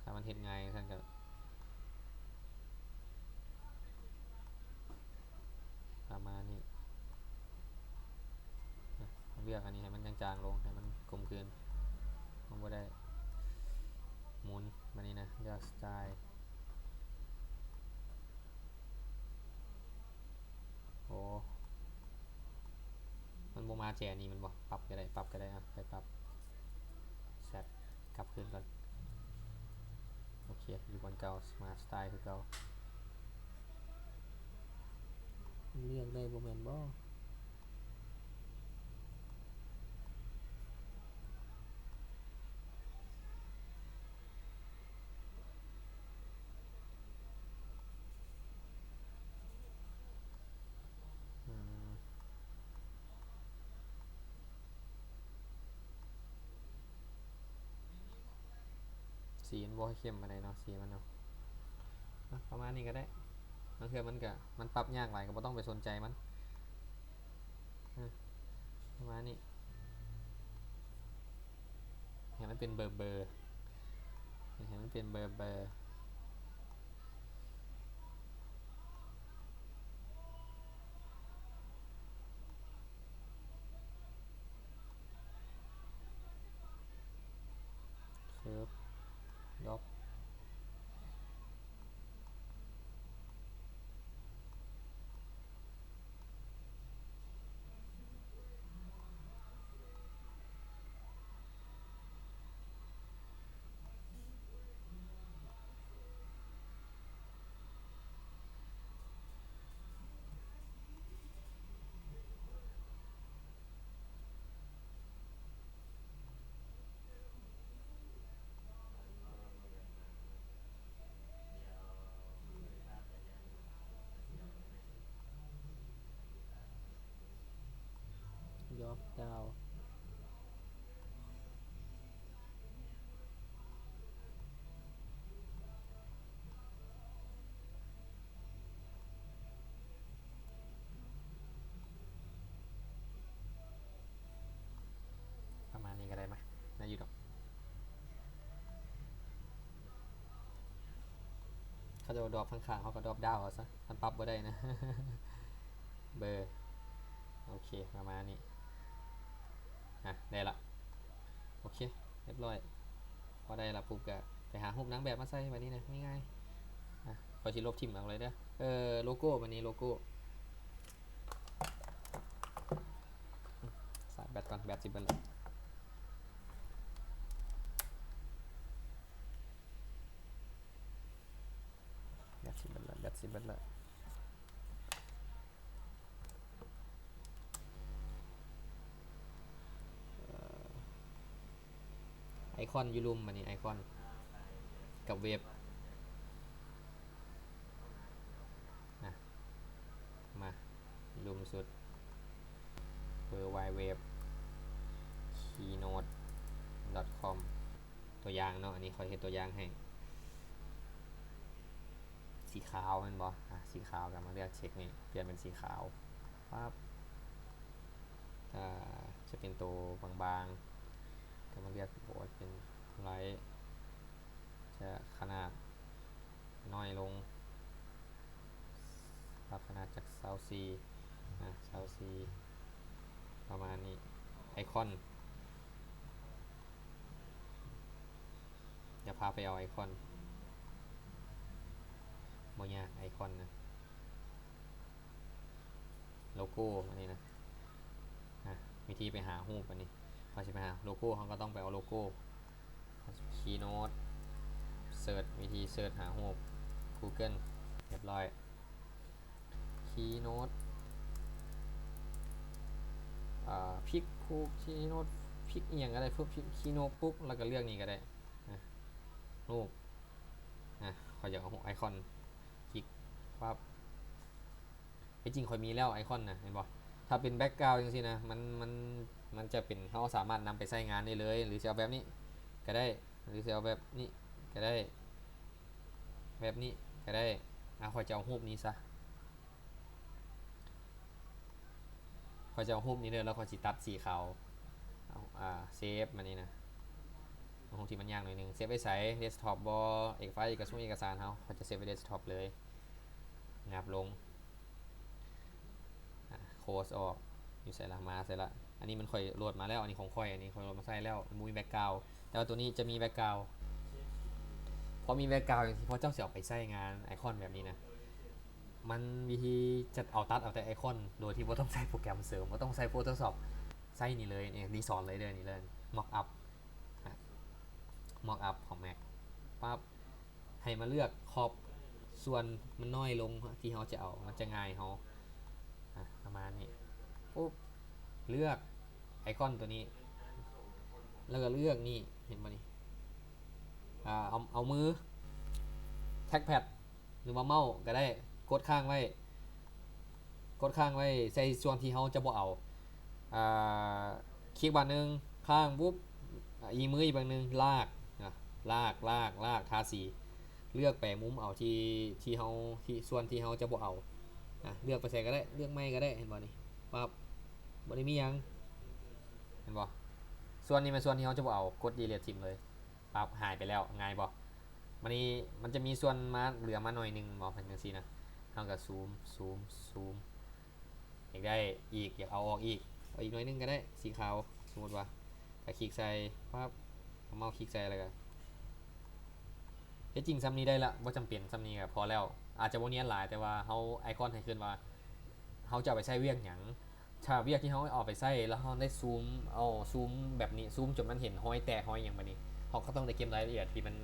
ຖ້າມັນເຮັດງ່າຍຊັ້ນກໍ ປະມານນີ້ ເລືອກອັນນີ້ໃຫ້ມັນຈາງໆລົງ ໃຫ້ມັນກົມກືນ ມັນບໍ່ໄດ້ໝູນ ບາດນີ້ນະ ເລືອກ style ໂອ້ ມັນບໍ່ມາແຈນີ້ແມ່ນບໍ່? ປັບກໍໄດ້ ປັບກໍໄດ້ ອະ ໄປປັບ Z ກັບຄືນກ່ອນ ໂອເຄ ຢູ່ບ່ອນເກົ່າ Smart Style ຄືເກົ່າ ເລືອກໄດ້ບໍ່ແມ່ນບໍ່? ອືມ ສີມັນບໍ່ຄ່ອຍເຂັ້ມປານໃດເນາະ ສີມັນເນາະ ອະ ປະມານນີ້ກໍໄດ້ ລາງເທື່ອມັນກໍ ມັນປັບຍາກຫຼາຍ ກໍບໍ່ຕ້ອງໄປສົນໃຈມັນ ອະ ປະມານນີ້ ໃຫ້ມັນເປັນເບີເບີ ໃຫ້ມັນເປັນເບີເບີ ເຄີບ ດຣອບ ດຣອບດາວ ປະມານນີ້ກໍໄດ້ມະ ໄດ້ຢູ່ດອກ ເຂົາເຈົ້າດຣອບຂ້າງໆ ເຮົາກໍດຣອບດາວເອົາຊະ ມັນປັບບໍ່ໄດ້ນະ ເບີ ໂອເຄ ປະມານນີ້ ອະ ໄດ້ລະ ໂອເຄ ຮຽບຮ້ອຍ ພໍໄດ້ລະປຸບ ກະໄປຫາຮູບນາງແບບມາໃສ່ບາດນີ້ນະ ງ່າຍໆ ອະ ຂ້ອຍຊິລົບຖິ້ມເອົາເລີຍເດີ ເອີ ໂລໂກ້ ບາດນີ້ໂລໂກ້ ຊາດແບັດກ່ອນ ແບັດຊິເບິດແລ້ວ ແບັດຊິເບິດແລ້ວ ແບັດຊິເບິດແລ້ວ ເອີ ໄອຄອນຢູ່ລຸ່ມ ບາດນີ້ໄອຄອນກັບເວັບ ນະ ມາ ລຸ່ມສຸດ ເວີລດວາຍເວັບ ຄີໂນດດອດຄອມ ຕົວຢ່າງເນາະ ອັນນີ້ຂ້ອຍເຮັດຕົວຢ່າງໃຫ້ ສີຂາວແມ່ນບໍ່? ອາ ສີຂາວ ກໍມາເລືອກເຊັກນີ້ ປ່ຽນເປັນສີຂາວ ປັບ ຖ້າຈະເປັນໂຕບາງໆ ກໍມາເລືອກໂບດເປັນໄລ ຈະຂະໜາດນ້ອຍລົງ ປັບຂະໜາດຈາກຊາວສີ່ ອາ ຊາວສີ່ ປະມານນີ້ ໄອຄອນ ດຽວພາໄປເອົາໄອຄອນ ບໍ່ຍາກ ໄອຄອນນະ ໂລໂກ້ອັນນີ້ນະ. ອາ ວິທີໄປຫາຮູບອັນນີ້ ເຮົາຊິໄປຫາໂລໂກ້ ເຮົາກໍຕ້ອງໄປເອົາໂລໂກ້ Keynote ເສີດ ວິທີເສີດຫາຮູບ Google ຮຽບຮ້ອຍ Keynote ອາ Pic ຄູ Keynote Pic ອີ່ຫຍັງກໍໄດ້ Keynote ປຸບ ແລ້ວກໍເລືອກນີ້ກໍໄດ້ ອາ ຮູບ ອາ ຂ້ອຍຢາກເອົາຮູບໄອຄອນ ຄລິກປັບ ທີ່ຈິງຂ້ອຍມີແລ້ວໄອຄອນນະ ເຫັນບໍ່? ຖ້າເປັນ background ຈັ່ງຊີ້ນະ ມັນ ມັນ ມັນຈະເປັນ ເຮົາສາມາດນຳໄປໃຊ້ງານໄດ້ເລີຍ ຫຼືຊິເອົາແບບນີ້ກໍໄດ້ ຫຼືຊິເອົາແບບນີ້ກໍໄດ້ ແບບນີ້ກໍໄດ້. ອາ ຂ້ອຍຈະເອົາຮູບນີ້ຊະ ຂ້ອຍຈະເອົາຮູບນີ້ເດີ ແລ້ວຂ້ອຍຊິຕັດສີຂາວ ເອົາ ອາ ເຊຟມານີ້ນະ ເອົາຮູບທີ່ມັນຍາກໜ້ອຍໜຶ່ງ ເຊຟໄວ້ໃສ? ເດັສທັອບບໍ່? ເອກໄຟລ໌ ເອກະສົງ ເອກະສານເຮົາ ຂ້ອຍຈະເຊຟໄວ້ເດັສທັອບເລີຍ ຫຍັບລົງ ອາ ໂຄສອອກ ຢູ່ໃສລະ? ມາໃສລະ? ອັນນີ້ມັນຂ້ອຍໂຫຼດມາແລ້ວ ອັນນີ້ຂອງຂ້ອຍ ອັນນີ້ຂ້ອຍໂຫຼດມາໃສ່ແລ້ວ ມັນບໍ່ມີ background ແຕ່ວ່າໂຕນີ້ຈະມີ background. ພໍມີ background ຈັ່ງຊີ້ ພໍເຈົ້າຊິເອົາໄປໃຊ້ງານໄອຄອນແບບນີ້ນະ ມັນວິທີຈະເອົາ ຕັດເອົາແຕ່ໄອຄອນ ໂດຍທີ່ບໍ່ຕ້ອງໃຊ້ໂປຣແກຣມເສີມ ບໍ່ຕ້ອງໃຊ້ Photoshop ໃຊ້ນີ້ເລີຍ ນີ້ ນີ້ສອນເລີຍເດີ ນີ້ເລີຍ Mockup ນະ Mockup ຂອງ Mac ປັບ ໃຫ້ມາເລືອກ crop ສ່ວນມັນນ້ອຍລົງທີ່ເຮົາຈະເອົາ ມັນຈະງ່າຍເຮົາ ອາ ປະມານນີ້ ປຸບ ເລືອກໄອຄອນໂຕນີ້ ແລ້ວກໍເລືອກນີ້ ເຫັນບໍ່ນີ້? ອາ ເອົາ ເອົາມື trackpad ຫຼືວ່າເມົ້າກໍໄດ້ ກົດຄ້າງໄວ້ ກົດຄ້າງໄວ້ໃສ່ສ່ວນທີ່ເຮົາຈະບໍ່ເອົາ ອາ ຄລິກບາດໜຶ່ງ ຄ້າງ ວຸບ ອີກມືອີກບາດໜຶ່ງ ລາກນະ ລາກ ລາກ ລາກ ທາສີ ເລືອກແປມຸມເອົາທີ່ ທີ່ເຮົາ ທີ່ສ່ວນທີ່ເຮົາຈະບໍ່ເອົານະ ເລືອກໄປໃສກໍໄດ້ ເລືອກໃໝ່ກໍໄດ້ ເຫັນບໍ່ນີ້? ປັບ ບໍ່ໄດ້ມີຫຍັງ ເຫັນບໍ່? ສ່ວນນີ້ແມ່ນສ່ວນທີ່ເຮົາຈະບໍ່ເອົາ ກົດ delete ຖິ້ມເລີຍ ປັບ ຫາຍໄປແລ້ວ ງ່າຍບໍ່? ບາດນີ້ມັນຈະມີສ່ວນມາ ເຫຼືອມາໜ້ອຍໜຶ່ງບໍ່ ເປັນຈັ່ງຊີ້ນະ ເຮົາກໍຊູມ ຊູມ ຊູມ ຢາກໄດ້ອີກ ຢາກເອົາອອກອີກ ເອົາອີກໜ້ອຍໜຶ່ງກໍໄດ້ ສີຂາວ ສົມມຸດວ່າ ກໍຄລິກໃສ່ ປັບ ເອົາເມົ້າຄລິກໃສ່ ແລ້ວກໍ ທີ່ຈິງສ່ຳນີ້ໄດ້ລະ ບໍ່ຈຳເປັນ ສ່ຳນີ້ກໍພໍແລ້ວ ອາດຈະບໍ່ນຽນຫຼາຍ ແຕ່ວ່າເຮົາ ໄອຄອນໃຫ້ຂຶ້ນວ່າ ເຮົາຈະເອົາໄປໃຊ້ວຽກຫຍັງ ຖ້າວຽກທີ່ເຮົາເອົາໄປໃຊ້ ແລ້ວເຮົາໄດ້ຊູມ ເອົາຊູມແບບນີ້ ຊູມຈົນມັນເຫັນຮອຍແຕກຮອຍຫຍັງ ບາດນີ້ເຮົາກໍຕ້ອງໄດ້ເກັບລາຍລະອຽດທີ່ມັນ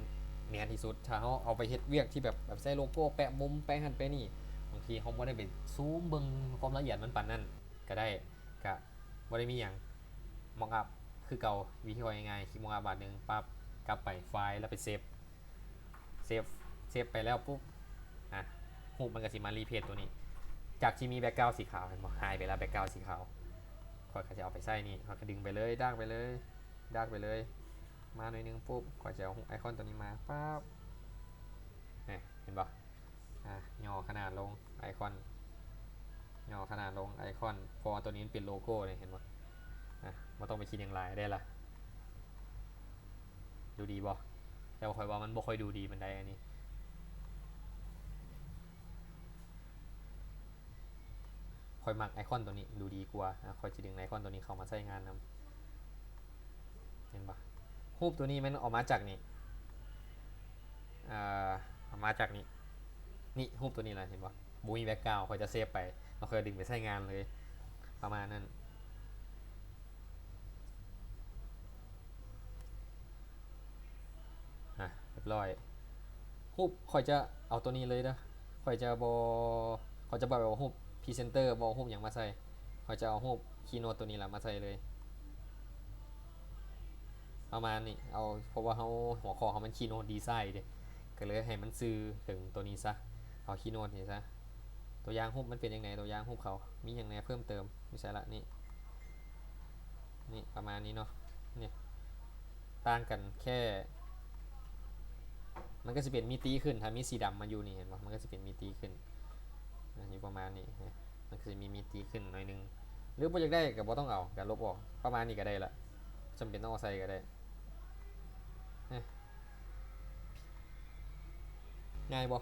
ແໜ້ນທີ່ສຸດ. ຖ້າເຮົາເອົາໄປເຮັດວຽກທີ່ແບບ ແບບໃສ່ໂລໂກ້ ແປະມຸມ ແປະຫັ້ນແປະນີ້ ບາງທີເຮົາບໍ່ໄດ້ໄປຊູມເບິ່ງຄວາມລະອຽດມັນປານນັ້ນກໍໄດ້. ກະບໍ່ໄດ້ມີຫຍັງ Mockup ຄືເກົ່າ ວິທີງ່າຍໆ ຄລິກ Mockup ບາດໜຶ່ງ ປັບ ກັບໄປ File ແລ້ວໄປ Save ເຊຟ ເຊຟໄປແລ້ວປຸບ ອາ ຮູບມັນກໍຊິມາ replace ຕົວນີ້ ຈາກທີ່ມີ background ສີຂາວ ເຫັນບໍ່? ຫາຍໄປແລ້ວ background ສີຂາວ. ຂ້ອຍກໍຈະເອົາໄປໃສ່ນີ້ ຂ້ອຍກໍດຶງໄປເລີຍ ດາກໄປເລີຍ ດາກໄປເລີຍ ມາໜ້ອຍໜຶ່ງປຸບ ຂ້ອຍຈະເອົາຮູບໄອຄອນຕົວນີ້ມາ ປັບ ນີ້ ເຫັນບໍ່? ອາ ຫຍໍ້ຂະໜາດລົງ ໄອຄອນ ຫຍໍ້ຂະໜາດລົງ ໄອຄອນ ເພາະວ່າຕົວນີ້ມັນເປັນໂລໂກ້ເດ້ ເຫັນບໍ່? ອາ ບໍ່ຕ້ອງໄປຄິດຫຍັງຫຼາຍ ໄດ້ລະ. ດູດີບໍ່? ແຕ່ວ່າຂ້ອຍວ່າມັນບໍ່ຄ່ອຍດູດີປານໃດອັນນີ້. ຂ້ອຍມັກໄອຄອນຕົວນີ້ດູດີກວ່າ. ອາ ຂ້ອຍຈະດຶງໄອຄອນຕົວນີ້ເຂົ້າມາໃຊ້ງານນຳ. ເຫັນບໍ່? ຮູບຕົວນີ້ມັນອອກມາຈາກນີ້ ເອີ ເອົາມາຈາກນີ້ ນີ້ ຮູບຕົວນີ້ລະ ເຫັນບໍ່? ບໍ່ມີ background ຂ້ອຍຈະເຊຟໄປ ແລ້ວຂ້ອຍດຶງໄປໃຊ້ງານເລີຍ ປະມານນັ້ນ. ອາ ຮຽບຮ້ອຍ. ຮູບ ຂ້ອຍຈະເອົາຕົວນີ້ເລີຍເດີ ຂ້ອຍຈະບໍ່ ຂ້ອຍຈະບໍ່ເອົາຮູບ presenter ບໍ່ເອົາຮູບຫຍັງມາໃສ່ ຂ້ອຍຈະເອົາຮູບ keynote ຕົວນີ້ລະມາໃສ່ເລີຍ ປະມານນີ້. ເອົາ ເພາະວ່າເຮົາ ຫົວຂໍ້ເຮົາມັນ keynote design ເດ້ ກໍເລີຍໃຫ້ມັນຊື່ເຖິງຕົວນີ້ຊະ ເອົາ keynote ນີ້ຊະ. ຕົວຢ່າງຮູບມັນເປັນຈັ່ງໃດ? ຕົວຢ່າງຮູບເຂົາມີຫຍັງແດ່ເພີ່ມເຕີມ? ຢູ່ໃສລະ? ນີ້ ນີ້ ປະມານນີ້ເນາະ. ນີ້ ຕ່າງກັນແຄ່ ມັນກໍຊິເປັນມິຕິຂຶ້ນ ຖ້າມີສີດຳມາຢູ່ນີ້ ເຫັນບໍ່? ມັນກໍຊິເປັນມິຕິຂຶ້ນ ອາ ຢູ່ປະມານນີ້ ມັນກໍຊິມີມິຕິຂຶ້ນໜ້ອຍໜຶ່ງ ຫຼືບໍ່ຢາກໄດ້ກໍບໍ່ຕ້ອງເອົາ ກໍລົບອອກ ປະມານນີ້ກໍໄດ້ລະ ບໍ່ຈຳເປັນຕ້ອງເອົາໃສ່ກໍໄດ້. ງ່າຍບໍ່?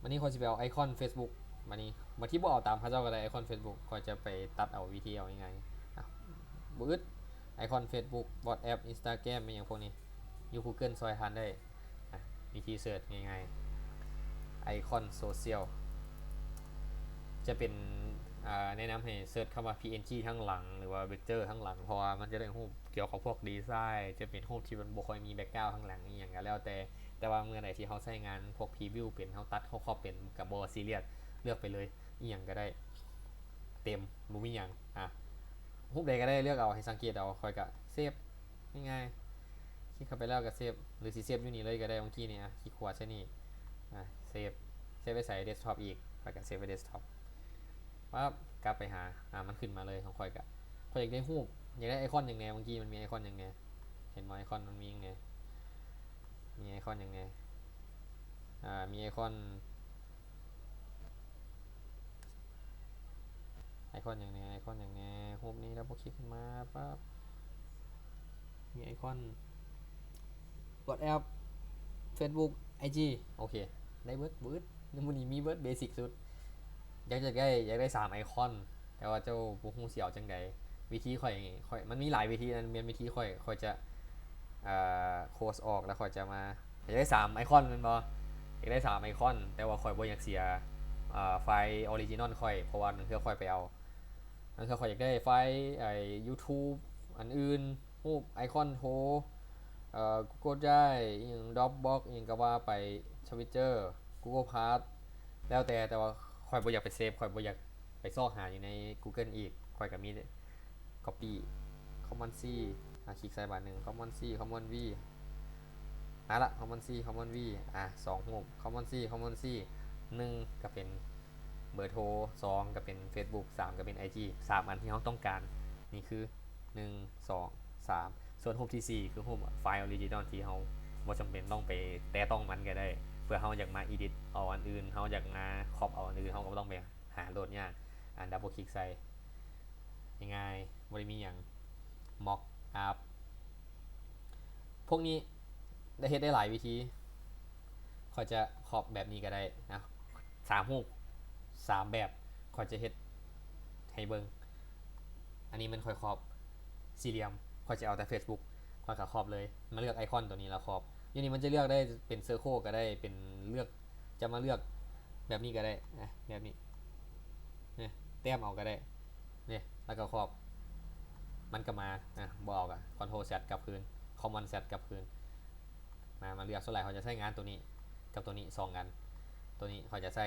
ບາດນີ້ຂ້ອຍຊິໄປເອົາໄອຄອນ Facebook ບາດນີ້ ບາງທີບໍ່ເອົາຕາມເຂົາເຈົ້າກໍໄດ້ ໄອຄອນ Facebook ຂ້ອຍຈະໄປຕັດເອົາ ວິທີເອົາງ່າຍໆ ອາ ບໍ່ອຶດ ໄອຄອນ Facebook WhatsApp Instagram ອີ່ຫຍັງພວກນີ້ ຢູ່ Google ຊ່ອຍທ່ານໄດ້. ອາ ວິທີເສີດງ່າຍໆ ໄອ Icon Social ຈະເປັນ ອ່າ ແນະນຳໃຫ້ເສີດຄຳວ່າ PNG ທາງຫຼັງ ຫຼືວ່າ Vector ທາງຫຼັງ ເພາະວ່າມັນຈະໄດ້ຮູບກ່ຽວກັບພວກດີໄຊນ໌ ຈະເປັນຮູບທີ່ມັນບໍ່ຄ່ອຍມີ background ທາງຫຼັງອີ່ຫຍັງກໍແລ້ວແຕ່. ແຕ່ວ່າເມື່ອໃດທີ່ເຮົາໃຊ້ງານພວກ preview ເປັນ ເຮົາຕັດ ເຮົາ crop ເປັນ ກໍບໍ່ serious ເລືອກໄປເລີຍ ອີ່ຫຍັງກໍໄດ້ ເຕັມ ບໍ່ມີຫຍັງ. ອ່າ ຮູບໃດກໍໄດ້ເລືອກເອົາ ໃຫ້ສັງເກດເອົາ. ຂ້ອຍກໍເຊບ ງ່າຍໆ ຄລິກເຂົ້າໄປແລ້ວກໍເຊບ ຫຼືຊິເຊບຢູ່ນີ້ເລີຍກໍໄດ້. ເມື່ອກີ້ນີ້ ອ່າ ຄລິກຂວາໃສ່ນີ້ ອ່າ ເຊບ ເຊບໄວ້ໃສ? ເດັສທັອບອີກ ຂ້ອຍກໍເຊບໄວ້ເດັສທັອບ. ປັບ ກັບໄປຫາ ອ່າ ມັນຂຶ້ນມາເລີຍ. ຂອງຂ້ອຍກໍ ຂ້ອຍຢາກໄດ້ຮູບ ຢາກໄດ້ໄອຄອນຫຍັງແດ່? ເມື່ອກີ້ມັນມີໄອຄອນຫຍັງແດ່? ເຫັນບໍ່? ໄອຄອນມັນມີຫຍັງແດ່? ມີໄອຄອນຫຍັງແດ່? ອ່າ ມີໄອຄອນ ໄອຄອນຫຍັງແດ່? ໄອຄອນຫຍັງແດ່? ຮູບນີ້ ດັບເບິນຄລິກຂຶ້ນມາປັບ ມີໄອຄອນ WhatsApp Facebook IG ໂອເຄ ໄດ້ເບິດ ບໍ່ອຶດ. ມື້ນີ້ມີເບິດ ເບສິກສຸດ. ຢາກ ຢາກໄດ້ ຢາກໄດ້ສາມໄອຄອນ ແຕ່ວ່າເຈົ້າບໍ່ຮູ້ຊິເອົາຈັ່ງໃດ. ວິທີຂ້ອຍ ຂ້ອຍ ມັນມີຫຼາຍວິທີ ນັ້ນແມ່ນວິທີຂ້ອຍ ຂ້ອຍຈະ ເອີ ໂຄສອອກ ແລ້ວຂ້ອຍຈະມາ ຢາກໄດ້ສາມໄອຄອນແມ່ນບໍ່? ຢາກໄດ້ສາມໄອຄອນ ແຕ່ວ່າຂ້ອຍບໍ່ຢາກເສຍ ເອີ ໄຟລ໌ອໍຣິຈິນອນຂ້ອຍ ເພາະວ່າລາງເທື່ອຂ້ອຍໄປເອົາ ລາງເທື່ອຂ້ອຍຢາກໄດ້ໄຟລ໌ ໄອ້ YouTube ອັນອື່ນ ຮູບໄອຄອນໂທ ເອີ Google Drive ອີ່ຫຍັງ Dropbox ອີ່ຫຍັງກໍວ່າໄປ Twitter Google Plus ແລ້ວແຕ່ ແຕ່ວ່າຂ້ອຍບໍ່ຢາກໄປເຊບ ຂ້ອຍບໍ່ຢາກໄປຊອກຫາຢູ່ໃນ Google ອີກ. ຂ້ອຍກໍມີ Copy Command C ອ່າ ຄລິກໃສ່ບາດໜຶ່ງ Command C Command V ມາລະ Command C Command V ອ່າ ສອງຮູບ Command C Command C ໜຶ່ງກໍເປັນເບີໂທ ສອງກໍເປັນ Facebook ສາມກໍເປັນ IG ສາມອັນທີ່ເຮົາຕ້ອງການ. ນີ້ຄື ໜຶ່ງ ສອງ ສາມ ສ່ວນຮູບທີສີ່ ຄືຮູບໄຟລ໌ອໍຣິຈິນອນ ທີ່ເຮົາບໍ່ຈຳເປັນຕ້ອງໄປແຕະຕ້ອງມັນກໍໄດ້ ເພື່ອເຮົາຢາກມາ edit ເອົາອັນອື່ນ ເຮົາຢາກມາ crop ເອົາອັນອື່ນ ເຮົາກໍບໍ່ຕ້ອງໄປຫາໂຫຼດຍາກ. ອ່າ double click ໃສ່ ງ່າຍໆ ບໍ່ໄດ້ມີຫຍັງ. Mockup ພວກນີ້ໄດ້ເຮັດໄດ້ຫຼາຍວິທີ. ຂ້ອຍຈະ crop ແບບນີ້ກໍໄດ້ນະ ສາມຮູບ ສາມແບບ ຂ້ອຍຈະເຮັດໃຫ້ເບິ່ງ. ອັນນີ້ແມ່ນຂ້ອຍ crop ສີ່ຫຼ່ຽມ ຂ້ອຍຈະເອົາແຕ່ Facebook ຂ້ອຍກໍ crop ເລີຍ ມາເລືອກໄອຄອນຕົວນີ້ແລ້ວ crop. ຢູ່ນີ້ມັນຈະເລືອກໄດ້ເປັນ circle ກໍໄດ້ ເປັນເລືອກ ຈະມາເລືອກແບບນີ້ກໍໄດ້ນະ ແບບນີ້ນະ ແຕ້ມເອົາກໍໄດ້ນີ້ ແລ້ວກໍ crop ມັນກໍມານະ ບໍ່ເອົາກໍ Ctrl Z ກັບຄືນ Command Z ກັບຄືນ ມາ ມາເລືອກ. ສ່ວນຫຼາຍຂ້ອຍຈະໃຊ້ງານຕົວນີ້ກັບຕົວນີ້ສອງອັນ. ຕົວນີ້ຂ້ອຍຈະໃຊ້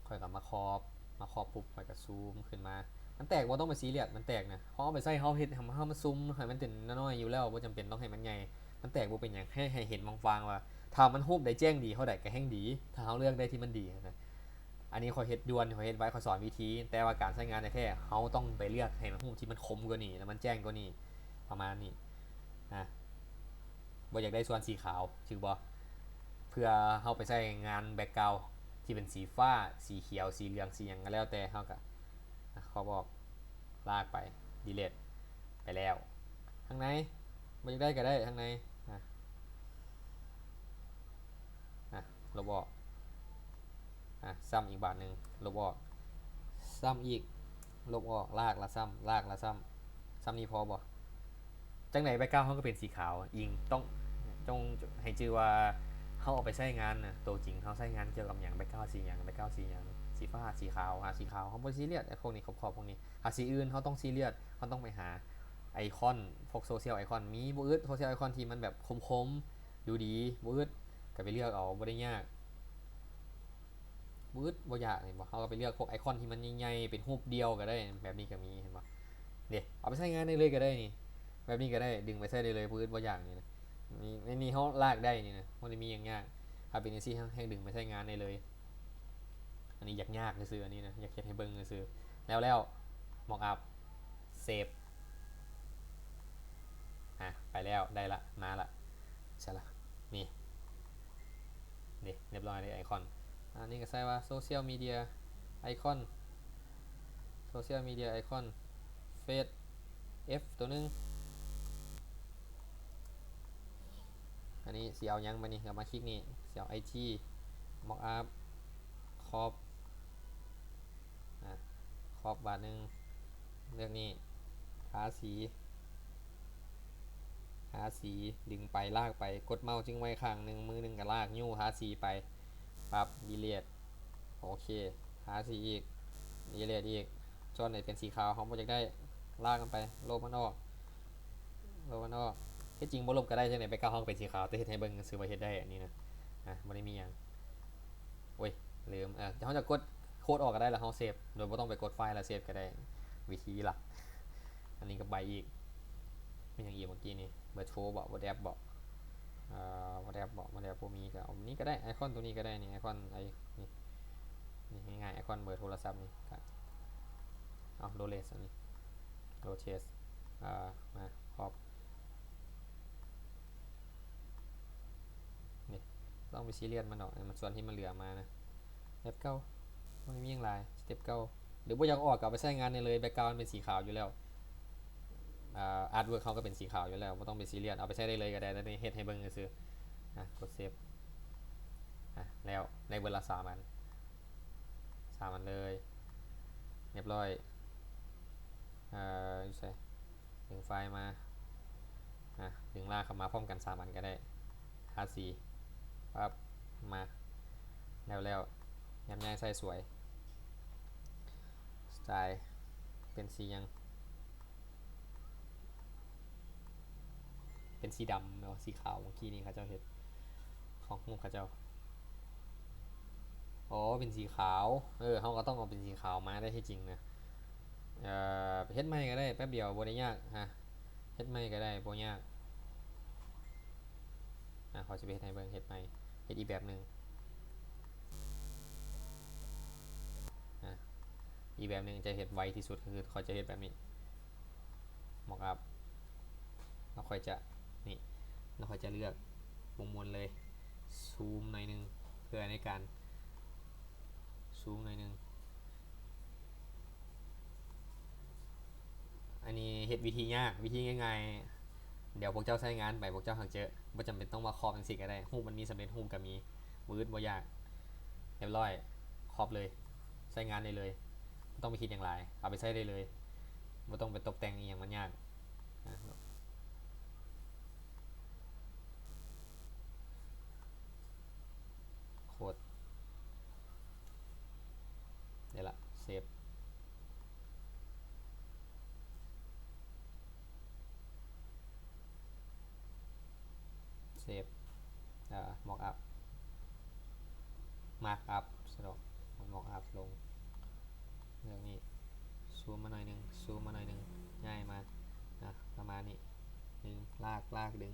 ຂ້ອຍກໍມາ crop ມາ crop ປຸບ ຂ້ອຍກໍຊູມຂຶ້ນມາ. ມັນແຕກບໍ່ຕ້ອງໄປຊີຣຽສ ມັນແຕກນະ ເຮົາເອົາໄປໃຊ້ ເຮົາເຮັດ ເຮົາມາຊູມໃຫ້ມັນເປັນນ້ອຍໆຢູ່ແລ້ວ ບໍ່ຈຳເປັນຕ້ອງໃຫ້ມັນໃຫຍ່. ມັນແຕກບໍ່ເປັນຫຍັງ ແຄ່ໃຫ້ເຫັນບາງໆວ່າ ຖ້າມັນຮູບໄດ້ແຈ້ງດີເທົ່າໃດກໍແຮ່ງດີ ຖ້າເຮົາເລືອກໄດ້ທີ່ມັນດີນະ. ອັນນີ້ຂ້ອຍເຮັດດ່ວນ ຂ້ອຍເຮັດໄວ ຂ້ອຍສອນວິທີ ແຕ່ວ່າການໃຊ້ງານແທ້ໆ ເຮົາຕ້ອງໄປເລືອກໃຫ້ມັນຮູບທີ່ມັນຄົມກວ່ານີ້ ແລ້ວມັນແຈ້ງກວ່ານີ້ ປະມານນີ້ນະ. ບໍ່ຢາກໄດ້ສ່ວນສີຂາວ ຖືກບໍ່? ເພື່ອເຮົາໄປໃຊ້ງານ background ທີ່ເປັນສີຟ້າ ສີຂຽວ ສີເຫຼືອງ ສີຫຍັງກໍແລ້ວແຕ່ ເຮົາກໍ ອ່ະ crop ອອກ ລາກໄປ delete ໄປແລ້ວ. ທາງໃນ ບໍ່ຢາກໄດ້ກໍໄດ້ ທາງໃນ ອ່ະ ອ່ະ ລົບອອກ ອ່ະ ຊ້ຳອີກບາດໜຶ່ງ ລົບອອກ ຊ້ຳອີກ ລົບອອກ ລາກລະຊ້ຳ ລາກລະຊ້ຳ ຊ້ຳນີ້ພໍບໍ່? ຈັ່ງໃດ background ເຮົາກໍເປັນສີຂາວ ອີງ ຕ້ອງ ຈົ່ງໃຫ້ຈື່ວ່າເຮົາເອົາໄປໃຊ້ງານນະ ໂຕຈິງເຮົາໃຊ້ງານກ່ຽວກັບຫຍັງ background ສີຫຍັງ background ສີຫຍັງ ສີຟ້າ ສີຂາວ ຫາສີຂາວ ເຮົາບໍ່ຊີຣຽສ ໄອ້ພວກນີ້ຂອບໆພວກນີ້. ຫາສີອື່ນ ເຮົາຕ້ອງຊີຣຽສ ເຮົາຕ້ອງໄປຫາໄອຄອນ ພວກ social icon ມີບໍ່ອຶດ social icon ທີ່ມັນແບບຄົມໆ ດູດີ ບໍ່ອຶດ ກໍໄປເລືອກເອົາ ບໍ່ໄດ້ຍາກ. ບໍ່ອຶດບໍ່ຢາກ ເຫັນບໍ່? ເຮົາກໍໄປເລືອກພວກໄອຄອນທີ່ມັນໃຫຍ່ໆ ເປັນຮູບດ່ຽວກໍໄດ້ ແບບນີ້ກໍມີ ເຫັນບໍ່? ເດ້ ເອົາໄປໃຊ້ງານໄດ້ເລີຍກໍໄດ້ນີ້ ແບບນີ້ກໍໄດ້ ດຶງໄປໃຊ້ໄດ້ເລີຍ ບໍ່ອຶດບໍ່ຢາກນີ້ນະ. ນີ້ ໃນນີ້ເຮົາລາກໄດ້ນີ້ນະ ບໍ່ໄດ້ມີຫຍັງຍາກ. ຖ້າເປັນຈັ່ງຊີ້ ເຮົາແຮ່ງດຶງໄປໃຊ້ງານໄດ້ເລີຍ. ອັນນີ້ຢາກຍາກຊື່ໆ ອັນນີ້ນະ ຢາກເຮັດໃຫ້ເບິ່ງຊື່ໆ. ແລ້ວໆ mockup save ອ່ະ ໄປແລ້ວ ໄດ້ລະ ມາລະ ໃຊ່ລະ ນີ້ ນີ້ ຮຽບຮ້ອຍເດ້ ໄອຄອນ. ອັນນີ້ກໍໃສ່ວ່າ social media icon social media icon face F ຕົວໜຶ່ງ. ອັນນີ້ຊິເອົາຫຍັງບາດນີ້ ກໍມາຄລິກນີ້ ຊິເອົາ IG mockup crop ອ່ະ crop ບາດໜຶ່ງ ເລືອກນີ້ ທາສີ ທາສີ ດຶງໄປ ລາກໄປ ກົດເມົາຈຶ່ງໄວ້ຂ້າງໜຶ່ງ ມືໜຶ່ງກໍລາກ ຍູ້ທາສີໄປ ປັບ ດີລີດ ໂອເຄ ທາສີອີກ ດີລີດອີກ ສ່ວນໃດເປັນສີຂາວ ເຮົາບໍ່ຢາກໄດ້ ລາກມັນໄປ ລົບມັນອອກ ລົບມັນອອກ ທີ່ຈິງບໍ່ລົບກໍໄດ້ ຈັ່ງໃດແບັກກຣາວເຮົາກໍເປັນສີຂາວ ແຕ່ເຮັດໃຫ້ເບິ່ງຊື່ວ່າເຮັດໄດ້ ອັນນີ້ນະ ອາ ບໍ່ໄດ້ມີຫຍັງ ໂອ້ຍ ລືມ ເອີ ເຮົາຈະກົດໂຄດອອກກໍໄດ້ ແລ້ວເຮົາເຊບ ໂດຍບໍ່ຕ້ອງໄປກົດໄຟລ໌ແລ້ວເຊບກໍໄດ້ ວິທີຫຼັກ ອັນນີ້ກໍໄປອີກ ມີຫຍັງອີກເມື່ອກີ້ນີ້ ເບີໂທບໍ WhatsApp ບໍ ເອີ WhatsApp ບໍ WhatsApp ບໍ່ມີກໍເອົານີ້ກໍໄດ້ ໄອຄອນໂຕນີ້ກໍໄດ້ ນີ້ ໄອຄອນ ໄອ ນີ້ ນີ້ງ່າຍໆ ໄອຄອນເບີໂທລະສັບນີ້ ກໍເອົາ ໂຣເລັກ ອັນນີ້ ໂຣເລັກ ເອີ ມາ ຄອບ ນີ້ ບໍ່ຕ້ອງໄປຊີຣຽສມັນດອກ ອັນ ສ່ວນທີ່ມັນເຫຼືອມານະ ແບບເກົ່າ ບໍ່ໄດ້ມີຫຍັງຫຼາຍ ສະເຕັບເກົ່າ ຫຼືບໍ່ຢາກອອກກໍເອົາໄປໃຊ້ງານໄດ້ເລີຍ ແບັກກຣາວມັນເປັນສີຂາວຢູ່ແລ້ວ ອາ ອາດເວີກເຮົາກໍເປັນສີຂາວຢູ່ແລ້ວ ບໍ່ຕ້ອງໄປຊີຣຽສ ເອົາໄປໃຊ້ໄດ້ເລີຍກໍໄດ້ ແຕ່ນີ້ເຮັດໃຫ້ເບິ່ງຊື່ໆ ອາ ກົດເຊບ ອາ ແລ້ວ ໄດ້ເບິດລະສາມອັນ ສາມອັນເລີຍ ຮຽບຮ້ອຍ ເອີ ຢູ່ໃສ ດຶງໄຟລ໌ມາ ອາ ດຶງລາກເຂົ້າມາພ້ອມກັນສາມອັນກໍໄດ້ ທາສີ ປັບ ມາ ແລ້ວໆ ຍັບຍ້າຍໃສ່ສວຍ ສະໄຕລ໌ ເປັນສີຫຍັງ? ເປັນສີດຳແມ່ນບໍ່? ສີຂາວ ເມື່ອກີ້ນີ້ເຂົາເຈົ້າເຮັດ ຂອງຮູບເຂົາເຈົ້າ ອໍ ເປັນສີຂາວ ເອີ ເຮົາກໍຕ້ອງເອົາເປັນສີຂາວມາໄດ້ທີ່ຈິງນະ ເອີ ເຮັດໃໝ່ກໍໄດ້ ແປັບດຽວ ບໍ່ໄດ້ຍາກ ຮະ ເຮັດໃໝ່ກໍໄດ້ ບໍ່ຍາກ ອາ ຂ້ອຍຊິໄປເຮັດໃຫ້ເບິ່ງ ເຮັດໃໝ່ ເຮັດອີກແບບໜຶ່ງ ອາ ອີກແບບໜຶ່ງຈະເຮັດໄວທີ່ສຸດ ກໍຄືຂ້ອຍຈະເຮັດແບບນີ້ Mockup ແລ້ວຂ້ອຍຈະ ນີ້ ແລ້ວຂ້ອຍຈະເລືອກວົງມົນເລີຍ ຊູມໜ້ອຍໜຶ່ງ ເພື່ອໃນການ ຊູມໜ້ອຍໜຶ່ງ ອັນນີ້ເຮັດວິທີຍາກ ວິທີງ່າຍໆ ດຽວພວກເຈົ້າໃຊ້ງານໄປ ພວກເຈົ້າຫາກເຈີ ບໍ່ຈຳເປັນຕ້ອງມາຄອບຈັ່ງຊີ້ກໍໄດ້ ຮູບມັນມີສຳເລັດຮູບກໍມີ ບໍ່ອຶດບໍ່ຢາກ ຮຽບຮ້ອຍ ຄອບເລີຍ ໃຊ້ງານໄດ້ເລີຍ ບໍ່ຕ້ອງໄປຄິດຫຍັງຫຼາຍ ເອົາໄປໃຊ້ໄດ້ເລີຍ ບໍ່ຕ້ອງໄປຕົບແຕ່ງອີ່ຫຍັງມັນຍາກ ໂຄດ ໄດ້ລະ ເຊບ ເຊບ ເອີ Mockup Markup ຊະດອກ ມັນ Mockup ລົງ ເລື່ອງນີ້ ຊູມມາໜ້ອຍໜຶ່ງ ຊູມມາໜ້ອຍໜຶ່ງ ຍ້າຍມາ ອາ ປະມານນີ້ ດຶງ ລາກ ລາກ ດຶງ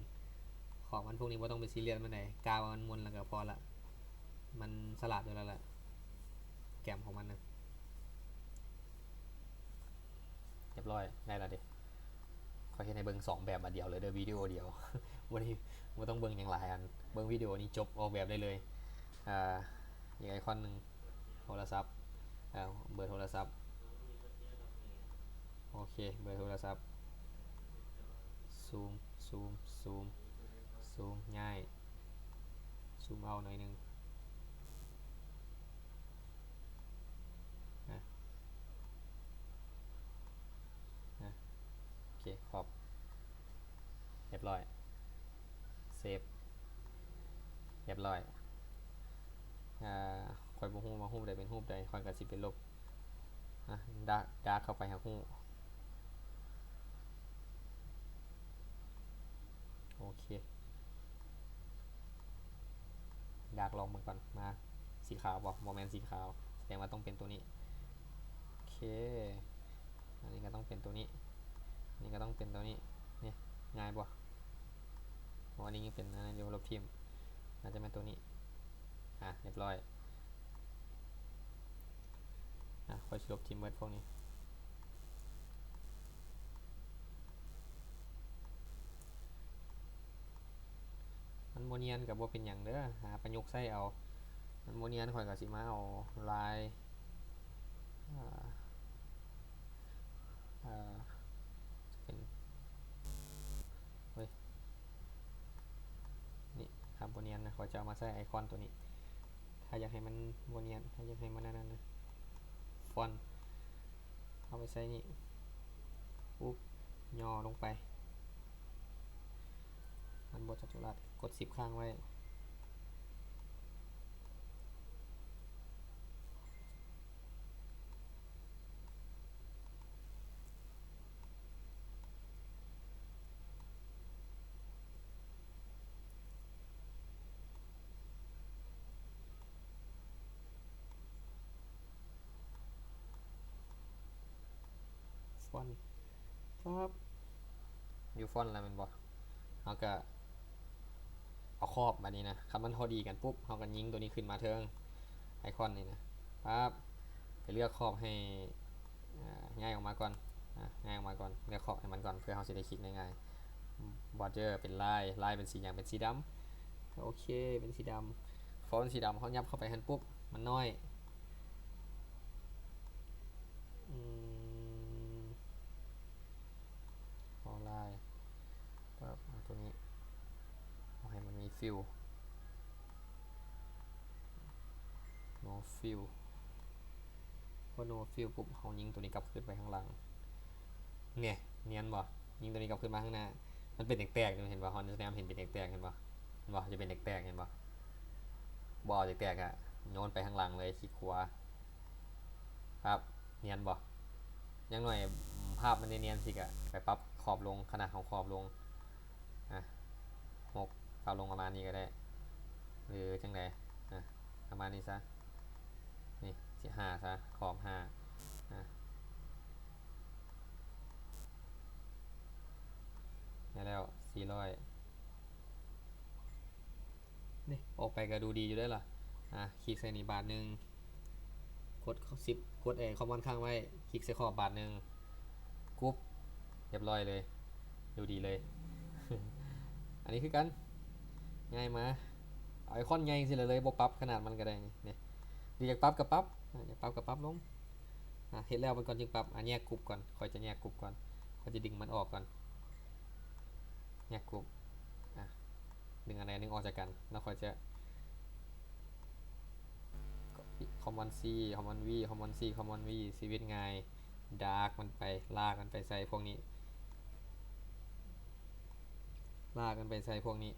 ຂອບມັນພວກນີ້ບໍ່ຕ້ອງໄປຊີຣຽສປານໃດ ກະວ່າມັນມ່ວນແລ້ວກໍພໍລະ ມັນສະຫຼາດຢູ່ແລ້ວລະ ແກມຂອງມັນນະ ຮຽບຮ້ອຍ ໄດ້ລະເດ ຂ້ອຍເຮັດໃຫ້ເບິ່ງສອງແບບບາດດຽວເລີຍເດີ ວິດີໂອດຽວ ບໍ່ໄດ້ ບໍ່ຕ້ອງເບິ່ງຫຍັງຫຼາຍອັນ ເບິ່ງວິດີໂອນີ້ຈົບ ອອກແບບໄດ້ເລີຍ ອາ ອີກໄອຄອນໜຶ່ງ ໂທລະສັບ ເອີ ເບີໂທລະສັບ ໂອເຄ ເບີໂທລະສັບ ຊູມ ຊູມ ຊູມ ຊູມ ຍ້າຍ ຊູມເອົາໜ້ອຍໜຶ່ງ ນະ ນະ ໂອເຄ ຄອບ ຮຽບຮ້ອຍ ເຊບ ຮຽບຮ້ອຍ ອາ ຂ້ອຍບໍ່ຮູ້ວ່າຮູບໃດເປັນຮູບໃດ ຂ້ອຍກໍຊິໄປລົບ ອາ ດາກ ດາກເຂົ້າໄປຫາຮູ້ ໂອເຄ ດາກລອງເບິ່ງກ່ອນ ມາ ສີຂາວບໍ່? ບໍ່ແມ່ນສີຂາວ ສະແດງວ່າຕ້ອງເປັນໂຕນີ້ ໂອເຄ ອັນນີ້ກໍຕ້ອງເປັນໂຕນີ້ ອັນນີ້ກໍຕ້ອງເປັນໂຕນີ້ ນີ້ ງ່າຍບໍ່? ໂອ້ ອັນນີ້ຍັງເປັນອັນນັ້ນຢູ່ ລົບຖິ້ມ ໜ້າຈະແມ່ນໂຕນີ້ ອາ ຮຽບຮ້ອຍ ອາ ຂ້ອຍຊິລົບຖິ້ມເບິດພວກນີ້ ມັນບໍ່ນຽນກໍບໍ່ເປັນຫຍັງເດີ ຫາປະຍຸກໃຊ້ເອົາ ມັນບໍ່ນຽນຂ້ອຍກໍຊິມາເອົາລາຍ ອາ ອາ ເປັນ ເຮີ້ຍ ນີ້ ຖ້າບໍ່ນຽນນະ ຂ້ອຍຈະເອົາມາໃສ່ໄອຄອນໂຕນີ້ ຖ້າຢາກໃຫ້ມັນບໍ່ນຽນ ຖ້າຢາກໃຫ້ມັນອັນນັ້ນນະ ຟອນ ເອົາໄປໃສ່ນີ້ ປຸບ ຫຍໍ້ລົງໄປ ມັນບໍ່ຈັດຈຸລັດ ກົດຊິບຄ້າງໄວ້. ຟອນ ປັບ ຢູ່ຟອນແລ້ວແມ່ນບໍ່? ເຮົາກະເອົາຂອບບາດນີ້ນະ ຄັນມັນພໍດີກັນປຸບ ເຮົາກະຍິງໂຕນີ້ຂຶ້ນມາເທິງ ໄອຄອນນີ້ນະ ປັບ ໄປເລືອກຂອບໃຫ້ ອາ ຍ້າຍອອກມາກ່ອນ ອາ ຍ້າຍອອກມາກ່ອນ ເລືອກຂອບໃຫ້ມັນກ່ອນ ເພື່ອເຮົາຊິໄດ້ຄລິກງ່າຍໆ. ບອດເດີເປັນລາຍ ລາຍເປັນສີຫຍັງ? ເປັນສີດຳ. ໂອເຄ ເປັນສີດຳ ຟອນສີດຳ ເຮົາຫຍັບເຂົ້າໄປຫັ້ນປຸບ ມັນນ້ອຍ ອືມ ເອົາລາຍ ປັບ ເອົາໂຕນີ້ ເອົາໃຫ້ມັນມີຟິວ ໂນຟິວ ພໍໂນຟິວປຸບ ເຮົາຍິງໂຕນີ້ກັບຄືນໄປຂ້າງຫຼັງ ແນ່ ນຽນບໍ່? ຍິງໂຕນີ້ກັບຄືນມາຂ້າງໜ້າ ມັນເປັນແຕກໆ ເຫັນບໍ່? ເຮົາແນມເຫັນເປັນແຕກໆ ເຫັນບໍ່? ເຫັນບໍ່? ຈະເປັນແຕກໆ ເຫັນບໍ່? ບໍ່ເອົາແຕກໆ ອະ ໂຍນໄປຂ້າງຫຼັງເລີຍ ຄລິກຂວາ ປັບ ນຽນບໍ່? ຢ່າງໜ້ອຍພາບມັນໄດ້ນຽນຊິກະ ໄປປັບຂອບລົງ ຂະໜາດຂອງຂອບລົງ ອະ ຫົກ ປັບລົງປະມານນີ້ກະໄດ້ ຫຼືຈັ່ງໃດ ອະ ປະມານນີ້ຊະ ນີ້ ສິບຫ້າ ຊະ ຂອບຫ້າ ອະ ໄດ້ແລ້ວ ສີ່ຮ້ອຍ ນີ້ ອອກໄປກະດູດີຢູ່ເດ້ລະ ອະ ຄລິກໃສ່ນີ້ບາດໜຶ່ງ ກົດສິບ ກົດ ເອີ ຄອມມອນຄ້າງໄວ້ ຄລິກໃສ່ຂອບບາດໜຶ່ງ ກຸບ ຮຽບຮ້ອຍເລີຍ ດູດີເລີຍ ອັນນີ້ຄືກັນ ຍ້າຍມາ ເອົາໄອຄອນໃຫຍ່ຈັ່ງຊີ້ເລີຍ ບໍ່ປັບຂະໜາດມັນກະໄດ້ ນີ້ ຫຼືຢາກປັບກະປັບ ອາ ຢາກປັບກະປັບລົງ ອາ ເຮັດແລ້ວມັນກ່ອນຈຶ່ງປັບ ອາ ແຍກກຸບກ່ອນ ຂ້ອຍຈະແຍກກຸບກ່ອນ ຂ້ອຍຈະດຶງມັນອອກກ່ອນ ແຍກກຸບ ອາ ດຶງອັນໃດອັນໜຶ່ງອອກຈາກກັນ ແລ້ວຂ້ອຍຈະ ຄອມມອນຊີ ຄອມມອນວີ ຄອມມອນຊີ ຄອມມອນວີ ຊີວິດງ່າຍ ດາກມັນໄປ ລາກມັນໄປໃສ່ພວກນີ້ ລາກມັນໄປໃສ່ພວກນີ້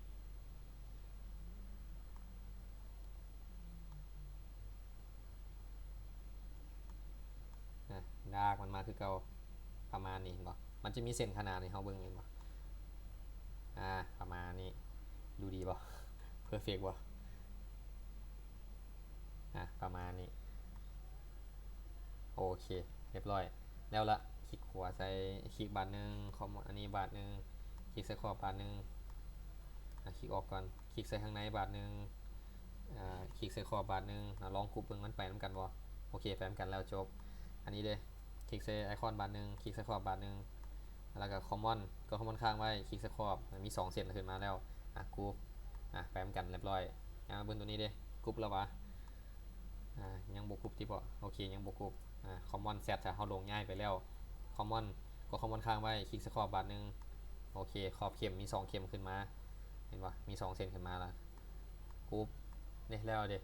ນະ ລາກມັນມາຄືເກົ່າ ປະມານນີ້ເຫັນບໍ່? ມັນຈະມີເສັ້ນຂະໜາດໃຫ້ເຮົາເບິ່ງເຫັນບໍ່? ອາ ປະມານນີ້ ດູດີບໍ່? ເພີເຟັກບໍ່? ອາ ປະມານນີ້ ໂອເຄ ຮຽບຮ້ອຍ ແລ້ວລະ ຄລິກຂວາໃສ່ ຄລິກບາດໜຶ່ງ ຄອມ ອັນນີ້ບາດໜຶ່ງ ຄລິກໃສ່ຂອບບາດໜຶ່ງ ອາ ຄລິກອອກກ່ອນ ຄລິກໃສ່ຂ້າງໃນບາດໜຶ່ງ ອາ ຄລິກໃສ່ຂອບບາດໜຶ່ງ ອາ ລອງກຸບເບິ່ງມັນໄປນຳກັນບໍ່? ໂອເຄ ໄປນຳກັນແລ້ວ ຈົບ ອັນນີ້ເດ້ ຄລິກໃສ່ໄອຄອນບາດໜຶ່ງ ຄລິກໃສ່ຂອບບາດໜຶ່ງ ແລ້ວກະຄອມມອນ ກົດຄອມມອນຄ້າງໄວ້ ຄລິກໃສ່ຂອບ ມີສອງເສັ້ນຂຶ້ນມາແລ້ວ ອາ ກຸບ ອາ ໄປນຳກັນຮຽບຮ້ອຍ ອາ ເບິ່ງໂຕນີ້ເດ້ ກຸບແລ້ວຫວາ? ອາ ຍັງບໍ່ກຸບຕິເບາະ? ໂອເຄ ຍັງບໍ່ກຸບ ອາ ຄອມມອນແຊັດ ຖ້າເຮົາລົງຍ້າຍໄປແລ້ວ ຄອມມອນ ກົດຄອມມອນຄ້າງໄວ້ ຄລິກໃສ່ຂອບບາດໜຶ່ງ ໂອເຄ ຂອບເຂັມ ມີສອງເຂັມຂຶ້ນມາ ເຫັນບໍ່? ມີສອງເສັ້ນຂຶ້ນມາລະ ກຸບ ເດ້ ແລ້ວເດ້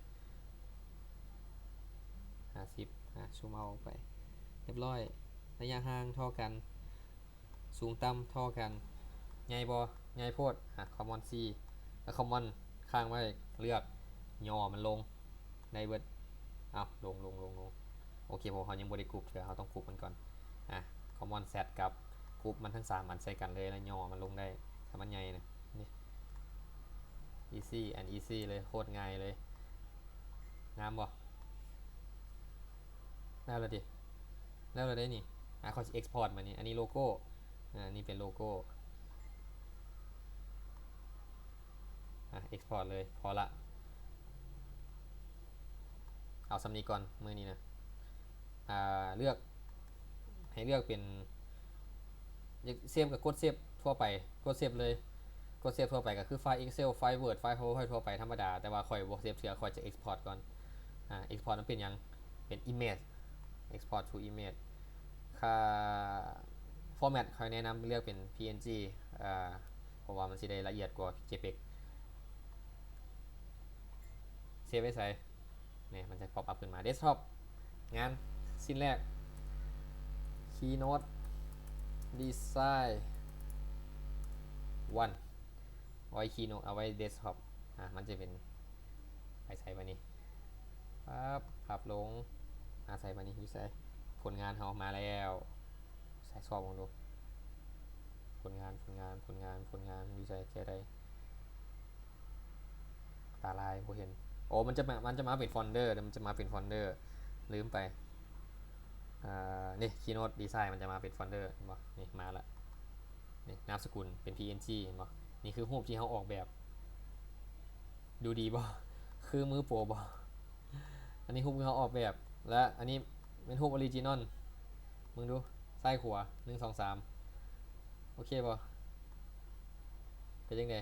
ຫ້າສິບ ອາ ຊູມເອົາອອກໄປ ຮຽບຮ້ອຍ ໄລຍະຫ່າງທໍ່ກັນ ສູງຕ່ຳທໍ່ກັນ ໃຫຍ່ບໍ່? ໃຫຍ່ໂພດ ອາ ຄອມມອນຊີ ແລ້ວຄອມມອນຄ້າງໄວ້ ເລືອກຫຍໍ້ມັນລົງ ໄດ້ເບິດ ເອົາ ລົງ ລົງ ລົງ ລົງ ໂອເຄ ເພາະເຮົາຍັງບໍ່ໄດ້ກຸບເທື່ອ ເຮົາຕ້ອງກຸບມັນກ່ອນ ອາ ຄອມມອນແຊັດກັບ ກຸບມັນທັງສາມອັນໃສ່ກັນເລີຍ ແລ້ວຫຍໍ້ມັນລົງໄດ້ ຖ້າມັນໃຫຍ່ນະ ນີ້ ອີຊີ ແອນ ອີຊີ ເລີຍ ໂຄດງ່າຍເລີຍ ງາມບໍ່? ແລ້ວລະຕິ ແລ້ວລະເດ້ນີ້ ອາ ຂ້ອຍຊິເອັກສະພອດມານີ້ ອັນນີ້ໂລໂກ້ ອາ ນີ້ເປັນໂລໂກ້ ອາ ເອັກສະພອດເລີຍ ພໍລະ ເອົາສ່ຳນີ້ກ່ອນ ມື້ນີ້ນະ ອາ ເລືອກ ໃຫ້ເລືອກເປັນ ຢາກເຊບກະກົດເຊບທົ່ວໄປ ກົດເຊບເລີຍ ກົດເຊບທົ່ວໄປກະຄືໄຟລ໌ Excel ໄຟລ໌ Word ໄຟລ໌ PowerPoint ທົ່ວໄປທຳມະດາ ແຕ່ວ່າຂ້ອຍບໍ່ເຊບເທື່ອ ຂ້ອຍຈະ export ກ່ອນ ອາ export ມັນເປັນຫຍັງ? ເປັນ image Export to image ຄ່າ format ຂ້ອຍແນະນຳເລືອກເປັນ PNG ອາ ເພາະວ່າມັນຊິໄດ້ລະອຽດກວ່າ JPEG ເຊບໄວ້ໃສ? ນີ້ ມັນຈະ pop up ຂຶ້ນມາ Desktop ງານ ຊິ້ນແລກ Keynote Design one ໄວ້ຄີໂນດ ເອົາໄວ້ເດັສທັອບ ອ່າ ມັນຈະເປັນ ໄປໃສບາດນີ້ ປັບ ພັບລົງ ມາໃສບາດນີ້ ຢູ່ໃສ? ຜົນງານເຮົາມາແລ້ວ ໃສ່ຊອກເບິ່ງດູ ຜົນງານ ຜົນງານ ຜົນງານ ຜົນງານ ຢູ່ໃສ ແຈໃດ? ຕາລາຍ ບໍ່ເຫັນ. ໂອ້ ມັນຈະມາ ມັນຈະມາເປັນໂຟນເດີ ມັນຈະມາເປັນໂຟນເດີ ລືມໄປ. ອ່າ ນີ້ ຄີໂນດດີໄຊ ມັນຈະມາເປັນໂຟນເດີ ເຫັນບໍ່? ນີ້ ມາລະ. ນີ້ ນາມສະກຸນເປັນ ພີເອັນຈີ ເຫັນບໍ່? ນີ້ຄືຮູບທີ່ເຮົາອອກແບບ. ດູດີບໍ່? ຄືມືໂປບໍ່? ອັນນີ້ຮູບທີ່ເຮົາອອກແບບ ແລະ ອັນນີ້ແມ່ນຮູບອໍຣິຈິນອນ. ເບິ່ງດູ ຊ້າຍຂວາ ໜຶ່ງ ສອງ ສາມ ໂອເຄບໍ່? ເປັນຈັ່ງໃດ?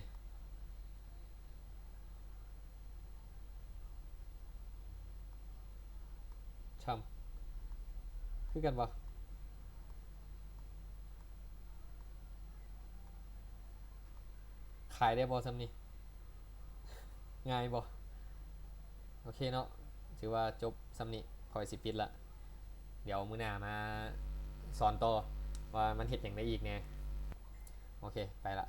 ຊ່ຳ ຄືກັນບໍ່? ຂາຍໄດ້ບໍ່ຊ່ຳນີ້? ງ່າຍບໍ່? ໂອເຄເນາະ ຖືວ່າຈົບຊ່ຳນີ້ ຂ້ອຍຊິປິດລະ. ດຽວມື້ໜ້າມາສອນຕໍ່ວ່າມັນເຮັດຫຍັງໄດ້ອີກແດ່. ໂອເຄ ໄປລະ.